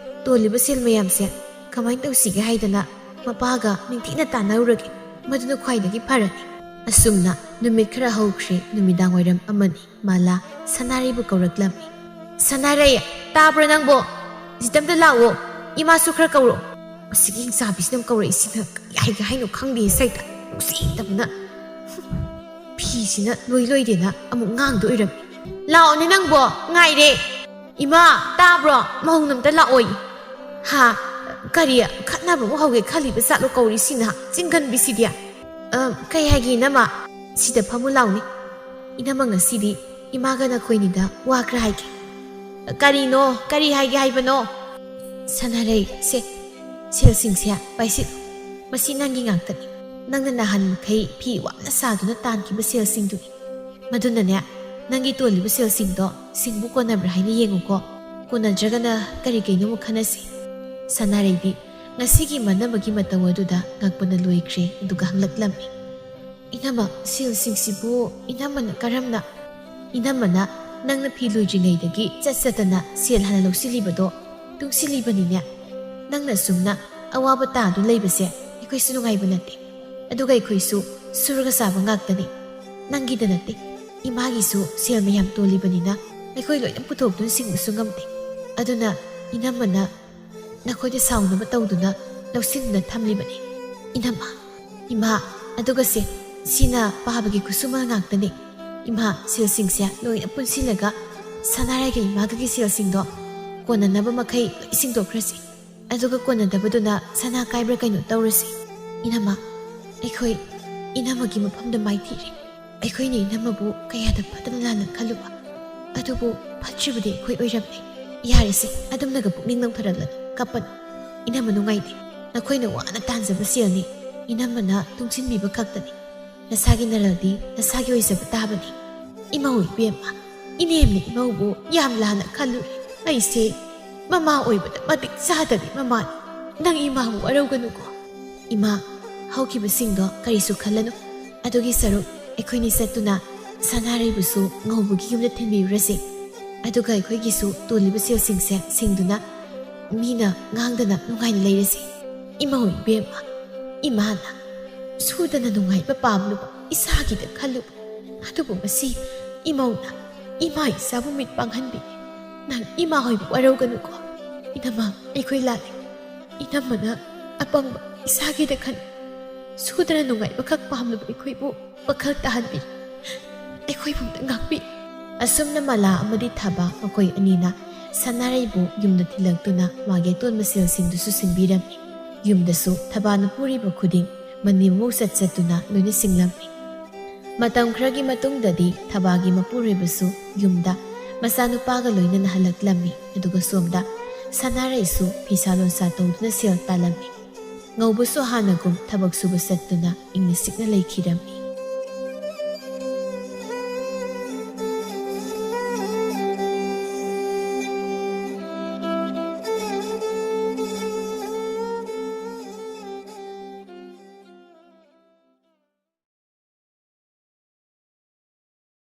ꯇꯣꯜꯂꯤꯕ ꯁꯦꯜ ꯃꯌꯥꯝꯁꯦ ꯀꯃꯥꯏꯅ ꯇꯧꯁꯤꯒꯦ ꯍꯥꯏꯗꯅ ꯃꯄꯥꯒ ꯅꯤꯡꯊꯤꯅ ꯇꯥꯟꯅꯔꯨꯔꯒꯦ꯫ ꯃꯗꯨꯅ ꯈ꯭ꯋꯥꯏꯗꯒꯤ ꯐꯔꯅꯤ꯫ ꯑꯁꯨꯝꯅ ꯅꯨꯃꯤꯠ ꯈꯔ ꯍꯧꯈ꯭ꯔꯦ꯫ ꯅꯨꯃꯤꯗꯥꯡ ꯋꯥꯏꯔꯝ ꯑꯃꯅꯤ꯫ ꯃꯥꯂꯥ ꯁꯅꯥꯔꯩꯕꯨ ꯀꯧꯔꯛꯂꯝꯃꯤ꯫ "ꯁꯅꯥꯔꯩ, ꯇꯥꯕ꯭ꯔꯣ ꯅꯪꯕꯣ? ꯍꯧꯖꯤꯛꯇꯝꯇ ꯂꯥꯛꯑꯣ꯫ ꯏꯃꯥꯁꯨ ꯈꯔ ꯀꯧꯔꯣ꯫" ꯃꯁꯤꯒꯤ ꯍꯤꯡꯆꯥꯕꯤꯁꯤꯅ ꯑꯃꯨꯛ ꯀꯧꯔꯛꯏꯁꯤꯅ ꯀꯔꯤ ꯍꯥꯏꯒꯦ ꯍꯥꯏꯅꯣ ꯈꯪꯗꯦ ꯁꯩꯇ꯫ ꯅꯨꯡꯁꯤꯗꯕꯅ꯫ ꯐꯤꯁꯤꯅ ꯂꯣꯏ ꯂꯣꯏꯗꯦꯅ ꯑꯃꯨꯛ ꯉꯥꯡꯗ ꯑꯣꯏꯔꯝꯃꯤ꯫ "ꯂꯥꯛꯑꯣꯅꯦ ꯅꯪꯕꯣ, ꯉꯥꯏꯔꯦ꯫" "ꯏꯃꯥ, ꯇꯥꯕ꯭ꯔꯣ? ꯃꯧꯅ ꯑꯝꯇ ꯂꯥꯛꯑꯣꯌꯦ꯫" "ꯍꯥ? ꯀꯔꯤ? ꯈꯠꯅꯕ ꯑꯃꯨꯛ ꯍꯧꯒꯦ ꯈꯜꯂꯤꯕ ꯖꯥꯠꯂꯣ ꯀꯧꯔꯤꯁꯤꯅ? ꯆꯤꯡꯒꯟꯕꯤꯁꯤꯗꯤ꯫" "ꯑ, ꯀꯩ ꯍꯥꯏꯒꯦ ꯏꯅꯝꯃ? ꯁꯤꯗ ꯐꯝꯃꯨ ꯂꯥꯎꯅꯦ꯫ ꯏꯅꯝꯃ ꯉꯁꯤꯗꯤ ꯏꯃꯥꯒ ꯅꯈꯣꯏꯅꯤꯗ ꯋꯥ ꯈꯔ ꯍꯥꯏꯒꯦ꯫" "ꯀꯔꯤꯅꯣ? ꯀꯔꯤ ꯍꯥꯏꯒꯦ ꯍꯥꯏꯕꯅꯣ?" "ꯁꯅꯥꯔꯩ, ꯁꯦ, ꯁꯦꯜꯁꯤꯡꯁꯦ ꯄꯥꯏꯁꯤꯜꯂꯨ꯫ ꯃꯁꯤ ꯅꯪꯒꯤ ꯉꯥꯛꯇꯅꯤ꯫ ꯅꯪꯅ ꯅꯍꯥꯟ ꯃꯈꯩ ꯐꯤ ꯋꯥꯅ ꯁꯥꯗꯨꯅ ꯇꯥꯟꯈꯤꯕ ꯁꯦꯜꯁꯤꯡꯗꯨꯅꯤ꯫ ꯃꯗꯨꯅꯅꯦ, ꯅꯪꯒꯤ ꯇꯣꯜꯂꯤꯕ ꯁꯦꯜꯁꯤꯡꯗꯣ ꯁꯤꯡꯕꯨ ꯀꯣꯟꯅꯕ꯭ꯔꯥ ꯍꯥꯏꯅ ꯌꯦꯡꯉꯨꯀꯣ꯫ ꯀꯣꯟꯅꯗ꯭ꯔꯒꯅ ꯀꯔꯤ ꯀꯩꯅꯣ ꯑꯃꯨꯛ ꯈꯟꯅꯁꯤ꯫" ꯁꯅꯥꯔꯩꯗꯤ ꯉꯁꯤꯒꯤ ꯃꯥꯟꯅꯕꯒꯤ ꯃꯇꯧ ꯑꯗꯨꯗ ꯉꯛꯄꯅ ꯂꯣꯏꯈ꯭ꯔꯦ, ꯑꯗꯨꯒ ꯍꯪꯂꯛꯂꯝꯃꯤ꯫ "ꯏꯅꯝꯃ, ꯁꯦꯜꯁꯤꯡꯁꯤꯕꯨ ꯏꯅꯝꯃꯅ ꯀꯔꯝꯅ?" "ꯏꯅꯝꯃꯅ ꯅꯪꯅ ꯐꯤ ꯂꯣꯏꯗ꯭ꯔꯤꯉꯩꯗꯒꯤ ꯆꯠ ꯆꯠꯇꯅ ꯁꯦꯜ ꯍꯥꯟꯅ ꯂꯧꯁꯤꯜꯂꯤꯕꯗꯣ ꯇꯨꯡꯁꯤꯜꯂꯤꯕꯅꯤꯅꯦ꯫ ꯅꯪꯅ ꯑꯁꯨꯝꯅ ꯑꯋꯥꯕ ꯇꯥꯗꯨꯅ ꯂꯩꯕꯁꯦ ꯑꯩꯈꯣꯏꯁꯨ ꯅꯨꯡꯉꯥꯏꯕ ꯅꯠꯇꯦ꯫ ꯑꯗꯨꯒ ꯑꯩꯈꯣꯏꯁꯨ ꯁꯨꯔꯒ ꯆꯥꯕ ꯉꯥꯛꯇꯅꯤ꯫ ꯅꯪꯒꯤꯗ ꯅꯠꯇꯦ, ꯏꯃꯥꯒꯤꯁꯨ ꯁꯦꯜ ꯃꯌꯥꯝ ꯇꯣꯜꯂꯤꯕꯅꯤꯅ ꯑꯩꯈꯣꯏ ꯂꯣꯏꯅ ꯄꯨꯊꯣꯛꯇꯨꯅ ꯁꯤꯡꯕꯁꯨ ꯉꯝꯗꯦ꯫ ꯑꯗꯨꯅ ꯏꯅꯝꯃꯅ ꯅꯈꯣꯏꯗ ꯁꯥꯎꯅꯕ ꯇꯧꯗꯨꯅ ꯂꯧꯁꯤꯟꯗꯨꯅ ꯊꯝꯂꯤꯕꯅꯤ꯫ ꯏꯅꯝꯃ, ꯏꯃꯥ, ꯑꯗꯨꯒ ꯁꯦ, ꯁꯤꯅ ꯄꯥꯕꯒꯤ ꯈꯨꯠꯁꯨꯃꯟ ꯉꯥꯛꯇꯅꯤ꯫ ꯏꯃꯥ, ꯁꯦꯜꯁꯤꯡꯁꯦ ꯂꯣꯏꯅ ꯄꯨꯟꯁꯤꯜꯂꯒ ꯁꯅꯥꯔꯩꯒ ꯏꯃꯥꯒꯒꯤ ꯁꯦꯜꯁꯤꯡꯗꯣ ꯀꯣꯟꯅꯅꯕ ꯃꯈꯩ ꯂꯣꯏ ꯁꯤꯡꯗꯣꯛꯈ꯭ꯔꯁꯤ꯫ ꯑꯗꯨꯒ ꯀꯣꯟꯅꯗꯕꯗꯨꯅ ꯁꯅꯥ ꯀꯥꯏꯕ꯭ꯔꯥ ꯀꯩꯅꯣ ꯇꯧꯔꯁꯤ꯫ ꯏꯅꯝꯃ, ꯑꯩꯈꯣꯏ ꯏꯅꯝꯃꯒꯤ ꯃꯐꯝꯗ ꯃꯥꯏꯊꯤꯔꯦ꯫ ꯑꯩꯈꯣꯏꯅ ꯏꯅꯝꯃꯕꯨ ꯀꯌꯥꯗ ꯐꯠꯇꯅ ꯂꯥꯟꯅ ꯈꯜꯂꯨꯕ꯫ ꯑꯗꯨꯕꯨ ꯐꯠꯇ꯭ꯔꯤꯕꯗꯤ ꯑꯩꯈꯣꯏ ꯑꯣꯏꯔꯝꯃꯦ꯫ ꯌꯥꯔꯦꯁꯦ, ꯑꯗꯨꯝꯅꯒ ꯄꯨꯛꯅꯤꯡ ꯂꯪꯊꯔꯛꯂꯅꯨ, ꯀꯞꯄꯅꯨ꯫ ꯏꯅꯝꯃ ꯅꯨꯡꯉꯥꯏꯇꯦ꯫ ꯅꯈꯣꯏꯅ ꯋꯥꯅ ꯇꯥꯟꯖꯕ ꯁꯦꯜꯅꯤ꯫ ꯏꯅꯝꯃꯅ ꯇꯨꯡꯁꯤꯟꯕꯤꯕ ꯈꯛꯇꯅꯤ꯫ ꯅꯁꯥꯒꯤ ꯅꯔꯜꯗꯤ ꯅꯁꯥꯒꯤ ꯑꯣꯏꯖꯕ ꯇꯥꯕꯅꯤ꯫ ꯏꯃꯧ ꯏꯕꯦꯝꯃ, ꯏꯅꯦꯝꯅ ꯏꯃꯧꯕꯨ ꯌꯥꯝ ꯂꯥꯟꯅ ꯈꯜꯂꯨꯔꯦ꯫ ꯑꯩꯁꯦ ꯃꯃꯥ ꯑꯣꯏꯕꯗ ꯃꯇꯤꯛ ꯆꯥꯗꯕꯤ ꯃꯃꯥꯅꯤ꯫ ꯅꯪ ꯏꯃꯥꯕꯨ ꯋꯥꯔꯧꯒꯅꯨꯀꯣ꯫ ꯏꯃꯥ, ꯍꯧꯈꯤꯕꯁꯤꯡꯗꯣ ꯀꯔꯤꯁꯨ ꯈꯜꯂꯅꯨ꯫ ꯑꯗꯨꯒꯤ ꯁꯔꯨꯛ ꯑꯩꯈꯣꯏꯅꯤ ꯆꯠꯇꯨꯅ ꯁꯅꯥꯔꯩꯕꯨꯁꯨ ꯉꯧꯕꯒꯤ ꯌꯨꯝꯗ ꯊꯤꯟꯕꯤꯔꯨꯔꯁꯤ꯫ ꯑꯗꯨꯒ ꯑꯩꯈꯣꯏꯒꯤꯁꯨ ꯇꯣꯜꯂꯤꯕ ꯁꯦꯜꯁꯤꯡꯁꯦ ꯁꯤꯡꯗꯨꯅ ꯃꯤꯅ ꯉꯥꯡꯗꯅ ꯅꯨꯡꯉꯥꯏꯅ ꯂꯩꯔꯁꯤ꯫ ꯏꯃꯧ ꯏꯕꯦꯝꯃ, ꯏꯃꯥꯅ ꯁꯨꯗꯅ ꯅꯨꯡꯉꯥꯏꯕ ꯄꯥꯝꯂꯨꯕ ꯏꯁꯥꯒꯤꯗ ꯈꯜꯂꯨꯕ꯫ ꯑꯗꯨꯕꯨ ꯃꯁꯤ ꯏꯃꯧꯅ ꯏꯃꯥ ꯏꯆꯥꯕꯨ ꯃꯤꯠ ꯄꯥꯡꯍꯟꯕꯤ꯫ ꯅꯪ ꯏꯃꯥ ꯍꯣꯏꯕꯨ ꯋꯥꯔꯧꯒꯅꯨꯀꯣ꯫ ꯏꯅꯝꯃ, ꯑꯩꯈꯣꯏ ꯂꯥꯜꯂꯦ꯫ ꯏꯅꯝꯃꯅ ꯑꯄꯪꯕ ꯏꯁꯥꯒꯤꯗ ꯈꯟ ꯁꯨꯗꯅ ꯅꯨꯡꯉꯥꯏꯕꯈꯛ ꯄꯥꯝꯂꯨꯕ ꯑꯩꯈꯣꯏꯕꯨ ꯋꯥꯈꯜ ꯇꯥꯍꯟꯕꯤ꯫ ꯑꯩꯈꯣꯏꯕꯨ ꯑꯝꯇ ꯉꯥꯛꯄꯤ꯫ ꯑꯁꯨꯝꯅ ꯃꯂꯥ ꯑꯃꯗꯤ ꯊꯕꯥ ꯃꯈꯣꯏ ꯑꯅꯤꯅ ꯁꯅꯥꯔꯩꯕꯨ ꯌꯨꯝꯗ ꯊꯤꯜꯂꯛꯇꯨꯅ ꯃꯥꯒꯤ ꯑꯇꯣꯟꯕ ꯁꯦꯜꯁꯤꯡꯗꯨꯁꯨ ꯁꯤꯡꯕꯤꯔꯝꯃꯤ꯫ ꯌꯨꯝꯗꯁꯨ ꯊꯕꯥꯅ ꯄꯨꯔꯤꯕ ꯈꯨꯗꯤꯡ ꯃꯅꯦꯝꯕꯣꯛ ꯆꯠ ꯆꯠꯇꯨꯅ ꯂꯣꯏꯅ ꯁꯤꯡꯂꯝꯃꯤ꯫ ꯃꯇꯝ ꯈꯔꯒꯤ ꯃꯇꯨꯡꯗꯗꯤ ꯊꯕꯥꯒꯤ ꯃꯄꯨꯔꯣꯏꯕꯁꯨ ꯌꯨꯝꯗ ꯃꯆꯥꯅꯨꯄꯥꯒ ꯂꯣꯏꯅꯅ ꯍꯜꯂꯛꯂꯝꯃꯤ꯫ ꯑꯗꯨꯒ ꯁꯣꯝꯗ ꯁꯅꯥꯔꯩꯁꯨ ꯐꯤꯁꯥ ꯂꯣꯟꯁꯥ ꯇꯧꯗꯨꯅ ꯁꯦꯜ ꯇꯥꯜꯂꯝꯃꯤ꯫ ꯉꯧꯕꯁꯨ ꯍꯥꯟꯅꯒꯨꯝ ꯊꯕꯛ ꯁꯨꯕ ꯆꯠꯇꯨꯅ ꯏꯪꯅ ꯆꯤꯛꯅ ꯂꯩꯈꯤꯔꯝꯃꯤ꯫